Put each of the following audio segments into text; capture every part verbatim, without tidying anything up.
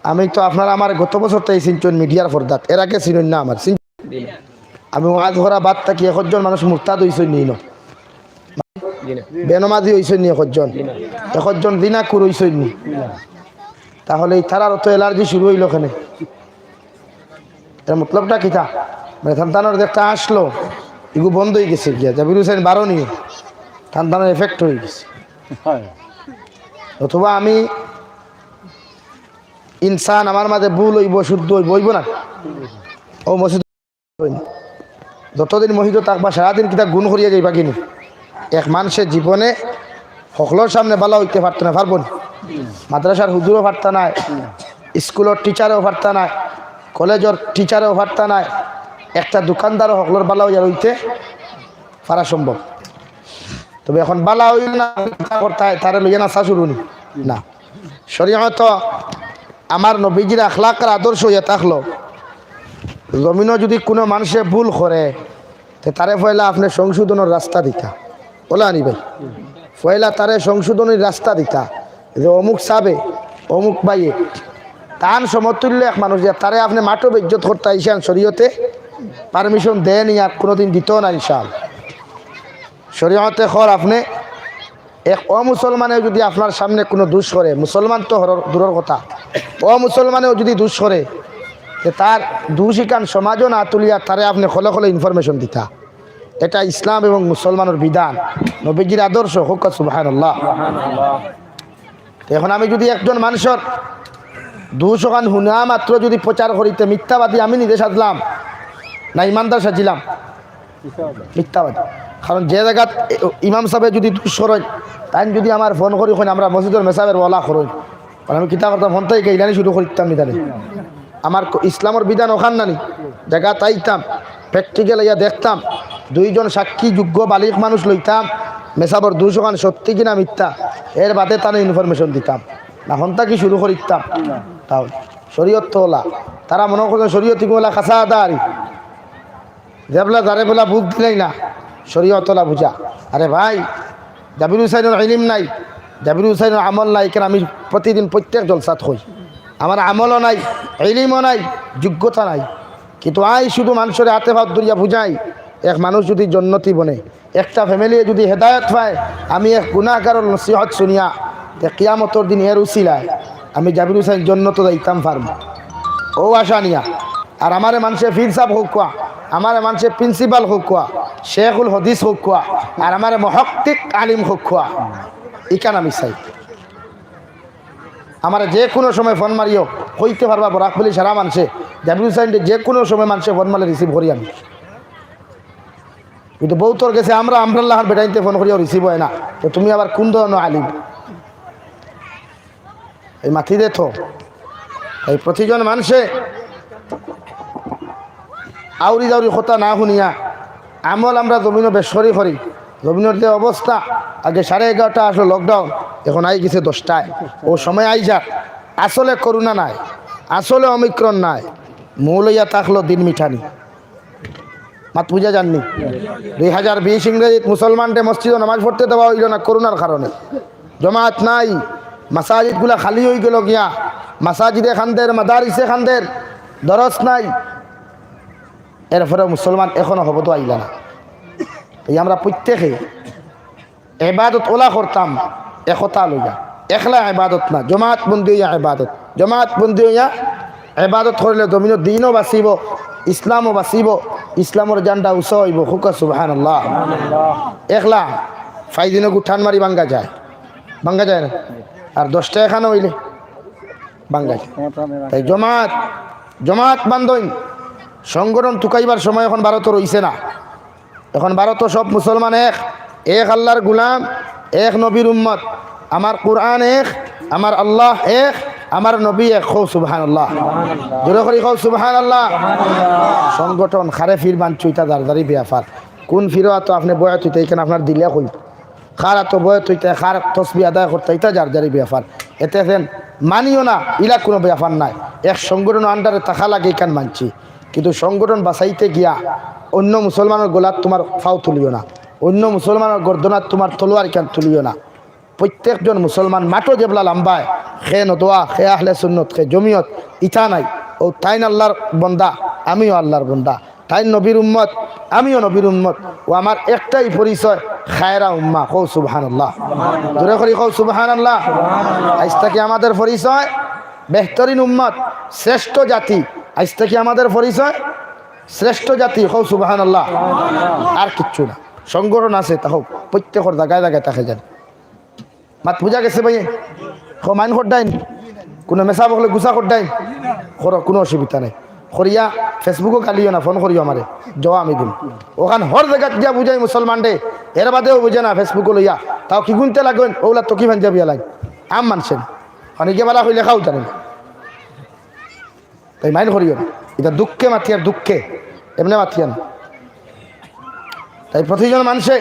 আমি তো, আপনারা আমার গত বছর তাই চিনছইন মিডিয়ার পর্দাত, এর আগে চিনইন না আমার। চিন-, আমি ওয়াজ করা বাদ থাকি একজন মানুষ মুরতাদ অইছইন নি? বেনমাজি অইছইন নি একজন? একজন জিনাকুর অইছইন নি? তাহলে এই তারার তো অ্যালার্জি শুরু অইলো কেনে? এর মতলবটা কিতা? মানে, তানতানোর যে একটা আসলো, ইগু বন্ধ অই গেছে গিয়া, জাবির হুসাইন বারো নিয়ে তানতানোর এফেক্ট অই গেছে। অথবা আমি ইনসান, আমার মাঝে ভুল অইবো, শুদ্ধ অইবো, অইবো না? ও মসজিদ, যতদিন মসজিদো থাকবা, সারাদিন কিতা গুণ করিয়া যাইবা কিনি? এক মানষে জীবনে হকলর সামনে বালা অইতে পারতো না, পারবো নি? মাদ্রাসার হুজুরও পারতা নায়, স্কুলর টিচারেও পারতা নায়, কলেজর টিচারেও পারতা নায়, একটা দোকানদারও হকলর বালা অইয়া রইতে পারা সম্ভব। তবে এখন বালা অইল না, করতায় তারে লইয়া নাচা শুরু নি? না। শরীয়ত আমার নবীজির আখলাকর আদর্শ অইয়া থাকলো, জমিনো যুদি কুনু মানষে ভুল করে, তে তারে পয়লা আপনে সংশোধনর রাস্তা দিতা। অলা নি ভাই? পয়লা তারে সংশোধনর রাস্তা দিতা, যে অমুক সাবে, অমুক ভাইয়ে, তান সমতুল্য এক মানুষ যে তারে আপনে মাঠো বেইজ্জত করতা, ইশান শরীয়তে পারমিশন দেয় নি আর কুনুদিন দিতো না ইনশাআল্লাহ। শরীয়তে কর আপনে এক অমুসলমানে যুদি আপনার সামনে কুনু দুষ করে, মুসলমান তো হরর, দূরর কথা, অমুসলমানেও যুদি দুষ করে, তে তার দুষ ইখান সমাজো না তুলিয়া তারে আপনে খোলে খোলে ইনফরমেশন দিতা। এটা ইসলাম এবং মুসলমানর বিধান, নবীজির আদর্শ। কউক্কা সুবহানাল্লাহ। তে এখন আমি যুদি একজন মানষর দুষ অখান হুনা মাত্র যুদি প্রচার করি, তে মিথ্যাবাদী আমি নিজে সাজলাম না ইমানদার সাজিলাম? মিথ্যাবাদী। কারণ যে জাগাত ইমাম সাবে যুদি দুষ করইন, তাইন যুদি আমারে ফোন করি কইন, "আমরা মসজিদর মেসাবের ওয়ালা করইন", আর আমি কিতা করতাম, ফোন থাকি গাইলানি শুরু করিতাম নি তারে। আমার ক-, ইসলামর বিধান অখান নানি, জাগাত আইতাম, প্র্যাকটিক্যাল আইয়া দেখতাম, দুইজন সাক্ষী যোগ্য বালিগ মানুষ লইতাম, মেসাবর দুষ অখান সত্যি কিনা মিথ্যা, এর বাদে তানে ইনফরমেশন দিতাম। না, ফোন থাকি শুরু করিতাম। তাও শরীয়ত তো অলা, তারা মনো করইন শরীয়ত ইগু অলা খাসা আদারি। যেবলা যারে বলা বুঝ দিলাই না, শরীয়ত অলা বুঝা। আরে ভাই, জাবির হুসাইনর ইলিম নাই, জাবির হুসাইনর আমল নাই, ইখান আমি প্রতিদিন প্রত্যেক জলসাত কই। আমার আমলও নাই, ইলিমও নাই, যোগ্যতা নাই, কিন্তু আই শুধু মানষরে আতে পাও ধরিয়া বুঝাই, এক মানুষ যুদি জন্নতি বনে, একটা ফ্যামিলি যুদি হেদায়েত পায়, আমি এক গুনাহগারর নসিহত শুনিয়া, তে কিয়ামতর দিন এর উসিলায় আমি জাবির হুসাইন জন্নতো যাইতাম পারমু। অউ আশা নিয়া। আর আমারে মানষে পীর সাব কউক্কা, আমারে মানষে প্রিন্সিপাল কউক্কা, শেখুল হাদিস কউক্কা, আর আমারে মুহাক্কিক আলিম কউক্কা, ইখান আমি চাই। আমারে যে কুনু সময় ফোন মারিও, কইতে পারবা বরাক ভ্যালি সারা মানষে, জাবির হুসাইনরে যে কুনু সময় মানষে ফোন মারলে রিসিভ করি আমি। কিন্তু বউতর গেছে আমরা, আমরার লাখান বেটাইন্তে ফোন করিয়াও রিসিভ অয় না, তে তুমি আবার কুন ধরনর আলিম? এই মাতি দে তো। এই প্রতিজন মানষে আউরি দাউরি কথা না হুনিয়া আমল আমরা জমিনো বেশ করি করি। জমিনর যে অবস্থা, আগে সাড়ে এগারোটা আসলো লকডাউন, এখন আই গেছে দশটায়। অউ সময় আই যার, আসলে করোনা নাই, আসলে অমিক্রন নাই, মূল অইয়া থাকলো দিন মিটানি। মাত বুঝা যার নি? দুই হাজার বিশ ইংরেজিত মুসলমানরে মসজিদো নামাজ পড়তে দেওয়া অইলো না করোনার কারণে। জমাত নাই, মাসাজিদগুলা খালি অই গেলো গিয়া, মাসাজিদে কান্দের, মাদারিসে কান্দের, দরস নাই। এরপরে মুসলমান এখনো হবো তো আইলা না। এই আমরা প্রত্যেকে এবাদত অলা করতাম, একতা লইয়া। একলা এবাদত না, জমাত বন্দি অইয়া এবাদত। জমাত বন্দি অইয়া এবাদত করলে জমিনর দ্বীনও বাচিবো, ইসলামও বাচিবো, ইসলামর ঝান্ডা উচা অইবো। কউক্কা সুবহানাল্লাহ। একলা ফাইদিনো গুঠান মারি ভাঙ্গা যায়, ভাঙ্গা যায় না? আর দশটা একখানো অইলে ভাঙ্গা যায়। তাই জমাত, জমাত বান্ধইন, সংগঠন তুকাইবার সময় এখন ভারতো রইছে না। এখন ভারতো সব মুসলমান এক, এক আল্লার গুলাম, এক নবীর উম্মত। আমার কুরআন এক, আমার আল্লাহ এক, আমার নবী এক। কও সুবহানাল্লাহ। জোরে করি কও সুবহানাল্লাহ। সংগঠন কারে পীর মানছো ইতা যার যারই বেয়াপার। কুন পীরো আতো আপনে বয়াত অইতা, ইখান আপনার দিলে কই। কার আতো বয়াত অইতা, কার তসবি আদায় করতা, ইতা যার যারই বেয়াপার। এতে যেন মানিও না, ইলা কুনু বেয়াপার নায়। এক সংগঠনর আন্ডারে থাকা লাগে, ইখান মানছি। কিন্তু সংগঠন বাচাইতে গিয়া অইন্য মুসলমানর গলাত তুমার ফাও তুলিও না, অইন্য মুসলমানর গর্দনাত তুমার তলোয়ার ইখান তুলিও না। প্রত্যেকজন মুসলমান মাঠো যেবলা লাম্বায়, কে নদওয়া, কে আহলে সুন্নত, কে জমিয়ত, ইতা নাই। অউ তাইন আল্লার বন্দা, আমিও আল্লার বন্দা। তাইন নবীর উম্মত, আমিও নবীর উম্মত। অউ আমার একটাউ পরিচয়, খায়রা উম্মা। কও সুবহানাল্লাহ। জোরে করি কও সুবহানাল্লাহ। আইজ থাকি আমাদের পরিচয় বেহতরিন উম্মত, শ্রেষ্ঠ জাতি। আইজ থাকি আমাদের পরিচয় শ্রেষ্ঠ জাতি। কও সুবহানাল্লাহ। আর কিচ্ছু না। সংগঠন আছে, তা অউক, প্রত্যেকর জাগায় জাগায় থাকে যান। মাত বুঝা গেছে ভাই? কও মাইন করডাইন, কুনু মেসাব অকলে গুছা করডাইন, করো, কুনু অসুবিধা নাই। করিয়া Facebook-ও গালিও না, ফোন করিও আমারে, জবাব আমি দিম। অখান হর জাগাত গিয়া বুঝাই মুসলমানরে, এর বাদেও বুঝে না Facebook-ও লইয়া, তাও কি গুনতে লাগইন, অউলা তো কি ভাঞ্জা বিয়া লাইন, আম মানষে না। অনেকে বালা কইলে খাও জানে না। তাই মাইন করিও না, ইটা দুঃখে মাতিয়ার, দুঃখে, এমনে মাতিয়ার না। তাই প্রতিজন মানষে,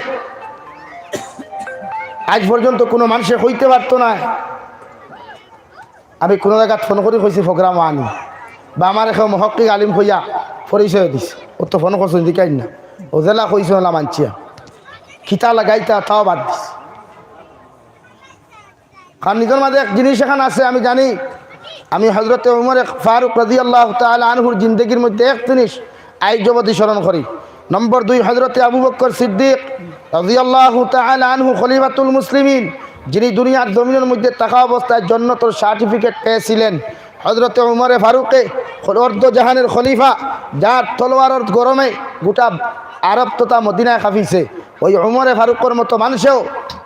আইজ পর্যন্ত কুনু মানষে কইতে পারতো না, আমি কুনু জাগাত ফোন করি কইছি program আনি, বা আমারে কেউ মুহাক্কিক আলিম কইয়া পরিচয় দিছে, অউ তো ফোন করছইন, দিকাইন না, অউ যেলা কইছইন অলা মানছি। কিতা লাগাইতা তাও বাদ দিছে। কারণ নিজর মাঝে এক জিনিস এখান আছে, আমি জানি, আমি হযরতে উমরে ফারুক রাদিয়াল্লাহু তাআলা আনহুর জিন্দেগির মধ্যে এক জিনিস আইজ অবধি স্মরণ করি। নম্বর দুই, হযরতে আবু বকর সিদ্দিক রাদিয়াল্লাহু তাআলা আনহু খলিফাতুল মুসলিমিন, যিনি দুনিয়ার জমিনের মধ্যে থাকা অবস্থায় জন্নতর সার্টিফিকেট পেয়েছিলেন, হযরতে উমরে ফারুকে, অর্ধ জাহানের খলিফা, যার তলোয়ারর গরমে গোটা আরব তথা মদিনায় কাঁপিছে, ওই উমরে ফারুকর মতো মানষেও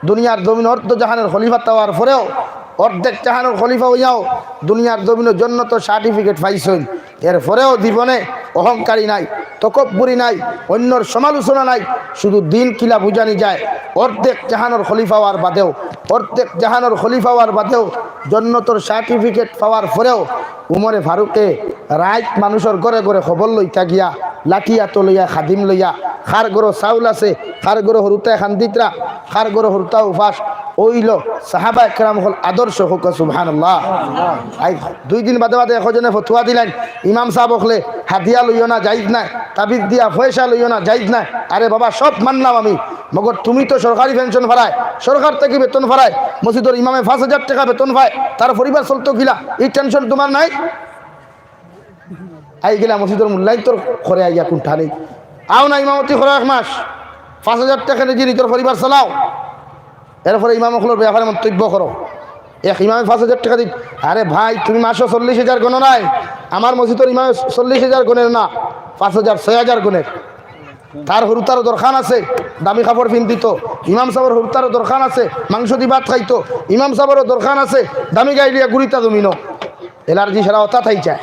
দুনিয়ার জমিন অর্ধ জাহানের খলিফা অওয়ার পরেও, অর্ধেক জাহানের খলিফা অইয়াও দুনিয়ার জমিনো জন্নতর সার্টিফিকেট পাইছইন, এর পরেও জীবনে অহংকারী নাই, তকব্বুরি নাই, অইন্যর সমালোচনা নাই, শুধু দিন কিলা বুঝানি যায়। অর্ধেক জাহানের খলিফা অওয়ার বাদেও, অর্ধেক জাহানের খলিফা অওয়ার বাদেও, জন্নতর সার্টিফিকেট পাওয়ার পরেও উমরে ফারুকে রাইত মানুষর ঘরে ঘরে খবর লইতা গিয়া, লাঠি আতো লইয়া, খাদিম লইয়া, কার ঘরো চাউল আছে, কার ঘরো হুরুতায় কান্দিতরা, কার ঘরো হুরুতা উপাস, অইলো সাহাবায়ে কেরাম অকল আদর্শ। কউক্কা সুবহানাল্লাহ। আইজ দুই দিন বাদে বাদে একজনে ফতুয়া দিলাইন, ইমাম সাব অকলে হাদিয়া লইও না, জাইজ নায়, তাবিজ দিয়া পয়সা লইও না, জাইজ নায়। আরে বাবা, সব মানলাম আমি, মগর তুমি তো সরকারি পেনশন পারায়, সরকার থাকি বেতন পারায়, মসজিদর ইমামে পাঁচ হাজার টেকা বেতন পায়, তার পরিবার চলতো কিলা? ই টেনশন তুমার নাই? আইগেলা মসজিদর মুল্লাইন্তর ঘরে আইয়া কুন্তা নেই, আও না ইমামতি করো এক মাস, পাঁচ হাজার টেকা দিয়া নিজর পরিবার চালাও, এরপরে ইমাম অকলর ব্যাপারে মন্তব্য করো। এক ইমামে পাঁচ হাজার টেকা দিত, আরে ভাই, তুমি মাসো চল্লিশ হাজার গণো নাই, আমার মসজিদর ইমামে চল্লিশ হাজার গণের না, পাঁচ হাজার, ছয় হাজার গণের। তার হুরুতারও দরকার আছে, দামি কাপড় পিন্দিতো। ইমাম সাবর হুরুতারও দরকার আছে, মাংস দি ভাত খাইতো। ইমাম সাবরও দরকার আছে, দামি গাড়ি লইয়া ঘুরিতা জমিনো। এলার্জি সারা অতা থাই যায়।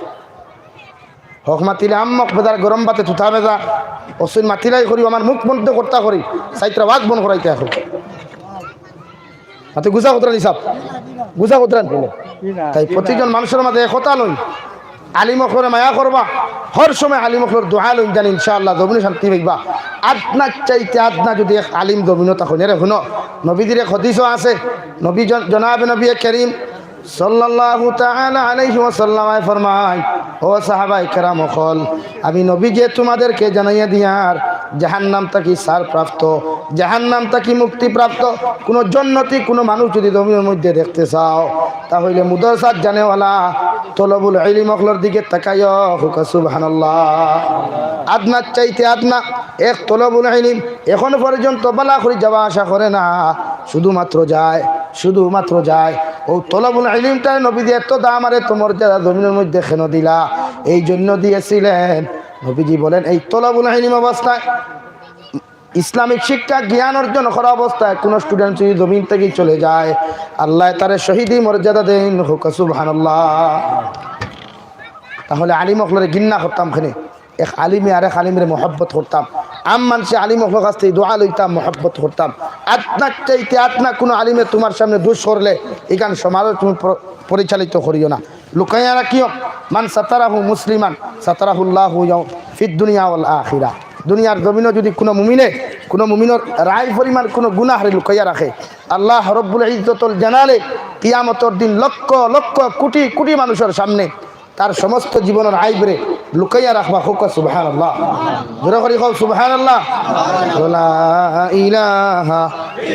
হক মাতিলে আম্মক বেজার, গরম ভাতে তুতা বেজার। অসুন মাতিলাই করি, আমার মুখ বন্ধ করতা করি, সাইত্রা ওয়াক বন্ধ করাইতে এখন। মাতে গুজা কতরানি সাব, গুজা কতরানি। তাই প্রতিজন মানুষর মাঝে একতা লইন, আলিম অকলরে মায়া করবা, হর সময় আলিম অকলর দোয়া লইন, জানি ইনশাআল্লাহ জমিনো শান্তি পাইবা। আদনা চাইতে আদনা যদি এক আলিম জমিনো থাকইন, এরে হুনো, নবীজির এক হাদিসও আছে, নবী জন-, জনাবে নবী করিম সাল্লাল্লাহু তাআলা আলাইহি ওয়াসাল্লামে ফরমায়, ও সাহাবায়ে কেরাম অকল, আমি নবীজিয়ে তোমাদেরকে জানাইয়া দিয়ার জাহান্নাম থাকি ছাড়প্রাপ্ত, জাহান্নাম থাকি মুক্তিপ্রাপ্ত কুনু জন্নতি কুনু মানুষ যদি জমিনর মধ্যে দেখতে চাও, তা অইলে মাদ্রাসাত যানেওয়ালা তলবুল ইলিম অকলর দিকে তাকাইও, কউক্কা সুবহানাল্লাহ। আদনা চাইতে আদনা এক তলবুল ইলিম এখন পর্যন্ত বালা করি যাওয়া আসা করে না, শুধুমাত্র যায়, শুধুমাত্র যায়। অউ তলবুল ইলিমটারে নবীজি এত দাম আর এত মর্যাদা জমিনর মধ্যে কেন দিলা? এই জন্য দিয়েছিলেন। নবীজি বলেন, এই তলবুল ইলিম অবস্থায়, ইসলামিক শিক্ষা জ্ঞান অর্জন করা অবস্থায় কুনু student যদি জমিন থাকি চলে যায়, আল্লায় তারে শহীদি মর্যাদা দেইন, কউক্কা সুবহানাল্লাহ। তাহলে আলিম অকলরে ঘিন্না করতাম কেনে? এক আলিমে আরেক আলিমরে মহব্বত করতাম, আম মানষে আলিম অকলর কাছ থাকি দোয়া লইতাম, মহব্বত করতাম। আদনা চাইতে আদনা কুনু আলিমে তুমার সামনে দুষ করলে ইখান সমাজো তুমি প্র-, পরিচালিত করিও না, লুকাইয়া রাখিও। মান সাতারাহু মুসলিমান সাতারাহুল্লাহু ইয়াউ-, ফিদ দুনিয়া ওয়াল আখিরা। দুনিয়ার জমিনো যদি কুনু মুমিনে, কুনু মুমিনর রায় পরিমাণ কুনু গুনাহরে লুকাইয়া রাখে, আল্লাহ রব্বুল ইজ্জতুল জালালে কিয়ামতর দিন লক্ষ লক্ষ কোটি কোটি মানুষর সামনে তার সমস্ত জীবনর আইবরে লুকাইয়া রাখবা। কউক্কা সুবহানাল্লাহ। জোরে করি কও সুবহানাল্লাহ। লা ইলাহা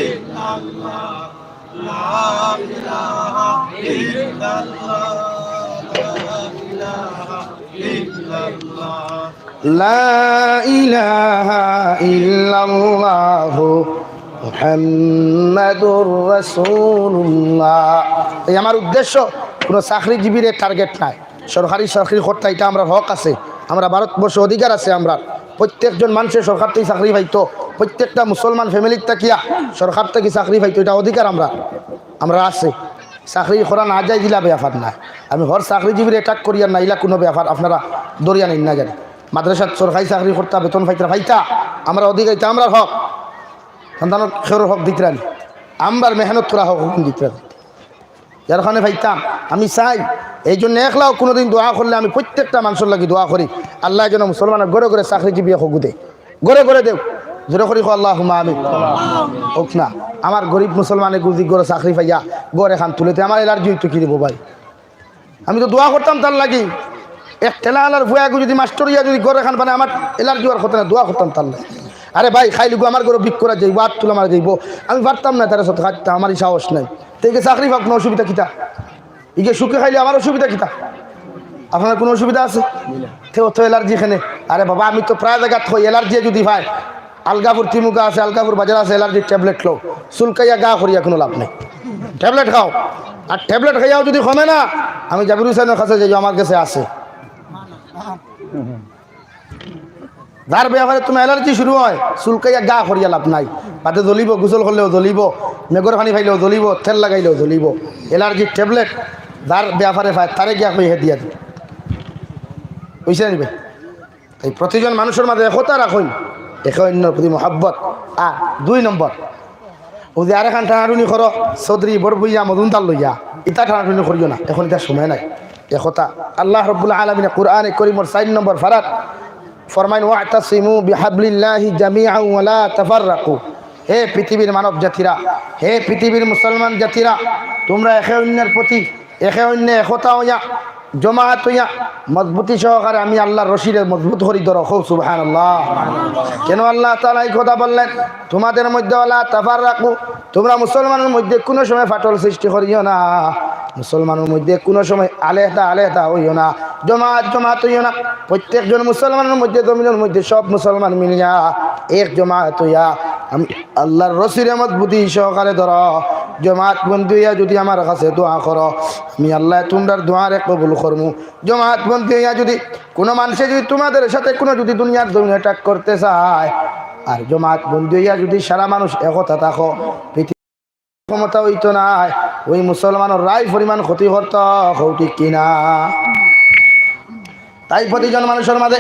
ইল্লাল্লাহ। لا إله إلا الله محمد رسول الله। এই আমার উদ্দেশ্য কোনো চাকরিজীবীরে টার্গেট নাই। সরকারি চাকরি করতা, এটা আমরার হক আছে, আমরা ভারতবর্ষ অধিকার আছে আমরার। প্রত্যেকজন মানুষে সরকার থাকি চাকরি পাইতো, প্রত্যেকটা মুসলমান ফ্যামিলির থাকিয়া সরকার থাকি চাকরি পাইতো, এটা অধিকার আমরার, আমরার আছে। চাকরি করা না যায় দিলা ব্যাপার না, আমি হর চাকরিজীবীরে অ্যাটাক করিয়ার না, ইলা কোনো ব্যাপার আপনারা ধরিয়া নিন না জানি। মাদ্রাসাত সরকারি চাকরি করতা, বেতন পাইতরা পাইতা, আমরার অধিকার, এটা আমরার হক। সন্তানর খেরর হক দিতরা নি, আমরার মেহনত করা হক হুকুম দিতরা নি। যার কারণে পাইতাম, আমি চাই, এই জন্য একলাও কোনোদিন দোয়া করলে আমি প্রত্যেকটা মানুষর লাগি দোয়া করি, আল্লায় যেন মুসলমানর ঘরে ঘরে চাকরিজীবী হকু দে, ঘরে ঘরে দেও। জোরে করি কও, আল্লাহুম্মা আমিন। হোক না, আমার গরিব মুসলমানে গুজি ঘরে চাকরি পাইয়া ঘর এখান তুলেতে আমার অ্যালার্জি হইতো কি দিব ভাই? আমি তো দোয়া করতাম তার লাগি। এক ঠেলাআলার ফুয়াগু যদি মাস্টর ইয়া যদি ঘর এখান বানায়, আমার অ্যালার্জি হওয়ার কথা না, দোয়া করতাম তার লাগি। আরে ভাই, খাইলগু আমার ঘরে ভিক করা যাইবো, আত তুলা মারা যাইবো, আমি পারতাম না তারে সত খাইতে, আমারই সাহস নাই। তো ইগে চাকরি পাক না, অসুবিধা কিতা? ইগে সুখে খাইলে আমার অসুবিধা কিতা? আপনার কোনো অসুবিধা আছে? তে অত অ্যালার্জি এখানে। আরে বাবা, আমি তো প্রায় জায়গাত কই, অ্যালার্জি যদি পায়, আলগাপুর তিমুকা আছে, আলগাপুর বাজার আছে, অ্যালার্জির ট্যাবলেট লও। চুলকাইয়া গা করিয়া কোনো লাভ নাই, ট্যাবলেট খাও। আর ট্যাবলেট খাইয়াও যদি কমে না, আমি জাবির হুসেনর কাছে যাই, আমার কাছে আছে। যার ব্যাপারে তোমার অ্যালার্জি শুরু হয়, চুলকাইয়া গা করিয়া লাভ নাই। বাদে জ্বলিব, গোসল করলেও জ্বলিব, মেঘর পানি পাইলেও জ্বলিব, তেল লাগাইলেও জ্বলিব। অ্যালার্জির ট্যাবলেট যার ব্যাপারে পায়, তারে গিয়া কই হে দিয়া দি। বুঝছেন নি ভাই? তাই প্রতিজন মানুষর মাঝে একতা রাখইন, একে অন্যর প্রতি মহব্বত। আর দুই নম্বর, ও যে আরেকখান টানাটুনি করো, চৌধুরী বড় ভুইয়া মজুমদার লইয়া, ইতা টানাটুনি করিও না, এখন ইতা সময় নাই। একতা। আল্লাহ রব্বুল আলামিনে কুরআনে করিমর চাইর নম্বর ফারাত ফরমাইন, "ওয়াতাসিমু বিহাবলিল্লাহি জামিআন ওয়া লা তাফাররাকু।" হে পৃথিবীর মানব জাতিরা, হে পৃথিবীর মুসলমান জাতিরা, তোমরা একে অন্যের প্রতি, একে অন্যে একতা হইয়া, জমাত হইয়া, মজবুতি সহকারে আমি আল্লাহর রশিরে মজবুত করি ধরো। কও সুবহানাল্লাহ। কেন আল্লাহ তাআলা এই কথা বললেন? তোমাদের মধ্যে ওয়ালা তাফাররাকু, তোমরা মুসলমানের মধ্যে কোনো সময় ফাটল সৃষ্টি করিও না, মুসলমানের মধ্যে কোনো সময় আলেহদা আলেহদা হইও না, জমাত জমাত হইও না। প্রত্যেকজন মুসলমানের মধ্যে, জমিনের মধ্যে সব মুসলমান মিলিয়া এক জমাত হইয়া আমি আল্লাহর রশিরে মজবুতি সহকারে ধরো। জমাত বন্দি হইয়া যদি আমার কাছে দোয়া করো, আমি আল্লাহ তোমরার দোয়ারে কবুল করমু। জমাত বন্দি হইয়া যদি কোনো মানুষে যদি তোমাদের সাথে কোনো যদি দুনিয়ার জমিনে অ্যাটাক করতে চায়, আর জমাত বন্দি হইয়া যদি সারা মানুষ একতা থাকো, পৃথিবীর ক্ষমতা হইতো না, ওই মুসলমানর রায় পরিমাণ ক্ষতি করতো। কও ঠিক কিনা? তাই প্রতিজন মানুষর মাঝে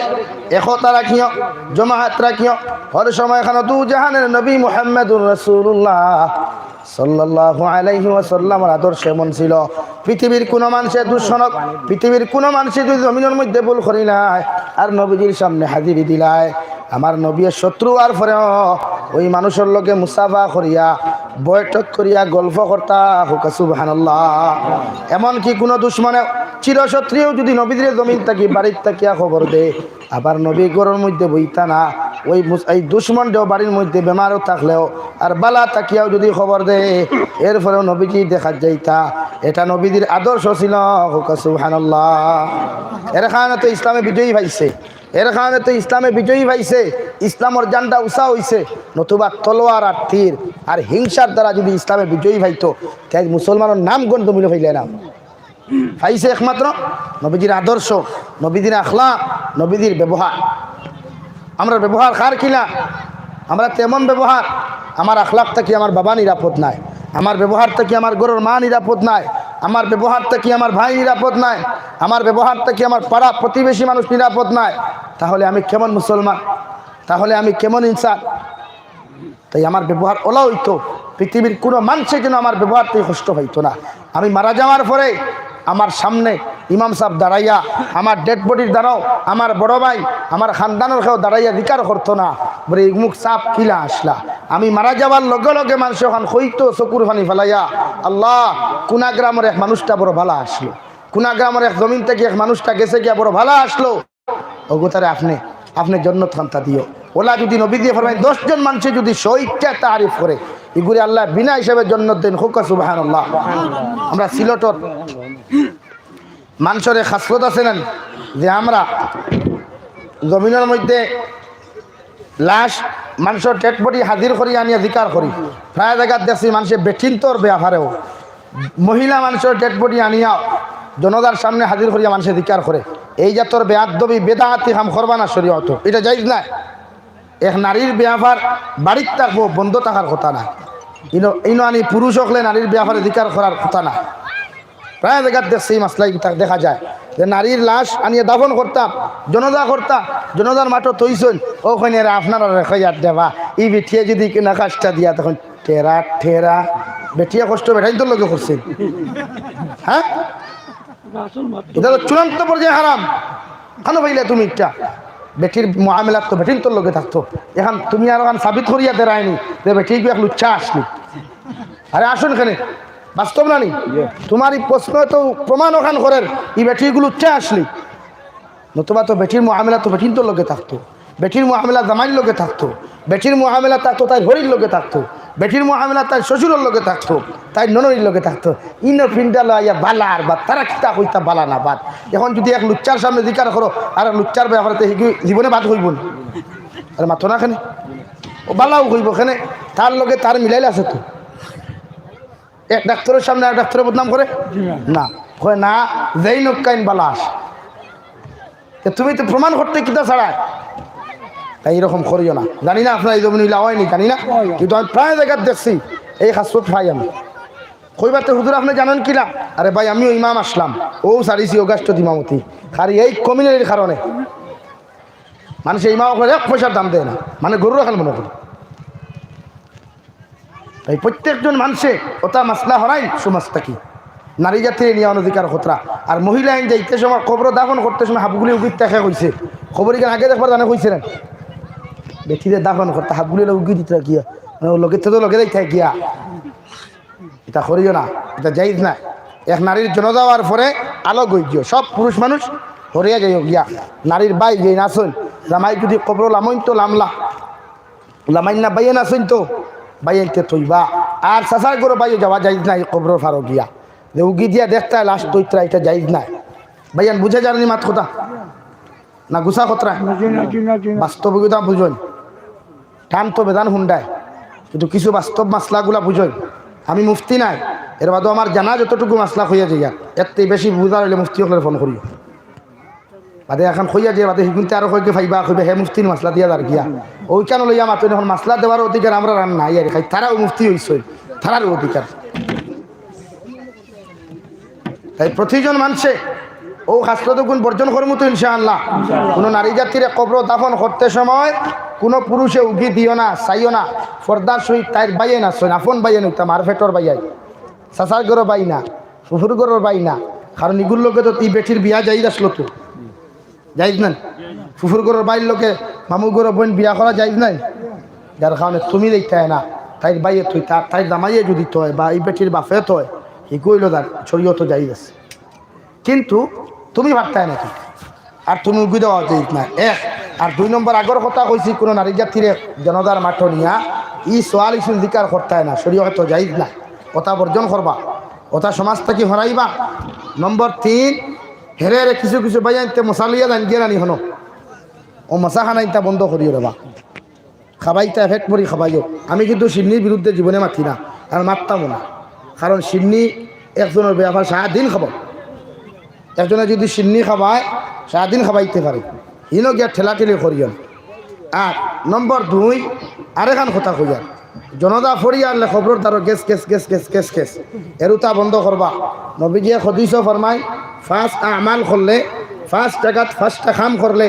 একতা রাখিও, জমাত রাখিও। হর সময় এখানে দু জাহানের নবী মুহাম্মাদুর রাসূলুল্লাহ সাল্লাল্লাহু আলাইহি ওয়াসাল্লামর আদর্শ এমন ছিল, পৃথিবীর কোনো মানুষে দুশমন হোক, পৃথিবীর কোনো মানুষে যদি জমিনের মধ্যে ভুল করিলায় আর নবীজির সামনে হাজিরি দিলায়, আমার নবীর শত্রু আর পরেও ওই মানুষর লগে মুসাফা করিয়া, বৈঠক করিয়া, গল্প করতা। কও সুবহানাল্লাহ। এমনকি কোনো দুশমনে, চিরশত্রুও যদি নবীজিরে জমিন থাকি, বাড়িত থাকিয়া খবর দে, আবার নবী ঘরর মধ্যে বইতা না, ওই মুস-, এই দুশমনরেও বাড়ির মধ্যে বেমারও থাকলেও আর বালা থাকিয়াও যদি খবর দে, এরপরেও নবীজি দেখা যাইতা। এটা নবীজির আদর্শ ছিল। কও সুবহানাল্লাহ। এর কারণে তো ইসলামে বিজয়ী পাইছে, এর কারণে তো ইসলামে বিজয়ী পাইছে, ইসলামর ঝান্ডা উঁচা হইছে। নতুবা তলোয়ার আর তীর আর হিংসার দ্বারা যদি ইসলামে বিজয়ী পাইতো, তাই মুসলমানর নাম গন্ধ মিলে পাইলে না। পাইছে একমাত্র নবীজির আদর্শ, নবীজির আখলাক, নবীজির ব্যবহার। আমরার ব্যবহার কার কিলা? আমরার তো এমন ব্যবহার, আমার আখলাক থাকি আমার বাবা নিরাপদ নাই, আমার ব্যবহার থাকি আমার ঘরর মা নিরাপদ নাই, আমার ব্যবহার থাকি আমার ভাই নিরাপদ নাই, আমার ব্যবহার থাকি আমার পাড়া প্রতিবেশী মানুষ নিরাপদ নাই। তাহলে আমি কেমন মুসলমান? তাহলে আমি কেমন ইনসান? তাই আমার ব্যবহার অলা হইতো, পৃথিবীর কোনো মানুষে যেন আমার ব্যবহার থাকি কষ্ট পাইতো না। আমি মারা যাওয়ার পরে আমার সামনে ইমাম সাহেব দাঁড়াইয়া, আমার ডেড বডির দ্বারাও আমার বড় ভাই, আমার খানদানর কেউ দাঁড়াইয়া জিকার করতো না, বলে, "এই মুখ সাহেব কিলা আসলা?" আমি মারা যাওয়ার লগে লগে মানুষ ওখান কইতো চকুর পানি ফালাইয়া, "আল্লাহ, কুনা গ্রামর এক মানুষটা বড় ভালা আসলো, কুনা গ্রামর এক জমিন থাকি এক মানুষটা গেছে গিয়া বড় ভালা আসলো।" ওগো তারে আপনে, আপনে জন্নত খান্তা দিও। অলা যুদি নবীজিয়ে ফরমাইন, দশ জন মানষে যুদি শো ইচ্ছা তারিফ করে, ইগুরে আল্লায় বিনা হিসাবে জন্নত দেইন। কউক্কা সুবহানাল্লাহ। আমরা সিলটর মানষর এক খাসলত আছে না নি, যে আমরা জমিনর মধ্যে লাশ, মানষর dead body হাজির করি আনিয়া জিকার করি। প্রায় জাগাত দেখছি মানষে বেটিন্তর বেয়াপারেও মহিলা মানষর dead body আনিয়া জনতার সামনে হাজির করিয়া মানষে জিকার করে। এই জাতর বেয়াদবি বেদাতি কাম করবা না শরিয়তো, ইটা জায়েজ নায়। এক নারীর বেয়াপার বাড়িত থাকবো, বন্ধ থাকার কথা না। ইনো, ইনো আনি পুরুষ অকলে নারীর বেয়াপারে জিকার করার কথা না। প্রায় জাগাত দেখছি এই মাসলা ইতা দেখা যায় যে নারীর লাশ আনিয়া দাফন করতা, জনাজা করতা, জনাজার মাঠো থইছইন, অউ কইন এরা আপনারারে কইয়ার দেবা, ই বেটিয়ে যুদি কিনা কাজটা দিয়া তখন টেরা টেরা, বেটিয়ে কষ্ট বেটাইন্তর লগে করছে। হ্যাঁ, ইটা তো চূড়ান্ত পর্যায়ে হারাম। কেনে পাইলে তুমি ইটা? বেটির মুআমালাত তো বেটিন্তর লগে থাকতো। এখন তুমি আর ওখান সাবিত করিয়া দেরায়নি যে বেটি ইগু এক লুচ্চা আছলি। আরে আসুন কেনে, বাস্তব না নি? তুমার ই প্রশ্ন তো প্রমাণ ওখান করের, ই বেটি ইগু লুচ্চা আছলি। নতুবা তো বেটির মুআমালাত তো বেটিন্তর লগে থাকতো, বেটির মুআমালাত জামাইর লগে থাকতো, বেটির মুআমালাত থাকতো তাইর হরির লগে থাকতো, বেটির মুআমালাত তাইর শ্বশুরর লগে থাকতো, তাইর ননদির লগে থাকতো। ইনো পিন্ডালো আইয়া বালা আর বাদ, তারা কিতা কইতা বালা না বাদ। এখন যুদি এক লুচ্চার সামনে জিকার করো, আর এক লুচ্চার বেয়াপারে তে হিগু জীবনে বাদ কইবো নি? আরে মাতো না কেনে? ও বালাও কইবো কেনে? তার লগে তার মিলাইল আছে তো। এক ডাক্তারর সামনে এক ডাক্তারে বদনাম করে? না। কয় না, যেইন অউক্কা ইন বালা আছে। তে তুমি তো প্রমাণ করতে কিতা ছাড়া? তাই ইরকম করিও না। জানি না আপনার ই জমিনো ইলা অয়নি, জানি না। কিন্তু আমি প্রায় জাগাত দেখছি, এই খাসলত পাই আমি। কইবা তে হুজুর আপনে জানইন কিলা? আরে ভাই, আমিও ইমাম আছলাম, অউ ছাড়িছি অগাস্টত ইমামতি। খালি এই কমিউনিটির কারণে। মানষে ইমাম অকলর এক পয়সার দাম দেয় না, মানে গরু রাখাল মনে করে। তাই প্রত্যেকজন মানষে অতা মাসলা হরাইন সমাজ থাকি। নারী জাতিরে নিয়া অনধিকার খতরা। আর মহিলাইন যাইতে সময়, কবরো দাফন করতে সময় হাবগুলি উগিত থাকে কইছে। কবর ইখান আগে দেখবার জানে কইছে না? বেটিরে দাফন করতে হাবগুলি উগি দিতরা গিয়া, মানে, ও লগে তো লগে যাইতে গিয়া। ইতা করিও না, ইতা জায়েজ না। এক নারীর জনাজা অওয়ার পরে আলগ অইগিও, সব পুরুষ মানুষ হরিয়া যাইও গিয়া। নারীর ভাই যেইন আছইন, জামাই যুদি কবরো লামইন তো লামলা, লামাইন না, ভাইয়াইন আছইন তো, ভাইয়াইন্তে থইবা। আর চাচার ঘরো ভাইও যাওয়া জায়েজ নায়, কবরর পারো গিয়া যে উগি দিয়া দেখতা লাশ থইতরা, ইটা জায়েজ নায়। ভাইয়াইন বুঝা যারনি মাত কথা? না গুছা খতরা? জি না, জি না, জি না। বাস্তবিকতা বুঝইন। টান তো বেদান হুন্ডায়, কিন্তু কিছু বাস্তব মাসলাগুলা বুঝইন। আমি মুফতি নায়, এর বাদেও আমার জানা যতটুকু মাসলা কইয়া যাইয়ার, এর থাকি বেশি বুঝার অইলে মুফতি অকলরে ফোন করিও। বাদে এখন কইয়া যে বাদে হিগুনতে আরো কয়েকগে পাইবা, কইবা হে মুফতির মাসলা দিয়া যার গিয়া। অউখান লইয়া মাতইন, এখন মাসলা দেওয়ার অধিকার আমরার আর নাই, আর খাই তারাও মুফতি অইছইন, তারারও অধিকার। তাই প্রতিজন মানষে অউ খাসলতগুন বর্জন করমু তো ইনশাআল্লাহ। কুনু নারী জাতিরে কবরো দাফন করতে সময় কুনু পুরুষে উগি দিও না, চাইও না। পর্দার সহিত তাইর ভাইয়াইন আছইন, আপন ভাইয়াইন অইতা, মার পেটর ভাইয়াইন, চাচার ঘরর ভাই না, ফুফুর ঘরর ভাই না। কারণ ইগুর লগে তো ই বেটির বিয়া জায়েজ আছলো তো। জায়েজ না? ফুফুর ঘরর ভাইর লগে মামুর ঘরর বইন বিয়া করা জায়েজ নায়? যার কারণে তুমি যাইতায় না, তাইর ভাইয়ে থইতা, তাইর জামাইয়ে যুদি থয় বা ই বেটির বাফে থয়, হিগু অইলো যার শরিয়তো জায়েজ আছে, কিন্তু তুমি পারতায় না তো। আর তুমি উগি দেওয়া জায়েজ না, এক। আর দুই নম্বর, আগর কথা কইছি, কুনু নারী জাতিরে জনাজার মাঠো নিয়া ই সওয়াল ইছুন জিকার করতায় না, শরিয়তো জায়েজ না। অতা বর্জন করবা, অতা সমাজ থাকি হরাইবা। নম্বর তিন, হেরে হেরে কিছু কিছু ভাইয়াইন্তে মশা লইয়া যাইন গিয়া নানি হনো। অউ মশাখানা ইতা বন্ধ করিও রেবা। খাবাইতা, পেট ভরি খাবাইও। আমি কিন্তু শিন্নির বিরুদ্ধে জীবনে মাতি না, আর মাততামও না। কারণ শিন্নি একজনর বেয়াপার সারাদিন খাবায়। একজনে যুদি শিন্নি খাবায়, সারাদিন খাবাইতে পারে। হিনো গিয়া ঠেলাঠেলি করিও না। আর নম্বর দুই, আরেকখান কথা কইয়ার, জনাজা পড়িয়ারলে কবরর দ্বারো গেছ, গেছ, গেছ, গেছ, গেছ, গেছ। এরুতা বন্ধ করবা। নবীজিয়ে হদিসো ফরমাইন, পাঁচ আমাল করলে, পাঁচ জাগাত পাঁচটা কাম করলে,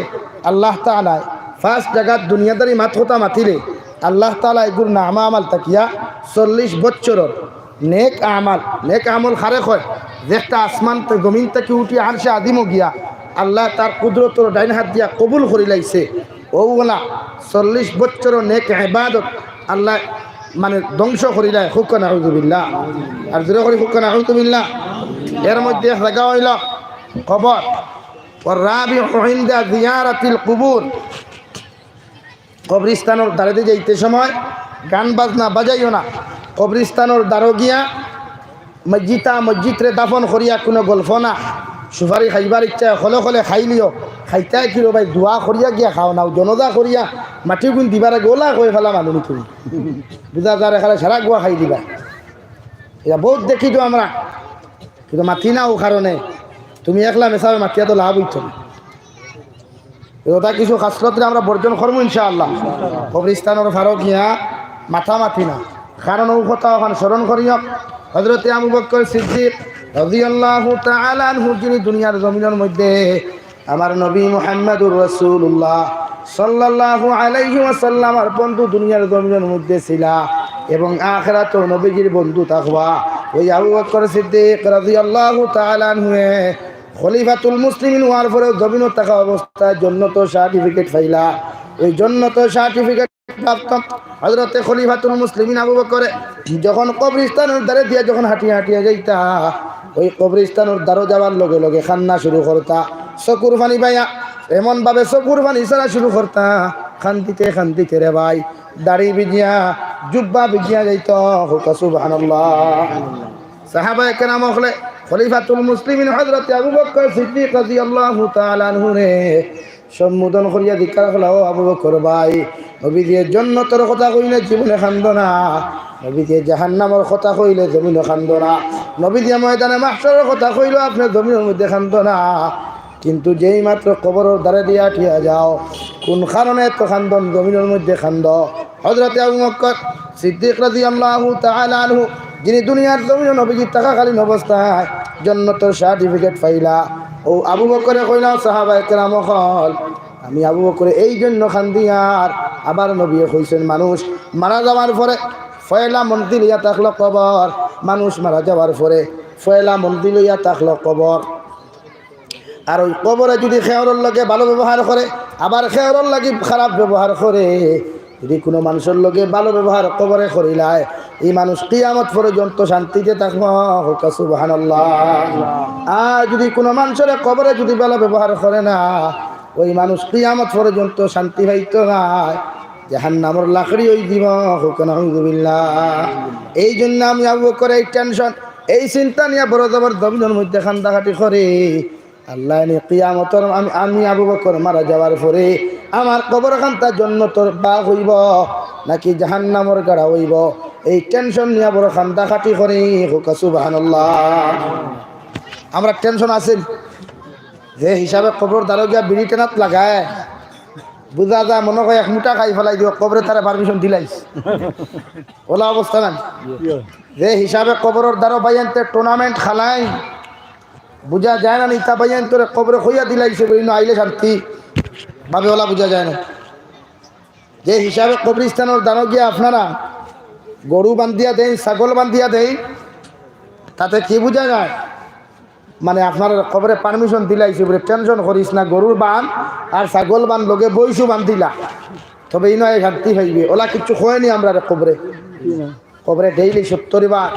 আল্লাহ তাআলায় পাঁচ জাগাত দুনিয়াদারি মাত কথা মাতিলে, আল্লাহ তাআলায় ইগুর নামা আমাল থাকিয়া চল্লিশ বছরর নেক আমাল, নেক আমল কারে কয়? যেকটা আসমান তে-, জমিন থাকি উঠি আরশে আজিমো গিয়া, আল্লায় তার কুদরতর ডাইন হাত দিয়া কবুল করিলাইছে। অউগুলা চল্লিশ বছরর নেক ইবাদত আল্লায় মানে ধ্বংস করিলায়। কউক্কা নাউজুবিল্লাহ। আর জোরে করি কউক্কা নাউজুবিল্লাহ। এর মধ্যে এক জাগা অইলো কবর। والرابع عند زيارة القبور. কবরিস্তানর দারেদি যাইতে সময় গান বাজনা বাজাইও না। কবরিস্তানর দারো গিয়া মসজিদা মসজিদরে দাফন করিয়া কুনু গল্প না। সুপারি খাইবার ইচ্ছা খলে খলে খাইলিও, খাইতায় কিরো ভাই, দোয়া করিয়া গিয়া খাও না, জনজা করিয়া মাটিগুন দিবার আগে ওলা কই ফালা মানু নি তুমি। বুঝা যার এখানে সারা গুয়া খাই দিবা। ইটা বউত দেখি তো আমরা, কিন্তু মাতি না অউ কারণে। তুমি একলা মেসাবে মাতিয়া তো লাভ অইতো না। অতা কিছু খাসলতরে আমরা বর্জন করমু ইনশাআল্লাহ। কবরিস্তানর ফারো গিয়া মাতামাতি না, কারণ অউ কথা অখান স্মরণ করিও। হযরতে আবু বকর সিদ্দিক রাদিয়াল্লাহু তাআলা আনহু যিনি দুনিয়ার জমিনর মধ্যে আমার নবী মুহাম্মাদুর রাসূলুল্লাহ সাল্লাল্লাহু আলাইহি ওয়াসাল্লামর বন্ধু দুনিয়ার জমিনর মধ্যে ছিলা এবং আখিরাতও নবীজির বন্ধু থাকবা। ওই আবু বকর সিদ্দিক রাদিয়াল্লাহু তাআলা আনহুয়ে খলিফাতুল মুসলিমিন অওয়ার পরে জমিনো থাকা অবস্থায় জন্নতর সার্টিফিকেট পাইলা। ওই জন্নতর সার্টিফিকেট প্রাপ্ত হযরতে খলিফাতুল মুসলিমিন আবু বকরে যখন কবরিস্তানর দারে দিয়া যখন হাঁটিয়া হাঁটিয়া যাইতা, ওই কবরিস্তানর দারো যাওয়ার লগে লগে কান্দা শুরু করতা, চকুর পানি বাইয়া এমন ভাবে চকুর পানি ছাড়া শুরু করতা, কান্দিতে কান্দিতে রে ভাই, দাড়ি ভিজিয়া, জুব্বা ভিজিয়া যাইতো। কউক্কা সুবহানাল্লাহ। সাহাবায়ে কেরাম অকলে খলিফাতুল মুসলিমিন হযরতে আবু বকর সিদ্দিক রাদিয়াল্লাহু তাআলা আনহুরে সম্বোধন করিয়া জিজ্ঞাসা করলা, "ও আবু বকর ভাই, নবীজিয়ে জন্নতর কথা কইলে জীবনে কান্দো না, নবীজিয়ে জাহান্নামর কথা কইলে জমিনো কান্দো না, নবীজিয়ে ময়দানে মাহশরর কথা কইলে আপনে জমিনর মধ্যে কান্দো না, কিন্তু যেই মাত্র কবরর দারে দিয়া হাঁটিয়া যাও, কুন কারণে এত কান্দন, জমিনর মধ্যে কান্দো?" হযরতে আবু বকর সিদ্দিক রাদিয়াল্লাহু তাআলা আনহু, যিনি দুনিয়ার জমিনো নবীজি থাকাকালীন অবস্থায় জন্নতর সার্টিফিকেট পাইলা, অউ আবু বকরে কইলা, সাহাবায়ে কেরাম অকল, আমি আবু বকরে এই জন্য কান্দি, আর আবার নবীয়ে কইছইন, মানুষ মারা যাওয়ার পরে পয়লা মঞ্জিল অইয়া থাকলো কবর, মানুষ মারা যাওয়ার পরে পয়লা মঞ্জিল অইয়া থাকলো কবর। আর ওই কবরে যদি কেউর লগে ভালো ব্যবহার করে, আবার কেউর লাগি খারাপ ব্যবহার করে, যদি কুনু মানষর লগে ভালো ব্যবহার কবরে করিলায়, ই মানুষ কিয়ামত পর্যন্ত শান্তিতে থাকবো। কউক্কা সুবহানাল্লাহ। আর যদি কুনু মানষরে কবরে যদি ভালো ব্যবহার করে না, ওই মানুষ কিয়ামত পর্যন্ত শান্তি পাইতো নায়, জাহান্নামর লাকড়ি অই দিবো। কউক্কা নাউজুবিল্লাহ। এই জন্য আমি আবু বকর এই টেনশন, এই চিন্তা নিয়া বড় জবর জমিনর মধ্যে কান্দাকাটি করি। আল্লায় নি কিয়ামতর আমি, আমি আবু বকর মারা যাওয়ার পরে আমার কবরখানটা জন্নতর বাগ অইবো নাকি জাহান্নামর গাড়া অইবো, এই টেনশন নিয়া বড় কান্দাকাটি করি। কউক্কা সুবহানাল্লাহ। আমরা টেনশন আছে যে হিসাবে কবরর দারো গিয়া বিড়ি টেনাত লাগায়, বুঝা যায় মনো কয় এক মুঠা খাই ফালাই দিবো, কবরে তারে পারমিশন দিলাইছে। অলা অবস্থা না? যে হিসাবে কবরর দারো বাইয়াইন্তে টুর্নামেন্ট খেলায়, বুঝা যায় না নি, ইতা বাইয়াইন্তরে কবরে কইয়া দিলাইছে বুলে, ইনো আইলে শান্তি পাবে, অলা বুঝা যায় না। যে হিসাবে কবরিস্তানর দারো গিয়া আপনারা গরু বান্ধিয়া দেইন, ছাগল বান্ধিয়া দেইন, তাতে কি বুঝা যায়? মানে, আপনার কবরে পারমিশন দিলাইছে বুলে, টেনশন করিস না, গরুর বান আর ছাগল বান লগে বইছু বান্ধিলা, তবে ইনো আইয়া শান্তি পাইবে। অলা কিচ্ছু কয় নি আমরারে কবরে। কবরে ডেইলি সত্তর বার,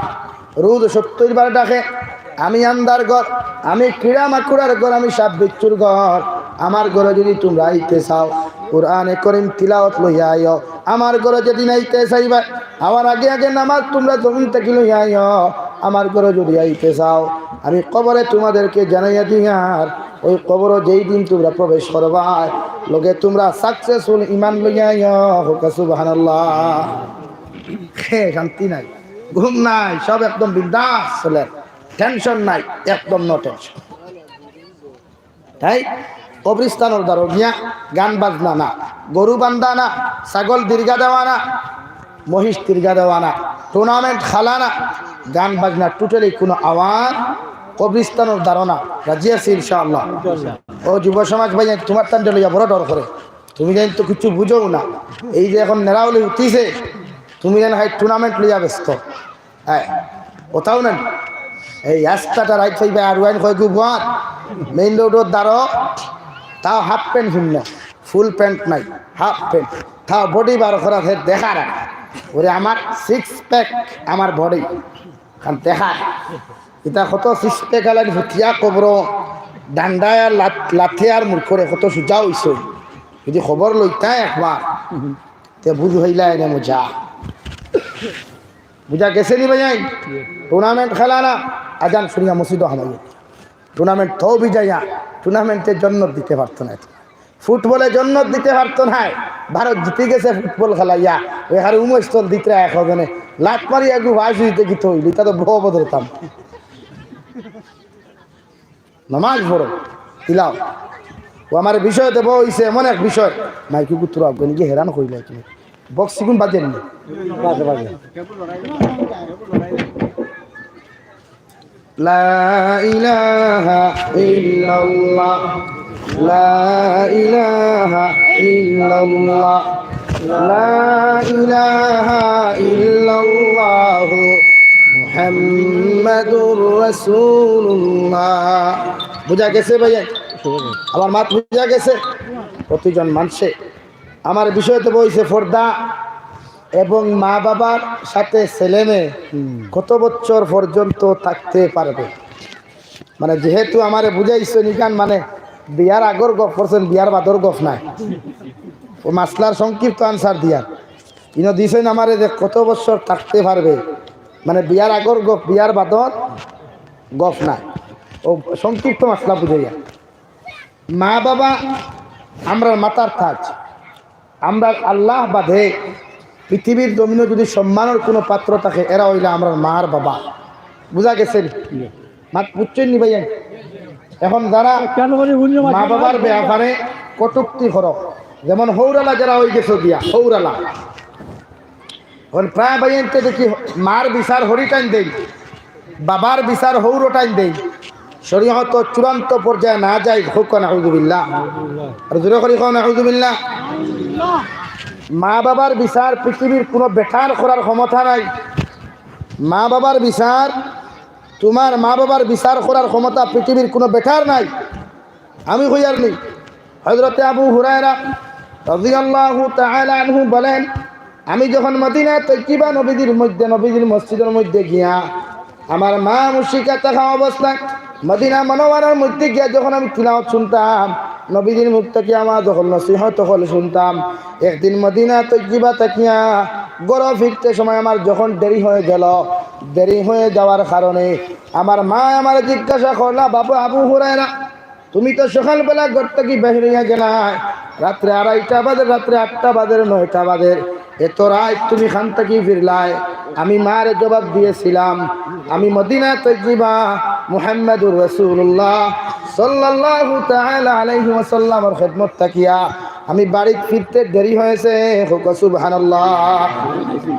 রোজ সত্তর বার ডাকে, "আমি আন্ধার ঘর, আমি কিড়া মাকুড়ার ঘর, আমি সাপ বিচ্ছুর ঘর, আমার ঘরে যদি তুমরা আইতে চাও, কোরআনে করিম তিলাওয়াত লইয়া আইও। আমার ঘরে যদি আইতে চাইবায়, আমার আগে আগে নামাজ তুমরা জমিন থাকি লইয়া আইও। আমার ঘরে যদি আইতে চাও, আমি কবরে তোমাদেরকে জানাইয়া দিয়ার, ওই কবরে যেই দিন তুমরা প্রবেশ করবায়, লগে তুমরা সাকসেসফুল ইমান লইয়া আইও।" কউক্কা সুবহানাল্লাহ। হে, শান্তি নাই, ঘুম নাই, সব একদম বিন্দাস চলের, টেনশন নাই, একদম নো টেনশন। তাই কবরিস্তানর দারো গিয়া গান বাজনা না, গরু বান্ধা না, ছাগল দীর্ঘা দেওয়া না, মহিষ দীর্ঘা দেওয়া না, টুর্নামেন্ট খেলা না, গান বাজনা টোটালি কুনু আওয়াজ কবরিস্তানর দারো না। রাজি আছি ইনশাআল্লাহ? ও যুব সমাজ ভাই, তোমার তান্ডে লইয়া বড় ডর করে, তুমি জানি তো কিচ্ছু বুঝো না। এই যে এখন নেরাউলি উঠিছে, তুমি জানি হাই টুর্নামেন্ট লইয়া ব্যস্ত। হ্যাঁ, ওটাও না। এই রাস্তাটা রাইট পাইবা আর ওয়াইন কয় গু বাদ মেইন রোডর দারো, তাও হাফ প্যান্ট ফিরল, ফুল প্যান্ট নাই, হাফ প্যান্ট, তাও বডি বার করা সে দেখার। ওরে আমার সিক্স প্যাক, আমার বডি খান দেখার। ইতা কত সিক্স প্যাক আলাইন ফুটিয়া কবর, ডান্ডায় আর লাত-, লাথে আর মুরকরে কত সুজা অইছে। যদি খবর লইতায় একবার, তে বুঝ হইলা এনে মজা। বুঝা গেছে নি ভাইয়াইন? টুর্নামেন্ট খেলা না, আজান শুনিয়া মসজিদো হামাইয়া। টুর্নামেন্ট তো বিজয়া, টুর্নামেন্টে জন্নত দিতে পারতো না। ফুটবলে জন্নত দিতে পারতো না। ভারত জিতে গেছে ফুটবল খেলাইয়া। ওই হারে উমস্থল দিতরা একজনে লাত মারিয়া গু ভাই দিতে গিয়ে হইল, তা তো বড় বদলতাম। নমাজ পড়ো, তিলাও। ও আমার বিষয় দেব হইছে এমন এক বিষয়, মাইকে গুতুরা অজ্ঞানী গিয়ে হেরান করিলে তুমি। বক্সিগুন বাজেন না। বাজে, বাজে। لا إله إلا الله، لا إله إلا الله، لا إله إلا الله، محمد رسول الله। বুঝা গেছে ভাইয়া? আমার মাত বুঝা গেছে? প্রতিজন মানুষে আমার বিষয় তো বইছে পর্দা এবং মা বাবার সাথে ছেলে মেয়ে কত বছর পর্যন্ত থাকতে পারবে। মানে, যেহেতু আমারে বুঝাইছেন ইখান, মানে, বিয়ার আগর গফ করছেন, বিয়ার বাদর গফ নাই। ও মাসলার সংক্ষিপ্ত আনসার দিয়া ইনো দিছেন আমারে যে কত বছর থাকতে পারবে, মানে, বিয়ার আগর গফ, বিয়ার বাদর গফ নাই। ও সংক্ষিপ্ত মাসলা বুঝাইয়া, মা বাবা আমরার মাথার তাজ। আমরার আল্লাহ বাদে পৃথিবীর জমিনো যদি সম্মানর কোনো পাত্র থাকে, এরা অইলা আমরার মা আর বাবা। বুঝা গেছে নি? মাত বুঝছেন নি ভাইয়া? এখন যারা মা বাবার ব্যাপারে কটূক্তি করো, যেমন হৌরালা যারা হয়ে গেছে গিয়া, হৌরালা। এখন প্রায় ভাইয়াইন্তে দেখি মার বিচার হরি টাইন দেই, বাবার বিচার হৌরো টাইন দেই, শরীয়ত চূড়ান্ত পর্যায়ে না যায়, হোক নাউজুবিল্লাহ। আর জোরে করি কও নাউজুবিল্লাহ। মা বাবার বিচার পৃথিবীর কোনো বেটার করার ক্ষমতা নাই। মা বাবার বিচার, তোমার মা বাবার বিচার করার ক্ষমতা পৃথিবীর কোনো বেটার নাই। আমি কইয়ার নি, হযরতে আবু হুরায়রা রাদিয়াল্লাহু তাআলা আনহু বলেন, আমি যখন মদিনা তৈয়্যিবা নবীজির মধ্যে, নবীজির মসজিদের মধ্যে গিয়া আমার মা মুশরিকা থাকা অবস্থায় মদিনা মনোয়ারার মধ্যে গিয়া যখন আমি তিলাওয়াত শুনতাম, নবীজির মুখ থেকে আমার যখন নসিহত হল শুনতাম, একদিন মদিনা তৈয়্যিবা থাকিয়া ঘরো ফিরতে সময় আমার যখন দেরি হয়ে গেল, দেরি হয়ে যাওয়ার কারণে আমার মা আমার জিজ্ঞাসা করলা, "বাবু আবু হুরায়রা, তুমি তো সকালবেলা ঘর থাকি বাইর হইয়া গেলায়, রাত্রে আড়াইটা বাজে, রাত্রে আটটা বাজে, নয়টা বাজে, এত রাইত তুমি খান থাকি ফিরলায়?" আমি মারে জবাব দিয়েছিলাম, "আমি মদিনা তৈয়্যিবা মুহাম্মাদুর রাসূলুল্লাহ সাল্লাল্লাহু তাআলা আলাইহি ওয়াসাল্লামর খেদমত থাকিয়া আমি বাড়িত ফিরতে দেরি হয়েছে।" হোক সুবহানাল্লাহ।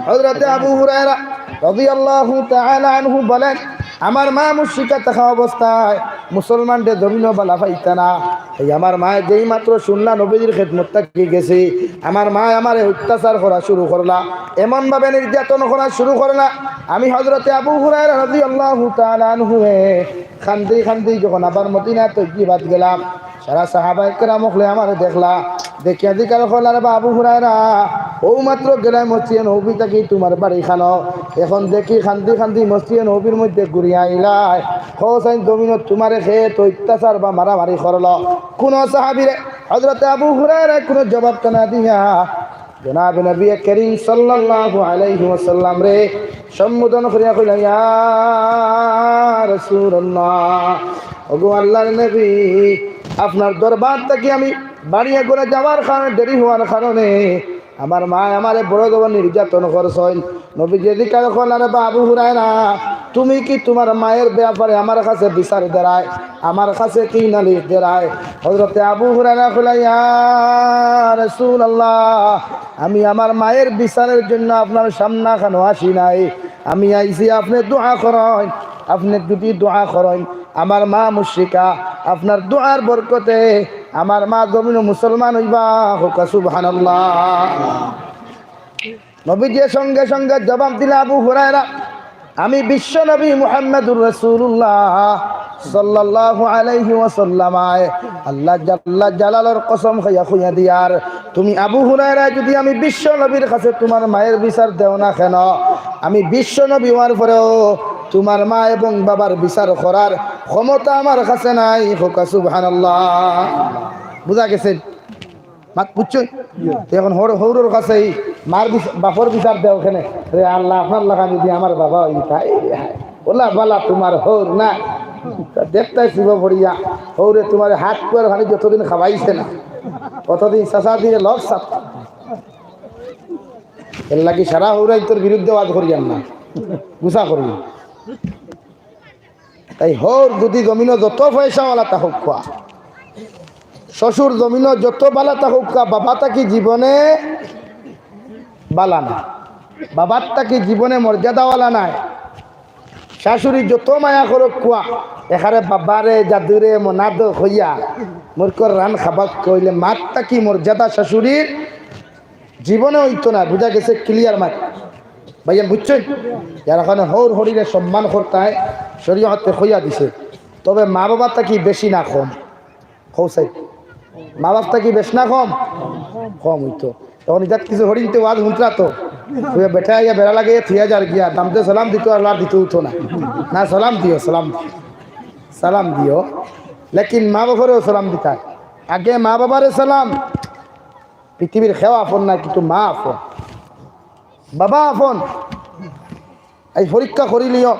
হযরতে আবু হুরায়রা রাদিয়াল্লাহু তাআলা আনহু বলেন, আমার মা মুশরিকা থাকা অবস্থায় মুসলমানরে জমিনো বালা পাইতা না। এই আমার মায়ে যেই মাত্র শুনলা নবীজির খেদমত থাকি গেছি, আমার মায়ে আমারে অত্যাচার করা শুরু করলা, এমন ভাবে নির্যাতন করা শুরু করলা। আমি হযরতে আবু হুরায়রা রাদিয়াল্লাহু তাআলা আনহুয়ে খান্দি খান্দি যখন আবার মদিনা তৈয়্যিবাত গেলাম, সারা সাহাবায়ে কেরাম অকলে আমারে দেখলা, দেখিয়া জিকার করলা, "রে বা আবু হুরায়রা, ও মাত্র গেলায় মসজিদে নববী থাকি তোমার বাড়ি খানো, এখন দেখি খান্দি খান্দি মসজিদে নববীর মধ্যে ঘুরিয়া আইলায়, হোসাইন জমিনো তোমারে খেত অত্যাচার বা মারামারি করলো।" কোনো সাহাবীরে হযরতে আবু হুরায়রা কোনো জবাব তো না দিয়া জনাব নবী করিম সাল্লাল্লাহু আলাইহি ওয়াসাল্লামরে সম্বোধন করিয়া কইলা, "ইয়া রাসূলুল্লাহ, ওগো আল্লাহর নবী, আপনার দরবার থাকি আমি বাড়ি ঘরে যাওয়ার কারণে, দেরি হওয়ার কারণে আমার মায়ে আমারে বড় জবর নির্যাতন করছইন।" নবীজি জিকার করলা, "রে বা আবু হুরায়রা, তুমি কি তোমার মায়ের ব্যাপারে আমার কাছে বিচার দেরায়, আমার কাছে কি নালিশ দেরায়?" হযরতে আবু হুরায়রা কইলা, "ইয়া রাসূলুল্লাহ, আমি আমার মায়ের বিচারের জন্য আপনার সামনে খানো আসি নাই, আমি আইছি আপনে দোয়া করইন, আপনে যদি দোয়া করইন, আমার মা মুশরিকা, আপনার দোয়ার বরকতে আমার মা জমিনো মুসলমান হইবা।" হোক সুবহানাল্লাহ। নবীজি সঙ্গে সঙ্গে জবাব দিলা, "আবু হুরায়রা, আমি বিশ্ব নবী মুহাম্মাদুর রাসূলুল্লাহ সাল্লাল্লাহু আলাইহি ওয়াসাল্লাম আয় আল্লাহ জাল্লা জালালর কসম খাইয়া কইয়া দিয়ার, তুমি আবু হুরায়রা যদি আমি বিশ্ব নবীর কাছে তোমার মায়ের বিচার দেও না কেন, আমি বিশ্ব নবী হওয়ার পরেও তোমার মা এবং বাবার বিচার করার ক্ষমতা আমার কাছে নাই।" হোক সুবহানাল্লাহ। বুঝা গেছে? মাত বুঝছইন? তো এখন হৌর-, হৌরর কাছে এই মার বিচ-, বাপর বিচার দেও কেনে? রে আল্লাহ, আপনার লাখান যদি আমার বাবা অইতা, এই হায়। ওলা বালা তুমার হৌর না। তা দেখতায় শিব পড়িয়া, হৌরে তুমারে হাত কুয়ার পানি যতদিন খাওয়াইছে না, অতদিন চাচা দিয়ে লগ সাত। এর লাগি সারা হৌরাইন্তর বিরুদ্ধে ওয়াজ করিয়ার না, গুছা করি। তাই হৌর যদি জমিনো যত পয়সাওয়ালা থাকউক্কা, শ্বশুর জমিনো যত বালা থাকউক্কা, বাবা থাকি জীবনে বালা না, বাবার থাকি জীবনে মর্যাদাওয়ালা নায়। শাশুড়ি যত মায়া করউক্কা, এখানে বাবারে, জাদুরে, মনাদো কইয়া মুরকর রান খাবাউক্কা অইলে মাত থাকি মর্যাদা শাশুড়ির জীবনে অইতো না। বুঝা গেছে? Clear মাত। ভাইয়ান বুঝছইন? যার কারণে হৌর হরিরে সম্মান করতায় শরীয়তে কইয়া দিছে। তবে মা বাবা থাকি বেশি না কম? কও চাই। মা বাপ থাকি বেশ না কম? কম অইতো। তখন ইতাত কিছু হরিন্তে ওয়াজ হুনতরা তো। ওই বেটা আইয়া বেড়া লাগাইয়া থুইয়া যার গিয়া, দামদে সালাম দিতো আর আর দিতো উঠো না। না, সালাম দিও, সালাম দিও। সালাম দিও। লেকিন মা বাপরেও সালাম দিতায়। আগে মা বাবারে সালাম। পৃথিবীর কেউ আপন না, কিন্তু মা আপন, বাবা আপন। এই পরীক্ষা করিলিও,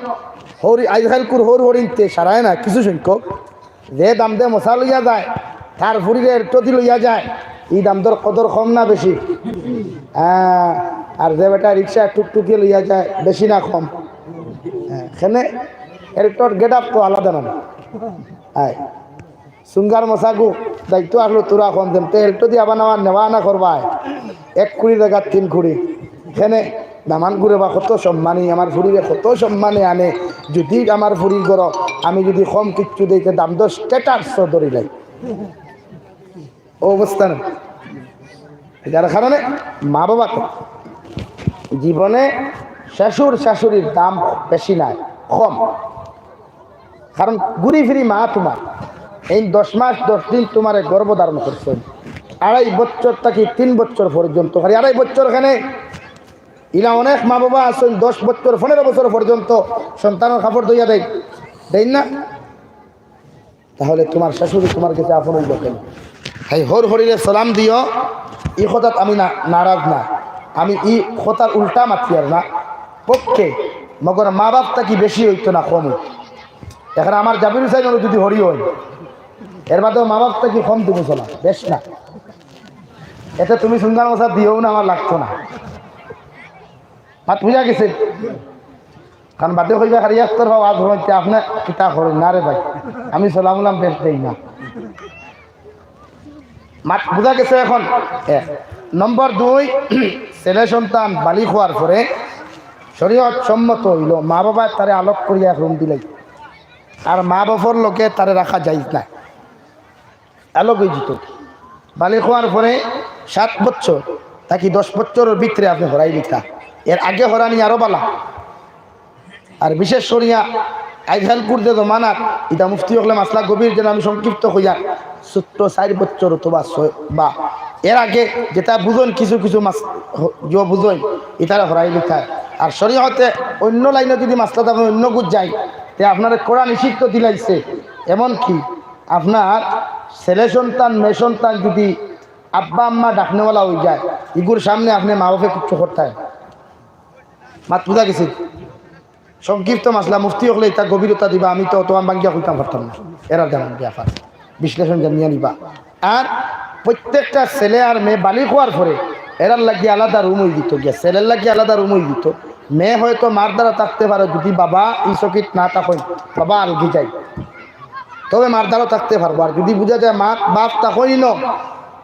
হরি, আইজকালকুর হৌর হরিন্তে সারায় না, কিছু সংখ্যক যে দামদে মশা লইয়া যায়, তার ফুরিরে এরটো দি লইয়া যায়, ই দামদর কদর কম না বেশি? হ্যাঁ, আর যে বেটা রিক্সা টুকটুকি লইয়া যায়, বেশি না কম? হ্যাঁ, এখানে এরটোর get up তো আলাদা না। হ্যাঁ। সুঙ্গার মশাগু, দায়িত্ব আসলো তোরা কম দেন, তে এলটো দিয়া বানাওয়া নেওয়া আনা করবায়। এক কুড়ি জাগাত তিন কুড়ি। এখানে দামান ঘুরে বা কত সম্মানী, আমার ফুরিরে কত সম্মানে আনে। যদি আমার ফুরির ঘরো আমি যদি কম কিচ্ছু দেই, তে দামদর status ধরি লাই। ও অবস্থা না। যার কারণে মা বাবা তো জীবনে শ্বশুর শাশুড়ির দাম বেশি নায়, কম। কারণ ঘুরি ফিরি মা তুমার এই দশ মাস দশ দিন তুমারে গর্ভ ধারণ করছইন, আড়াই বছর থাকি তিন বছর পর্যন্ত, খালি আড়াই বছর কেনে, ইলা অনেক মা বাবা আছইন দশ বছর, পনেরো বছর পর্যন্ত সন্তানর কাপড় ধইয়া দেইন, দেইন না? তাহলে তুমার শাশুড়ি তুমার গেছে আপন অইলো কেনে? হ্যাঁ, হৌর হরিরে সালাম দিও, ই কথাত আমি না, নারাজ না, আমি ই কথার উল্টা মাতিয়ার না, পক্ষে, মগর মা বাপ থাকি বেশি অইতো না, কম অইতো। এখন আমার জাবির হুসাইন অইলো যদি হরি অইন, এর বাদেও মা বাপ থাকি কম দিমু সালাম, বেশ না। এতে তুমি সুন্দর মশা দিও না, আমার লাগতো না। মাত বুঝা গেছে? কারণ বাদে কইবা, "খালি একতরফা ওয়াজ হইতে আপনে কিতা করেন না রে ভাই, আমি সালাম উলাম বেশ দেই না।" মাত বুঝা গেছে এখন? এক। নম্বর দুই, ছেলে সন্তান বালিগ হওয়ার পরে শরীয়ত সম্মত অইলো, মা বাবায় তারে আলগ করিয়া এক রুম দিলাই, আর মা বাপর লগে তারে রাখা জায়েজ নায়। আলগ অইযিতো। বালিগ হওয়ার পরে সাত বছর থাকি দশ বছরর ভিতরে আপনে হরাইলিতা। এর আগে হরানি আরো বালা। আর বিশেষ করিয়া আইজকালকুর যে জমানাত, ইতা মুফতি অকলে মাসলা গভীর, যেন আমি সংক্ষিপ্ত কইয়া, ছোট্ট চাইর বছর অথবা ছয় বা এর আগে যেতা বুঝইন, কিছু কিছু মাস হ-, যে বুঝইন, ইতারে হরাইলিতা। আর শরীয়তে অইন্য লাইনো যদি মাসলা আপনে অইন্য গুজ যাইন, তে আপনারে কড়া নিষিদ্ধ দিলাইছে। এমনকি আপনার ছেলে সন্তান, মেয়ে সন্তান যদি আব্বা আম্মা ডাকনেওয়ালা অইযায়, ইগুর সামনে আপনে মা বাপে কিচ্ছু করতায়। মাত বুঝা গেছে? সংক্ষিপ্ত মাসলা, মুফতি অকলে ইতা গভীরতা দিবা, আমি তো অত ভাঙ্গিয়া কইতাম পারতাম না। এরার জানার ব্যাপার, বিশ্লেষণ জানিয়া নিবা। আর প্রত্যেকটা ছেলে আর মেয়ে বালিগ হওয়ার পরে এরার লাগি আলাদা রুম অইযিতো গিয়া, ছেলের লাগি আলাদা রুম অইযিতো। মেয়ে হয়তো মার দ্বারা থাকতে পারে, যদি বাবা ই চকিত না থাকইন, বাবা আলগি যায়, তবে মার দ্বারাও থাকতে পারবো। আর যদি বুঝা যায় মা বাপ থাকইন,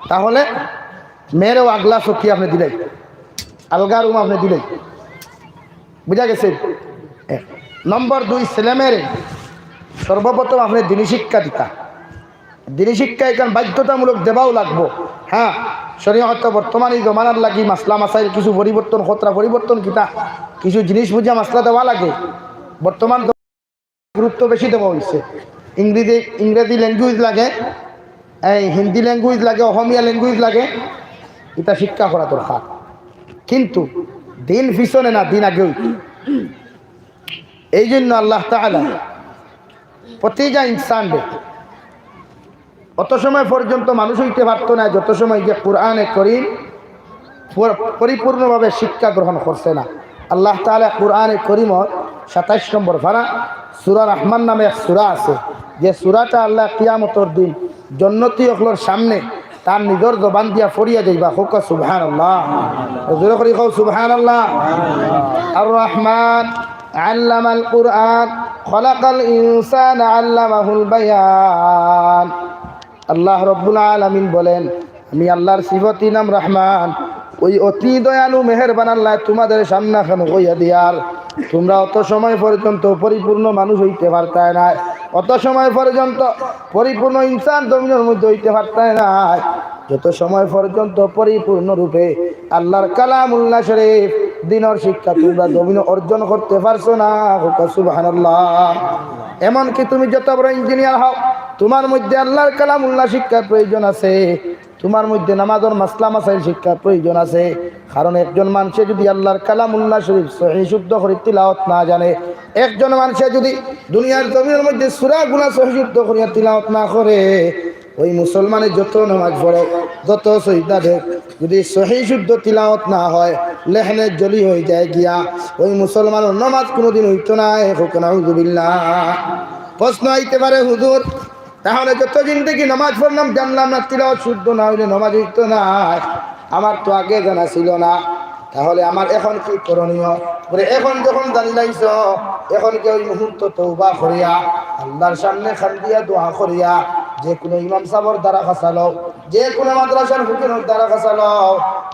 তাহলে মেয়েরেও আগলা চকি আপনে দিলাই, আলগা রুম আপনে দিলাই। বুঝা গেছে? এক। নম্বর দুই, ছেলে মেয়েরে সর্বপ্রথম আপনে দিনী শিক্ষা দিতা। দিনী শিক্ষা এখান বাধ্যতামূলক দেওয়াও লাগবো। হ্যাঁ, শরীয়তে বর্তমান ই জমানার লাগি মাসলা মাসাইল কিছু পরিবর্তন, খতরা পরিবর্তন কিতা, কিছু জিনিস বুঝা মাসলা দেওয়া লাগে। বর্তমান গুরুত্ব বেশি দেওয়া অইছে। ইংরেজি, ইংরেজি language লাগে, এই হিন্দি language লাগে, অসমীয়া language লাগে, ইতা শিক্ষা করা দরকার। কিন্তু দিন পিছনে না, দিন আগে অইতো। এই জন্য আল্লাহ তাআলা প্রতিটা ইনসানরে অত সময় পর্যন্ত মানুষ অইতে পারতো না, যত সময় যে কোরআনে করিম পর-, পরিপূর্ণভাবে শিক্ষা গ্রহণ করছে না। আল্লাহ তাআলা কোরআনে করিমর সাতাইশ নম্বর পারা, সূরা রহমান নামে এক সূরা আছে, যে সূরাটা আল্লাহ কিয়ামতর দিন জন্নতি অকলর সামনে তান নিজর জবান দিয়া পড়িয়া যাইবা। কউক্কা সুবহানাল্লাহ। জোরে করি কও সুবহানাল্লাহ। আর রহমান আল্লামাল কুরআন, খলাকাল ইনসানা আল্লামাহুল বায়ান। আল্লাহ রব্বুল আলামিন বলেন, আমি আল্লাহর সিফতি নাম রহমান, ওই অতি দয়ালু মেহেরবান আল্লাহ তোমাদের সামনে এখন কইয়া দিয়ার, তোমরা অত সময় পর্যন্ত পরিপূর্ণ মানুষ অইতে পারতায় নায়, অত সময় পর্যন্ত পরিপূর্ণ ইনসান জমিনর মধ্যে অইতে পারতায় নায়, যত সময় পর্যন্ত পরিপূর্ণ রূপে আল্লাহর কালামুল্লাহ শরীফ দিনর শিক্ষা তোমরা জমিনে অর্জন করতে পারছো না। কউক্কা সুবহানাল্লাহ। এমনকি তুমি যত বড় ইঞ্জিনিয়ার হও, তোমার মধ্যে আল্লাহর কালামুল্লাহ শিক্ষার প্রয়োজন আছে, তোমার মধ্যে নামাজর মাসলা মাসাইল শিক্ষার প্রয়োজন আছে। কারণ একজন মানষে যদি আল্লাহর কালামুল্লাহ শরীফ সহি শুদ্ধ করি তিলাওয়াত না জানে, একজন মানষে যদি দুনিয়ার জমিনর মধ্যে সূরাগুলা সহি শুদ্ধ করিয়া তিলাওয়াত না করে, ওই মুসলমানে যত নামাজ পড়ো, যত সজদা দেখ, যদি সহি শুদ্ধ তিলাওয়াত না হয়, লেহনে জলি হয়ে যায় গিয়া, ওই মুসলমানর নামাজ কোনোদিন হইতো না। এখন নাউজুবিল্লাহ। প্রশ্ন আইতে পারে, হুজুর, তাহলে যত জিন্দেগি নামাজ পড়লাম, জানলাম না তিলাওয়াত শুদ্ধ না হইলে নামাজ হইতো না, আমার তো আগে জানা ছিল না, তাহলে আমার এখন কি করণীয়? বলে, এখন যখন জানিলাইছ, এখন কি ওই মুহূর্ত তওবা করিয়া, আল্লাহর সামনে কান্দিয়া দোয়া করিয়া, যে কোনো ইমাম সাহেবর দ্বারা খাসালো, যে কোনো মাদ্রাসার হুজুরর দ্বারা খাসালো,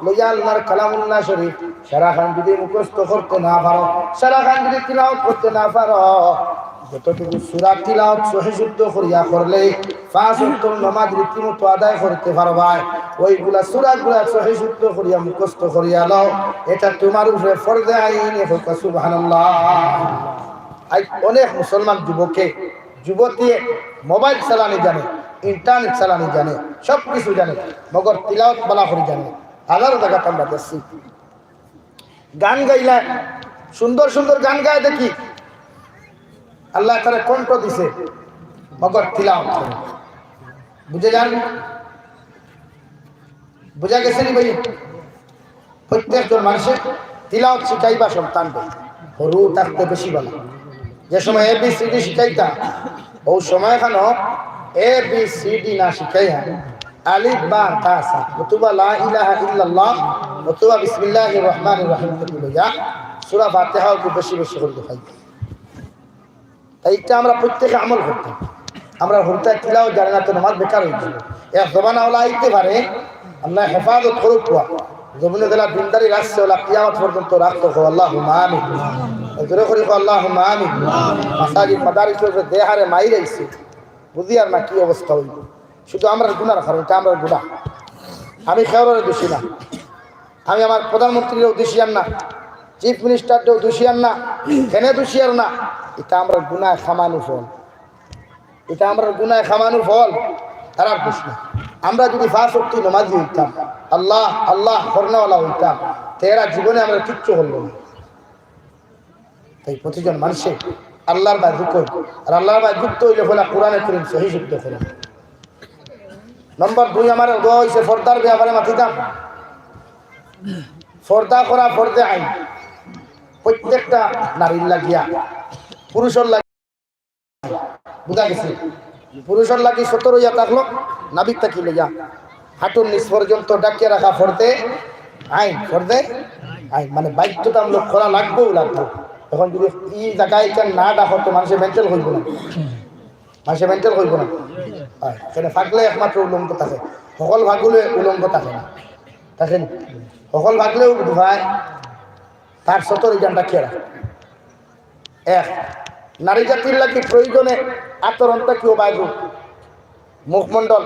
লইয়া আল্লাহর কালামুল্লাহ শরীফ সারা খান যদি মুখস্থ করতে না পারো, সারা খান যদি তিলাওয়াত করতে না পারো, যতটুকু সূরা তিলাওয়াত সহি শুদ্ধ করিয়া করলে পাঁচ ওয়াক্ত নামাজ রীতিমতো আদায় করতে পারবায়, ওইগুলা সূরাগুলা সহি শুদ্ধ করিয়া মুখস্থ করিয়া লও, এটা তোমার উপরে ফরজে আইন। কউক্কা সুবহানাল্লাহ। আজ অনেক মুসলমান যুবকে, যুবতীয়ে মোবাইল চালানি জানে, ইন্টারনেট চালানি জানে, সব কিছু জানে, মগর তিলাওয়াত বালা করি জানে। হাজারো জাগাত আমরা দেখছি, গান গাইলা, সুন্দর সুন্দর গান গায় দেখি, আল্লাহ তারে কণ্ঠ দিছে, মগর তিলাওয়াত করে। বুঝে যান, বুঝা গেছে নি ভাই? প্রত্যেকজন মানষে তিলাওয়াত শিখাইবা সন্তানরে, হুরু থাকতে বেশি ভালা। যে সময় এ বি সি ডি শিখাইতা, ওই সময় খানো এ বি সি ডি না শিখাইয়া আলিফ বা তা সা, অথবা লা ইলাহা ইল্লাল্লাহ, অথবা বিসমিল্লাহির রহমানির রহিম থেকে লইয়া সূরা ফাতিহা অবধি বেশি বেশি করি দেখাই। তাই এটা আমরা প্রত্যেকে আমল করতাম। আমরা হুরুতায় তিলাওয়াত জানে না তো নামাজ বেকার হয়ে যাবে। এক জমানা ওলা আইতে পারে, আল্লাহ হেফাজত করুক। জমিনে যেলা দিনদারি রাখছে, ওলা কিয়ামত পর্যন্ত রাখতো। কও আল্লাহুম্মা আমিন। জোরে করি কও আল্লাহুম্মা আমিন। মাসাজিদ মাদারিসর উপরে যে হারে মাইর আইছে, বুঝিয়ার না কি অবস্থা হইব। শুধু আমরার গুনার কারণে, এটা আমরার গুনা। আমি কেউরে দোষী না, আমি আমার প্রধানমন্ত্রীরেও দোষিয়ার না, চিফ মিনিস্টাররেও দোষিয়ার না, কেনে দোষিয়ার না, এটা আমরার গুনায় খামানু ফল, এটা আমরার গুনায় খামানু ফল, তারার দোষ না। আমরা যদি পাঁচ ওয়াক্ত নমাজি হইতাম, আল্লাহ আল্লাহ করনেওয়ালা হইতাম, তে এরা জীবনে আমরা কিচ্ছু করলো না। তাই প্রতিজন মানষে আল্লাহর বায় যুক্ত অইন। আর আল্লাহর বায় যুক্ত অইলে পয়লা কোরআনে করিম সহি শুদ্ধ করো। নম্বর দুই, আমার দোয়া অইছে পর্দার ব্যাপারে মাতিতাম। পর্দা করা ফরজে আইন প্রত্যেকটা নারীর লাগিয়া, পুরুষর লাগি, বুঝা গেছে? পুরুষর লাগি সতর অইয়া থাকলো, নাভিত থাকি লইয়া হাঁটুর নিচ পর্যন্ত ঢাকিয়া রাখা ফরজে আইন, ফরজে আইন, মানে বাধ্যতামূলক করা লাগবো, লাগবো। এখন যদি ই জাগায় ইখান না ঢাকো তো মানষে মেন্টাল কইবো না, মানষে মেন্টাল কইবো না। হয়, কেনে পাগলে একমাত্র উলঙ্গ থাকে, হকল পাগলে উলঙ্গ থাকে না, থাকে না? হকল পাগলেও বুঝ পায়, তার সতর ইখান ঢাকিয়া রাখে। এক, নারী জাতির লাগি প্রয়োজনে আতরণটা কেউ বাইর, মুখমণ্ডল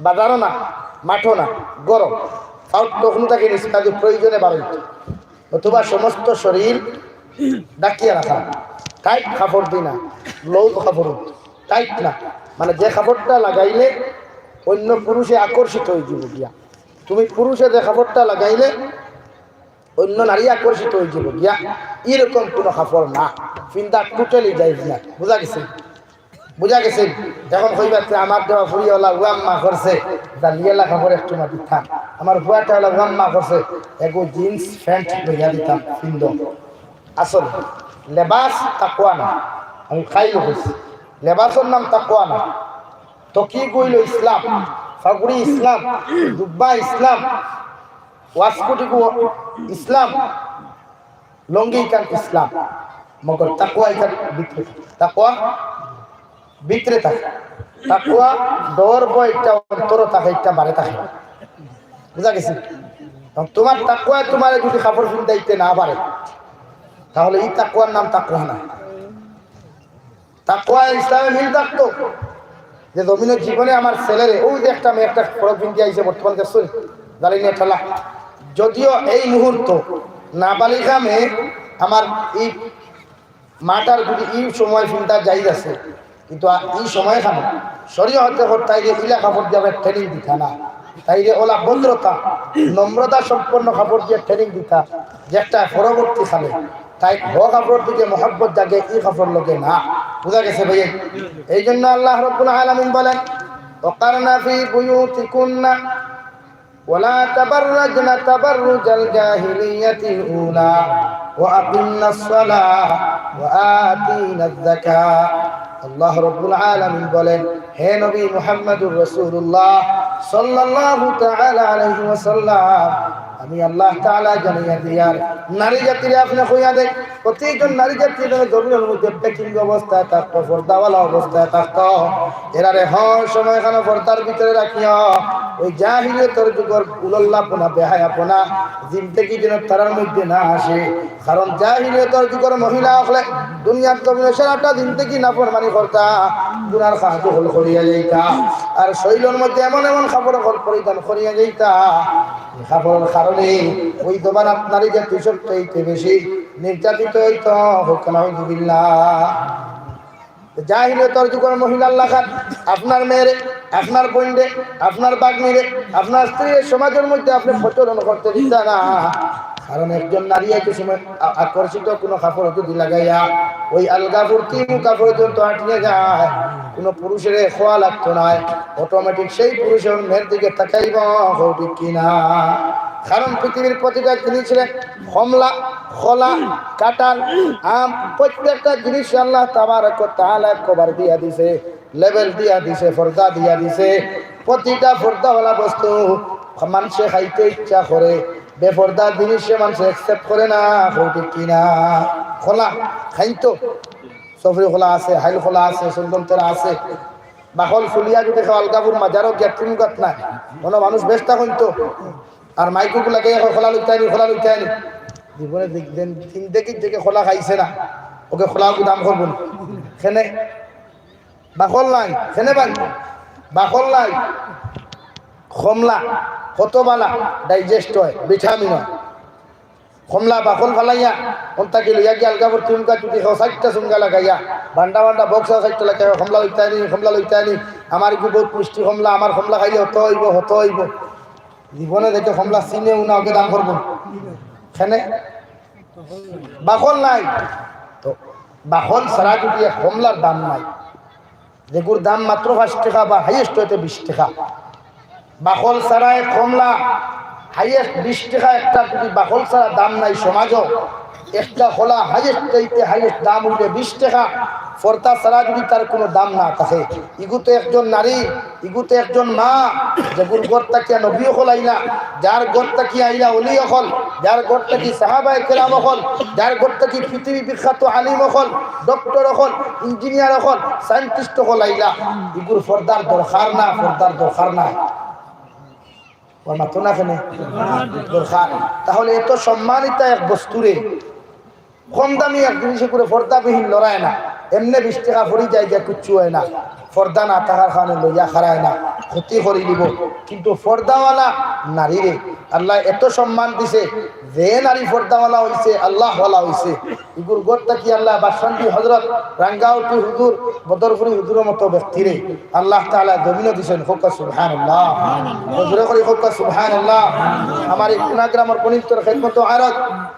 বাজারও না, মাঠও না, গরম, পাউত তখনও তাকে নিষ্কাজু প্রয়োজনে বারইত, অথবা সমস্ত শরীর ঢাকিয়া রাখা, টাইট কাপড় দি না, লউজ কাপড়, টাইট না, মানে যে কাপড়টা লাগাইলে অন্য পুরুষে আকর্ষিত হয়ে যাব গিয়া। তুমি পুরুষে যে কাপড়টা লাগাইলে অন্য নারী আকর্ষিত হয়ে যাব গিয়া, এরকম কোনো কাপড় না, ফিন্দা টোটালি জায়েজ না। বুঝা গেছে? বুঝা গেছে? এখন কইবা যে আমার দেওয়া ফুড়িওয়ালা ওয়াম্মা করছে, জালিয়ালা কাপড় একটু মাটি থাক, আমার ফুয়াটাওয়ালা ওয়াম্মা করছে, এগো জিন্স প্যান্ট লইয়া দিতাম, পিন্দো। আসল লেবাস তাকওয়া না। আমি খাইল কইছি, লেবাসর নাম তাকওয়া না। তকি গইল ইসলাম, ফাগুড়ি ইসলাম, জুব্বা ইসলাম, ওয়াসকুটি গো ইসলাম, লঙ্গি ইখান ইসলাম, মগর তাকওয়া ইখান ভিতরে থাকে। তাকওয়া ভিতরে থাকে। তাকওয়া ডর ভয় একটা অন্তরো থাকে, একটা বারে থাকে। বুঝা গেছে? এখন তুমার তাকওয়ায় তুমারে যদি কাপড় পিন্দাইতে না পারে, তাহলে ই তাকওয়ার নাম তাকওয়া না। তাকওয়া ইসলামে মিল থাকতো। যে জমিনের জীবনে আমার ছেলেরে, ওই যে একটা মেয়ে একটা ফরক পিন্দি আইছে বর্তমান দেখছো, জানি না ঠেলা। যদিও এই মুহূর্ত নাবালিগা মেয়ে আমার এই মাটার যদি এই সময় পিন্দা জায়েজ আছে, কিন্তু আ-, এই সময় খানো শরীয়তে তাইরে ইলা কাপড় দিয়া ট্রেনিং দিতা না, তাইরে ওলা ভদ্রতা, নম্রতা সম্পন্ন কাপড় দিয়া ট্রেনিং দিতা, যেটা পরবর্তীকালে তাই হ কাপড় দিকে মহব্বত জাগে, এই কাপড় লগে না। বুঝা গেছে ভাই? এই জন্য আল্লাহ রাব্বুল আলামিন বলেন, "ওয়াকারনা ফি বুয়ুতিকুন্না ওয়ালা তাবাররাজনা তাবাররুজাল জাহিলিয়াতিল উলা ওয়া আকিমনাস সালাহ ওয়া আতিনাজ যাকাহ।" আল্লাহ রাব্বুল আলামিন বলেন, হে নবী মুহাম্মদুর রাসূলুল্লাহ সাল্লাল্লাহু তাআলা আলাইহি ওয়াসাল্লাম, আমি আল্লাহ তাআলা জানাইয়া দিয়ার, নারী জাতিরে আপনি কইয়া দেন, প্রতিজন নারী জাতি যেন জমিনের মধ্যে প্যাকিং অবস্থায় থাকতো, পর্দাওয়ালা অবস্থায় থাকতো। এরারে হর সময় এখানে পর্দার ভিতরে রাখিও। ওই জাহিলিয়তর যুগর উলল্লাপনা, বেহায়াপনা, জিন্দেগি যেন তারার মধ্যে না আসে। কারণ জাহিলিয়তর যুগর মহিলা অকলে দুনিয়ার জমিনে সারাটা জিন্দেগি নাফরমানি করতা, গুনার কাজ অকল করিয়া যাইতা। আর শরীলর মধ্যে এমন এমন কাপড় অকল পরিধান করিয়া যাইতা, কাপড়র কারণে ওই জমানাত নারী জাতি সবচাইতে বেশি নির্যাতিত হইতো। হোক নাউজুবিল্লাহ। জাহিলিয়তর যুগর মহিলার লাখান আপনার মেয়েরে, আপনার বইনরে, আপনার বাগ্নিরে, আপনার স্ত্রীরে সমাজর মধ্যে আপনি প্রচলন করতে দিতা না। কারণ একজন নারী একই সময় আ-, আকর্ষিত কোনো কাপড় যদি লাগাইয়া ওই আলগা ফুর্তি মুখা পর্যন্ত আটিয়া যায়, কোনো পুরুষের খোয়া লাগতো নায়, অটোমেটিক সেই পুরুষের মেয়ের দিকে তাকাইব, হো ঠিক কি না? কারণ পৃথিবীর প্রতিটা জিনিসরে কমলা, কলা, কাঁঠাল, আম, প্রত্যেকটা জিনিস আল্লাহ তাবারাক ওয়া তাআলা কভার দিয়া দিছে, লেবেল দিয়া দিছে, পর্দা দিয়া দিছে। প্রতিটা পর্দাওয়ালা বস্তু মানষে খাইতে ইচ্ছা করে, বেপর্দা জিনিস সে মানষে অ্যাকসেপ্ট করে না, হো ঠিক কি না? কলা খাইতো, সফরি কলা আছে, হাইল কলা আছে, চন্দনতেরা আছে। বাকল ফুলিয়া যদি কেউ আলগাপুর মাজারও গিয়া টুনগাত নাই, কোনো মানুষ বেচতা কইতো। আর মাইকো গুলা গিয়া কয়, "কলা লইতায়নি, কলা লইতায়নি।" জীবনে জিন-, জিন্দেগির দিকে কলা খাইছে না, ওকে কলা দাম করবো না। কেনে? বাকল নাই। কেনে ভাই? বাকল নাই। কমলা কত বালা, ডাইজেস্ট হয়, ভিটামিন হয়। কমলা বাকল ফালাইয়া, অন্তাকে লইয়া গিয়া আলগাপুর টুনগাত যদি কেউ চাইরটা চুঙ্গা লাগাইয়া, বান্ডা বান্ডা বক্স চাইরটা লাগাইয়া, "কমলা লইতায়নি, কমলা লইতায়নি, আমার ইগু বহুত মিষ্টি কমলা, আমার কমলা খাইলে হত অইবো, হত অইবো।" জীবনে দেখে কমলা চিনেও না, ওকে দাম করবো। কেনে? বাকল নাই। তো বাকল ছাড়া যদি এক কমলার দাম নাই, যেগুর দাম মাত্র পাঁচ টেকা বা হাইয়েস্ট হইতে বিশ টেকা, বাকল ছাড়া এক কমলা হাইয়েস্ট বিশ টেকা একটা, যদি বাকল ছাড়া দাম নাই সমাজও, একটা কলা হাইয়েস্ট হইতে হাইয়েস্ট দাম হইলে বিশ টেকা, পর্দা ছাড়া যদি তার কোনো দাম না থাকে। ইগু তো একজন নারী, ইগু তো একজন মা, যেগুর ঘর থাকিয়া নবী অকল আইলা, যার ঘর থাকিয়া আইলা অলি অকল, যার ঘর থাকি সাহাবায়ে কেরাম অকল, যার ঘর থাকি পৃথিবী বিখ্যাত আলিম অকল, ডক্টর অকল, ইঞ্জিনিয়ার অকল, সায়েন্টিস্ট অকল আইলা, ইগুর পর্দার দরকার না, পর্দার দরকার না। ও মাতো না কেনে? দরকার। তাহলে এত সম্মানিতা এক বস্তুরে কম দামি এক জিনিসে করে পর্দাবিহীন লড়ায় না, এমনে বিশ টেকা পড়ি যায় গিয়া কিচ্ছু হয় না, পর্দা না থাকার কারণে লইয়া খাড়ায় না, ক্ষতি করি দিব। কিন্তু পর্দাওয়ালা নারীরে আল্লায় এত সম্মান দিছে, যে নারী পর্দাওয়ালা হইছে, আল্লাহওয়ালা হইছে, ইগুর ঘর থাকি আল্লায় বাসন্দি হজরত রাঙ্গাউটি হুজুর, বদরপুরি হুজুরর মতো ব্যক্তিরে আল্লাহ তাআলা জমিনো দিছেন। কউক্কা সুবহানাল্লাহ। জোরে করি কউক্কা সুবহানাল্লাহ। আমার এই কুনা গ্রামর বনিন্তর খেদমত আরজ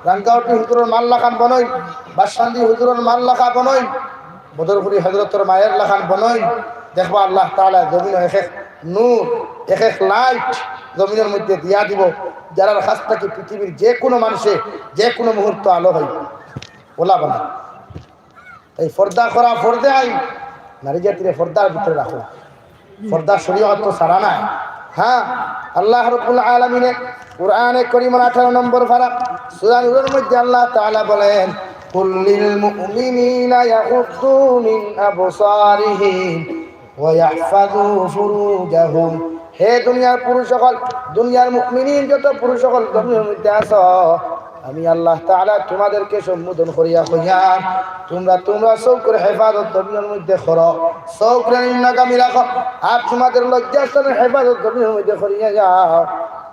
রাঙ্গাউটি হুজুরর মাল্লাখান বনইন, বাসন্দি হুজুরর মাল্লাখা বনইন। বদরপুরি হজরতর মায়ের লাখান বনইন, দেখবা আল্লাহ তাআলা জমিনো এক এক নূর, এক এক লাইট জমিনর মধ্যে দিয়া দিবো, যারার কাছ থাকি পৃথিবীর যে কুনু মানষে যে কুনু মুহূর্ত আলো অইবো। ওলা বানা, এই পর্দা করা ফরজে আইন, নারী জাতিরে পর্দার ভিতরে রাখো। পর্দা শরীয়ত তো ছাড়া নাই। হ্যাঁ, আল্লাহ রাব্বুল আলামিনে কুরআনে করিমর আঠারো নম্বর পারা সূরা নূরর মধ্যে আল্লাহ তাআলা বলেন, "কুল লিল মুমিনিনা ইয়াগুদ্দু মিন আবসারিহিম ওয়া ইয়াহফাযু ফুরুজাহুম।" হে দুনিয়ার পুরুষ অকল, দুনিয়ার মুমিনিন যত পুরুষ অকল জমিনর মধ্যে আছো, আমি আল্লাহ তাআলা তোমাদেরকে সম্বোধন করিয়া কইয়ার, তোমরা, তোমরা চউখর হেফাজত জমিনর মধ্যে করো, চউখরে নিম্নগামী রাখো, আর তোমাদের লজ্জাস্থানের হেফাজত জমিনর মধ্যে করিয়া যাও।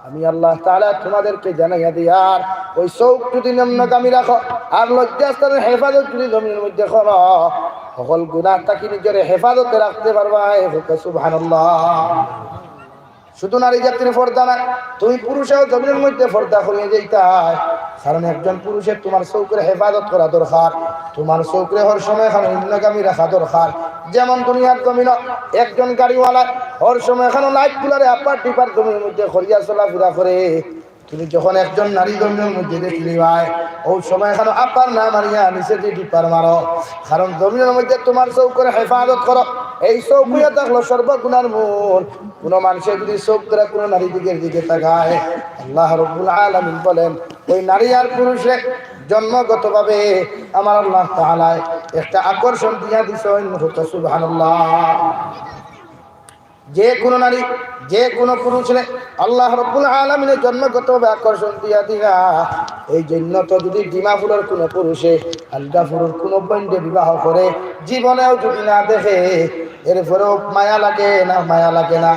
আমি আল্লাহ তাআলা তোমাদেরকে জানাইয়া দিয়ার, ওই চউখ যদি নিম্নগামী রাখো, আর লজ্জাস্থানের হেফাজত যদি জমিনর মধ্যে করো, হকল গুনাহ থাকি নিজরে হেফাজতে রাখতে পারবায়। সুবহানাল্লাহ। শুধু নারী জাতির পর্দা না, তুমি পুরুষেও জমিনর মধ্যে পর্দা করিয়া যাইতায়। কারণ একজন পুরুষে তোমার চউখর হেফাজত করা দরকার, তোমার চউখরে হর সময় খানো নিম্নগামী রাখা দরকার। যেমন দুনিয়ার জমিনো একজন গাড়িওয়ালা হর সময় খানো লাইট গুলারে আপার ডিপার জমিনর মধ্যে করিয়া চলাফিরা করে, তুমি যখন একজন নারী জমিনর মধ্যে দেখিলিবায়, ওই সময় খানো আপার না মারিয়া নিচেদি ডিপার মারো। কারণ জমিনর মধ্যে তোমার চউখর হেফাজত করো, এই চউখ অইয়া থাকলো সর্বগুনার মূল। কুনু মানষে যদি চউখ ধরা কুনু নারী দিগর দিকে তাকায়, আল্লাহ রাব্বুল আলামিন বলেন, ওই নারী আর পুরুষরে জন্মগতভাবে আমার আল্লাহ তাআলায় একটা আকর্ষণ দিয়া দিছইন। সুবহানাল্লাহ। যে কুনু নারী, যে কুনু পুরুষরে আল্লাহ রাব্বুল আলামিনে জন্মগতভাবে আকর্ষণ দিয়া দিরা, এই জন্য তো যদি ডিমাপুরর কুনু পুরুষে আলগাপুরর কুনু বইনরে বিবাহ করে, জীবনেও যদি না দেখে, এরপরেও মায়া লাগে না? মায়া লাগে না?